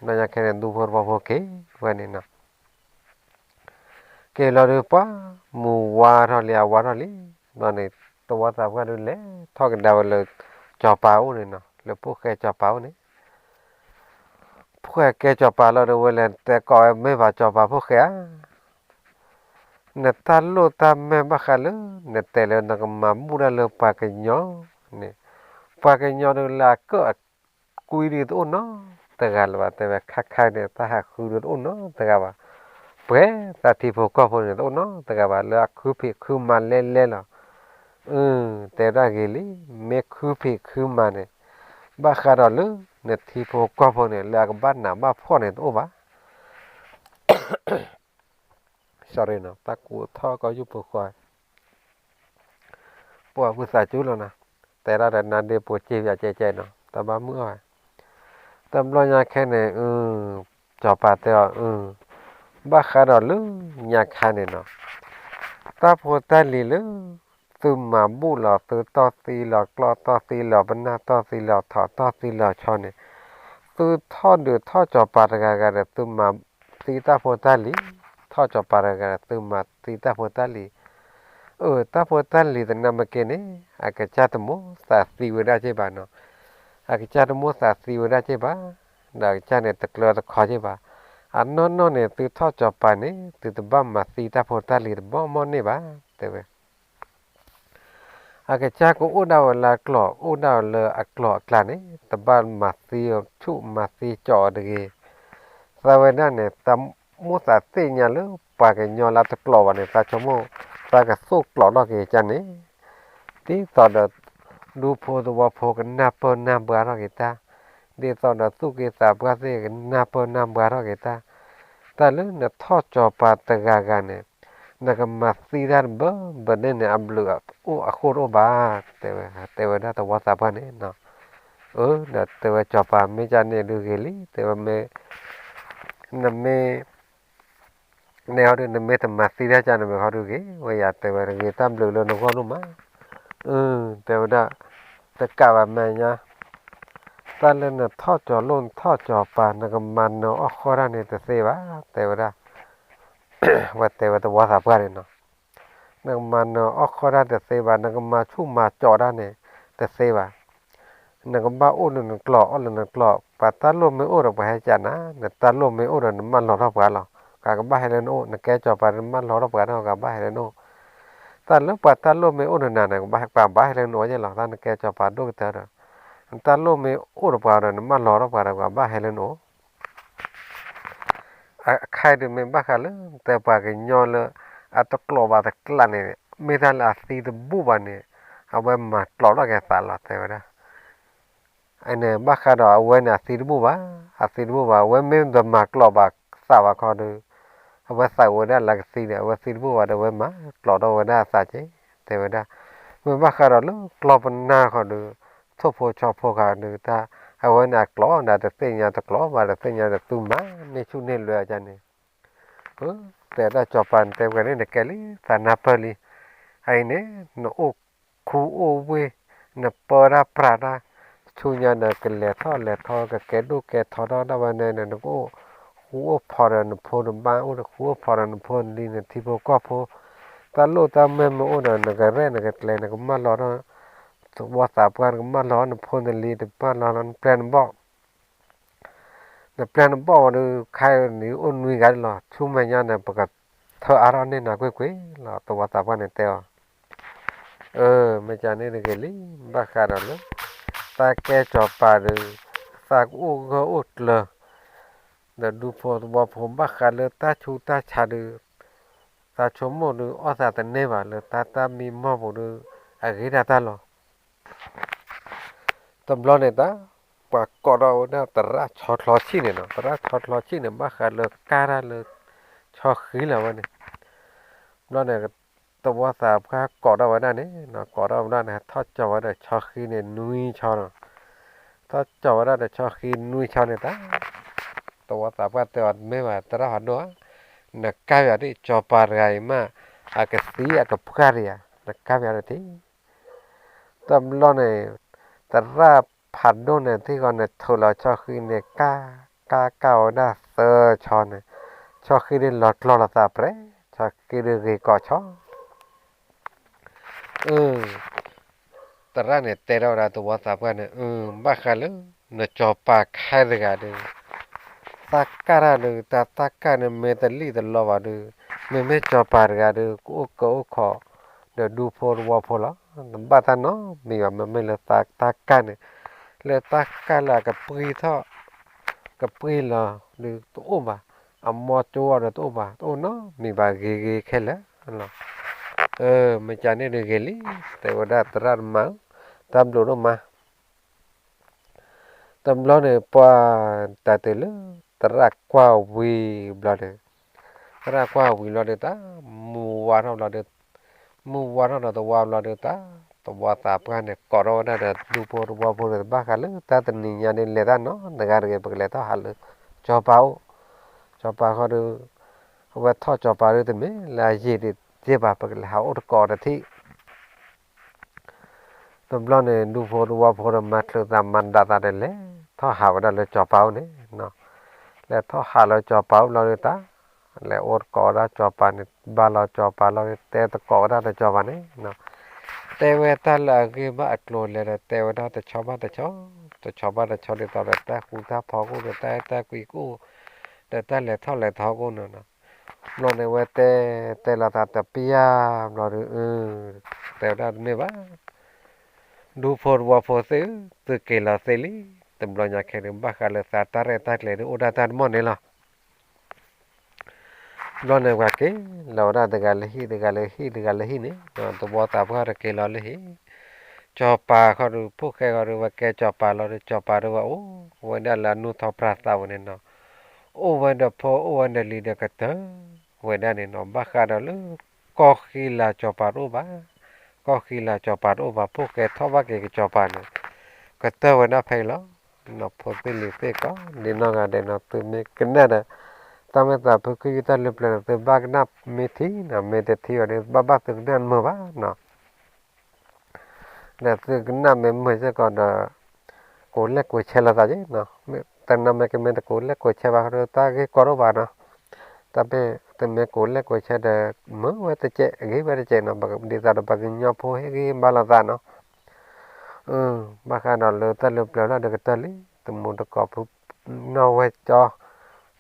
ဘျီညါခဲန့ၣ် ဒူဖိသဝီဖိက့ၤဝဲန့ၣ်နီၤ. က့ၤလီၤဒုးပှၤ မုၢ်ဝါထီၣ်လံ အဝါထီၣ်လံ. ဘျီန့ၣ် သဝီသးပှၢ်ဒုးလဲၤထီၣ်ကဒါဝဲလၢ စီၤပၤအိၣ်န့ၣ်နီၤ လၢဖိၣ်ဃဲစီၤပၤအိၣ်န့ၣ် ဖိၣ်ဃဲကဲစီၤပၤလီၤဒီး ဝဲလဲၤတဲကိးဝဲမ့ၢ်ဘၣ်စီၤပၤဖိၣ်ဃဲဧါ, နတၢ်လိၣ်တၢ်မဲာ်ဘၣ်ဃးလၢ နတဲလၢနကမၤဘူၣ်တၢ်လၢပှၤကညီန့ၣ်, ပှၤကညီဒုးလၢအကၢၣ်အကွံဒုးတအိၣ်နီတဂၤလၢၤဘၣ် တဲဝဲခါခါန့ၣ် တၢ်ဟးဃုဒုးတအိၣ်နီတဂၤဘၣ်. ပှဲၤတၢ်ထံဖိကီၢ်ဖိန့ၣ် တအိၣ်နီတဂၤဘၣ် လၢအခုဖံးခုမၤလဲလဲလီၤ. အၢ တဲဒၣ်ဂ့ၤလံ, မ့ၢ်ခုဖံးခုမၤန့ၣ် ဘၣ်ဃးဒီးလၢ နထံဖိကီၢ်ဖိန့ၣ် လၢအကဘၣ်နးဘၣ်ဖှီၣ်န့ၣ်တအိၣ်ဘၣ်. တၢ်ကူးထီၣ်ကီၢ်ယူၢ်ပူၤဃီ ပှၤမုၢ်သးစူၤလီၤနီၤ, တဲဒၣ်ဒီးနါဒ့ပူၤစ့ၢ်ကီးကဲကဲနီၤ တၢ်ဘၣ်မုၢ်အီၣ်ဝဲ. တဘျီညါခဲန့ၣ် စီၤပၤတဲအီၤ အၢ ဘၣ်ဃးဒီးလၢညါခါန့ၣ်နီၤ တၢ်ဖိတၢ်လံၤလၢ သုမၤဘူၣ်လီၤ သုတီၢ်သံလီၤ ကျီၢ်တီၢ်သံလီၤ ပနၢ်တီၢ်သံလီၤ ထိးတီၢ်သံလီၤဆီန့ၣ် သုထီၣ်ဒုးထီၣ်စီၤပၤတဂၤဂၤဒီး သုမၤသံတၢ်ဖိတၢ်လံၤ, ထီၣ်စီၤပၤတဂၤဂၤဒီး သုမၤသံတၢ်ဖိတၢ်လံၤ. အၢ တၢ်ဖိတၢ်လံၤသနာ်က့န့ၣ် အကစၢ်တမိၣ်သးသံဝဲဒၣ်က့ၢ်ဘၣ်နီၤ, အကစၢ်တမိၣ်သးသံဝဲဒၣ်က့ၢ်ဘၣ်, ဒီးအကစၢ်န့ၣ်တကျၢတခီက့ၢ်ဘၣ်. အနီၢ်နီၢ်န့ၣ် သုထီၣ်စီၤပၤန့ၣ် သုတဘၣ်မၤသံတၢ်ဖိတၢ်လံၤတဘီမီၢ်န့ၢ်ဘၣ် တဲဝဲ အကစၢ်ကအိၣ်ဒၣ်ဝဲလၢအကျိာ် အိၣ်ဒၣ်ဝဲလၢအကျိာ်အကျါန့ၣ် တဘၣ်မၤသံဆူၣ်မၤသံကၠီအီၤတဂ့ၤ. သးဝဲဒၣ်န့ၣ် သးမိၣ်သးသ့ၣ်ညါလၢပှၤကညီလၢတကျိာ်ဘၣ်န့ၣ် သးဆိကမိၣ် သးကသိၣ်ကျိာ်ထီၣ်က့ၤကန့ၣ် ဒ်သိးဒီး ဒူဖိသဝီဖိကနၢ်ပၢၢ်နၢ်ဘှါထီၣ်က့ၤတၢ်, ဒ်သိးဒီးသူၣ်က့သးပှၢ်သ့ၣ်ကနၢ်ပၢၢ်နၢ်ဘှါထီၣ်က့ၤတၢ်, တၢ်လၢနထီၣ်စီၤပၤတဂၤဂၤန့ၣ် နကမၤသံတၢ်တဘၢဘၢန့ၣ်န့ၣ် အဘျုးအိၣ်အဃိတအိၣ်ဘၣ်, တဲဝဲ, တဲဝဲဒၣ်သဝီသးပှၢ်န့ၣ်, အၢ ဒီးတဲဝဲစီၤပၤ မ့ၢ်ကန့ၣ်ဒုးဂ့ၤလံ, တဲဝဲမ့ၢ်, နမ့ၢ် န့ၣ်ဟီဒုး နမ့ၢ်တမၤသံတၢ်ကန့ၣ်မ့ၢ်ဟီဒုးဂ့ၤ, ဝဲယၤတဲဝဲတဂ့ၤ တၢ်ဘျုးလၢနဂီၢ်ဒိၣ်မး, အၢ တဲဝဲဒၣ်, တကးဘၣ်မဲာ်ညါ, တၢ်လၢနထီၣ်ကၠီၤလိၣ်နထီၣ်ကၠီၤပၤ နကမၤနၢၤအီၣ်ဃီတၢ်န့ၣ်တသ့ဘၣ်, တဲဝဲဒၣ်, ဝဲတဲဝဲသဝီသးပှၢ်န့ၣ်နီၤ, နကမၤနၢၤအီၣ်ဃီတၢ်တသ့ဘၣ်, နကမၤဆူၣ်မၤကၠီၤတၢ်န့ၣ် တသ့ဘၣ် နကဘၣ်အိၣ်လၢနကျိာ် အီၣ်လၢနကျိာ်, ပှၤတၢ်လိၣ်မ့ၢ်အိၣ်ဒီးပှၤဟဲကနၤ, နတၢ်လိၣ်မ့ၢ်အိၣ်ဒီးနမၢလီၤထီၣ်ပှၤလီၤ, ပှၤကဘၣ်ဟဲလၢနအိၣ်, နကဲစီၤပၤဒီးနမၢလီၤထီၣ်ပှၤဒီး ပှၤဘၣ်ဟဲလၢနအိၣ်, တၢ်လၢပှၤတၢ်လိၣ်မ့ၢ်အိၣ်ဒီးနၤန့ၣ် ပှၤဘၣ်ဟဲလၢနအိၣ်ယဲၢ်လီၤ, တၢ်နကဲစီၤပၤဒိၣ်ကတၢၢ်ဒီး, နတၢ်လိၣ်မ့ၢ်အိၣ်ဒီးပှၤဒီး နမၢလီၤထီၣ်ပှၤဒီး ပှၤဘၣ်ဟဲလၢနအိၣ် အခဲအံၤဒုးမ့ၢ်ဘၣ်ဃးလၢ တဲပှၤကညီလၢ အတကျိာ်ဘၣ်တကျးန့ၣ်, မ့ၢ်တၢ်လၢအသံတဘူၣ်ဘၣ်န့ၣ်, အဝဲမၤကျိာ်ထီၣ်က့ၤသးလီၤ တဲဝဲဒၣ်, အန့ၣ်ဘၣ်ဃးဒီးအဝဲန့ၣ်အသံတဘူၣ်ဘၣ်, အသံတဘူၣ်ဘၣ် အဝဲမ့ၢ်တမၤကျိာ်ဘၣ်သးဘၣ်ခီဒီး, အဝဲသးဝဲဒၣ်လၢကသံန့ၣ် အဝဲသံတဘူၣ်ဘၣ်ဒီး အဝဲမၤကျိာ်ထီၣ်ဝဲဒၣ်အသးက့ၤ, တဲဝဲဒၣ်, မ့ၢ်ဘၣ်ဃးဒီးလၢကျီၢ်ပနၢ်ဃီဒီး, ထိၣ်ဖိဆီဖိဃာ်ဒီး တၢ်အဝဲန့ၣ်အကျိာ်ဒီးတသ့ၣ်ညါတကျိာ်ဘၣ် တသ့ၣ်ညါဒီးသူမၤန့ၢ်ဆူၣ်န့ၢ်လွဲအီၤန့ၣ်, တဲဝဲဒၣ်စီၤပၤန့ၣ်တဲပှၤန့ၣ် နကဲလံ သးနၢ်ပၢၢ်လံ, အအံၤန့ၣ် နအိၣ်ခူအိၣ်ဝ့ၢ်, နပၢတၢ်ပြးတၢ်, ဆူညါဒီးကလဲၤထီၣ်လဲၤထီ ကကဲဒိၣ်ကဲထီထီၣ်ဒၣ်ဝဲန့ၣ် နကအိၣ်ဃူအိၣ်ဖိးဒီးနဖိနဘၣ် အိၣ်ဃူအိၣ်ဖိးဒီးနဖိနလံၤ နထံဖိကီၢ်ဖိ, တၢ်လိၣ်တၢ်မဲၢ်မ့ၢ်အိၣ်ဒီး နကရဲၣ်နကကျဲၤ နကမၢလီၤထီၣ်, သဝီသးပှၢ် နကမၢလီၤနဖိနလံၤ နကမၢလီၤလီၤနပျဲၢ်နဘီၣ် နပျဲၢ်နဘီၣ်ဝဲဒီး ခဲအံၤန့ၣ်အိၣ်နွံဂၤလီၤ, ဆူမဲာ်ညါန့ၣ် ပကထၢအါထီၣ်န့ၢ်နၤကွ့ၢ်ကွ့ၢ်လီၤ. သဝီသးပှၢ်န့ၣ်တဲအီၤ, အၢ မ့ၢ်ကန့ၣ်တဂ့ၤလံ, ဘၣ်ဃးဒီးလၢ တၢ်ကဲစီၤပၤဒီး သးကအိၣ်ဂၢၢ်အိၣ်ကျၢၤ ဒီးဒူဖိသဝီဖိ ဘၣ်ဃးလၢတၢ်ဆူးတၢ်ဆါဒီး သးဆိကမိၣ်ဒီး အီၣ်သးတန့ၢ်ဘၣ်လၢတၢ်တၢ်မံမီၢ်ပူၤဒီး အဂ့ၤဒၣ်တၢ်လီၤ. တဘျီန့ၣ်တၢ် ပှၤကိးထီၣ်ဝဲဒၣ်သရၣ်ဆီချီဆံၣ်န့ၣ်နီၤ, သရၣ်ဆီချီဆံၣ်န့ၣ် ဘၣ်ဃးလၢကၢ်တၢ်လၢ ဆီဃံလီၤဝဲန့ၣ်, ဘျီန့ၣ် သဝီသးပှၢ်ကိးထီၣ်ဝဲဒၣ်န့ၣ်, ကိးထီၣ်ဝဲဒၣ်န့ၣ် ထီၣ်ကၠီၤဝဲဒီးဆီဃံန့ၣ်နွံဆီနီၤ, ထီၣ်ကၠီၤဝဲဒၣ်ဒီးဆီဃံနွံဆီန့ၣ်တၢ် သဝီသးပှၢ်တဲအီၤ တမ့ၢ်ဘၣ်သရၣ်ဖးဒိၣ်ဧၢ, နကၢ်ပၠးဒ်စီၤပၤတဂၤအံၤမး အကသံအကပှၢ်တယၤ, နကၢ်ပၠးဒ်ထံ တဘျီန့ၣ် သရၣ်ဖးဒိၣ်န့ၣ် ထံၣ်ဃီန့ၣ် ထုးလီၤဆီဃံန့ၣ် ကၢ်, ကၢ်ကၢ်ဝဲဒၣ်သၢဆီန့ၣ်, ဆီဃံဒ်လီၤကျီလီၤသးပြဲး, ဆီဃံဒ်ဂ့ၤကိာ်ဆီ အၢ သရၣ်န့ၣ်တဲထီၣ်ဝဲဒၣ်သဝီသးပှၢ်န့ၣ်, အၢ ဘၣ်ဃးလၢ နစီၤပၤခဲတဂၤဒီး တၢ်ကၢ်တၢ်ဒီး တၢ်တၢ်ကၢ်န့ၣ်မ့ၢ်တလံၣ်တလီဘၣ်ဒီး မ့မ့ၢ်စီၤပၤတဂၤဒီး ကအိၣ်ကၢအိၣ်ခိး ဒီးဒူဖိသဝီဖိလီၤ. တဘၣ်တၢ်နီတမံၤဘၣ် မ့မ့ၢ်လၢတၢ်ကၢ်န့ၣ်, လၢတၢ်ကၢ်လၢအကပှံၢ်ထီၣ် ကပှံၢ်လီၤဒီးတအိၣ်ဘၣ်, အမီၢ်ကၠိအီၤဒီးတအိၣ်ဘၣ်, တအိၣ်နီတမံၤဘၣ်ဂ့ၤဂ့ၤခဲလၢာ်လီၤ. အၢ မ့ၢ်ကန့ၣ်ဒ်ဂ့ၤလံ, တဲဝဲဒၣ်သရၣ်တမၤဧၢ, တၢ်ဘျုးဒိၣ်မး တဘျီန့ၣ် ပှၤတၢ်တုၤလၢ သရၣ်ကွၢ်ဝံၤဘျီဒီး, သရၣ်ကွၢ်ဝံၤဘျီဒီးတၢ် မုၢ်ဝါထီၣ်ဘျီဒီး, မုၢ်ဝါထီၣ်ဒီးသဝီဘျီဒီးတၢ်, သဝီသးပှၢ်န့ၣ် ကိးထီၣ်ဝဲဒၣ်ဒီးဒူဖိသဝီဖိဒီး တဘၣ်ဃးလၢတၢ်တနံၤညါဒီး လဲၤတၢ်နီတဂၤတဂ့ၤ ပကလဲၤထီၣ်ဟးလၢ စီၤပၤအိၣ်, စီၤပၤဃီဒီး အဝဲထီၣ်စီၤပၤဒီးတမ့ၢ်လၢအယံာ်ဒံးဘၣ် ပကလဲၤဟးအိၣ်တကိးတထံၣ် တဘျီန့ၣ် ဒူဖိသဝီဖိဒီး မၤချုးသးမၤဒးသးဒီး လဲၤထီၣ်ဟးဝဲဒၣ်လၢစီၤပၤအိၣ်န့ၣ်, လဲၤထီၣ်ဟးလၢစီၤပၤအိၣ်ဘျီဒီးတၢ်, လဲၤအိၣ်တကိးဝဲဒၣ်စီၤပၤန့ၣ်, ဘၣ်လီၤစီၤပၤလီၤဒီး တဲတကိးဝဲဒၣ်ဒီးစီၤပၤန့ၣ်, တဲဝဲတၢ်လၢအဂ့ၢ်ဘၣ်အကျိၤလဲၤဒီး တဲဝဲဒၣ်တဆီဘၣ်တဆီ, တဆီဘၣ်တဆီဒ်သိးဒီး တၢ်ဃူတၢ်ဖိးကအိၣ်ဒီး တၢ်အဲၣ်တၢ်ကွံကအိၣ်, ဒီးတၢ်လဲၤထီၣ်လဲၤထီကအိၣ်န့ၣ်နီၤ. ဘျီန့ၣ် ဝဲတဲ, တဲလီၤသးတပျၢ်ဘျီဒီး, တဲဝဲဒၣ်တမ့ၢ်ဘၣ်, ဒူဖိသဝီဖိသ့ၣ်ဧၢ, သုက့ၤလီၤသ့လံ, တဘျီညါခဲဒီး ဘၣ်ဃးလၢသးတၢ်ရဲၣ်တၢ်ကျဲၤဒီး အိၣ်ဒၣ်တၢ်တမီၢ်န့ၣ်လီၤ. ဘျီန့ၣ် ပှၤက့ၤလီၤဝဲဒၣ်တဂၤလၢဟံၣ် တဂၤလၢဟံၣ် တဂၤလၢဟံၣ်န့ၣ်, သဝီသးပှၢ်တက့ၤလီၤလၢဟံၣ်, စီၤပၤဃီဒီး ဖိၣ်ဃဲဃီဒီး ဝဲကဲစီၤပၤလီၤဒီး စီၤပၤဒီးဝဲအိၣ်ဝဲဒၣ်လၢအနူၢ်ထီၣ်ပြၢသးဝဲန့ၣ်နီၤ, အိၣ်ဝဲဒီးဖိ အိၣ်ဝဲဒီးလံၤဒီးကတၢၢ်ဝဲဒၣ်န့ၣ်နီၤ, ဘၣ်ဃးဒီးလၢ ကီၢ်ဃံလၤစီၤပၤတအိၣ်ဘၣ်, ကီၢ်ဃံလၤစီၤပၤတအိၣ်ဘၣ်, ဖိၣ်ဃဲထီၣ်ဘၣ်က့ၤကစီၤပၤန့ၣ် ကတၢၢ်ဝဲဒၣ်ဖဲအံၤလီၤ. နီၢ်ဖိသ့ၣ်လံၤသ့ၣ်ကိး ဒ်နီၢ်ဂၤဒဲးနီၤ သုမ့ၢ်ကနၣ်ဒီး တၢ်မ့ၢ်သးဖုခုယုၢ်တၢ်လၢပျၢၤန့ၣ် သုဘၣ်ကနၣ်မ့ၢ်ထံနီၤ, မ့ၢ်တထံဘၣ်ဒီး ဘၣ်ဘၣ်သုကနၣ်မုာ်ဘၣ်နီၤ. ဒီးသုကနၣ်မ့ၢ်မုာ်စ့ၢ်ကီးဒီး ကိးလဲၣ်ကိးဆဲလိာ်သးက့နီၤ, တနီၤမ့ၢ်ကမ့ၢ်တကိးလဲၣ်ကိးဆဲဘၣ်ဃိဒီး တၢ်ဂ့ၢ်ကီတအိၣ်ဘၣ်နီၤ. တၢ်မ့ၢ်သုမ့ၢ်ကိးလဲၣ်ကိးဆဲဒီး မုာ်ဝဲတစဲး ဂ့ၤဝဲတစဲးနီၤ, ဒ်သိးဒီးပှၤကညီဖိဟ့ၣ်ဂံၢ်ဘါလိာ်သးနီၤ. ဘၣ်ဃးဒီးလၢတၢ်လၢပျၢၤလီၤဒီးကတၢၢ်လံ, တမူတကိးဖိ နီၢ်ဝဲကၠီ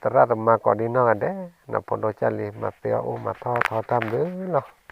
သရၣ်သမါကိးဒ်နီၢ်ဂၤဒဲးနီၤ, ဖိဒိၣ်ကၢ်လံၤ မၤသ့အီၣ်အိၣ် မၤထီၣ်ထီတၢ်ဘျုးလီၤ.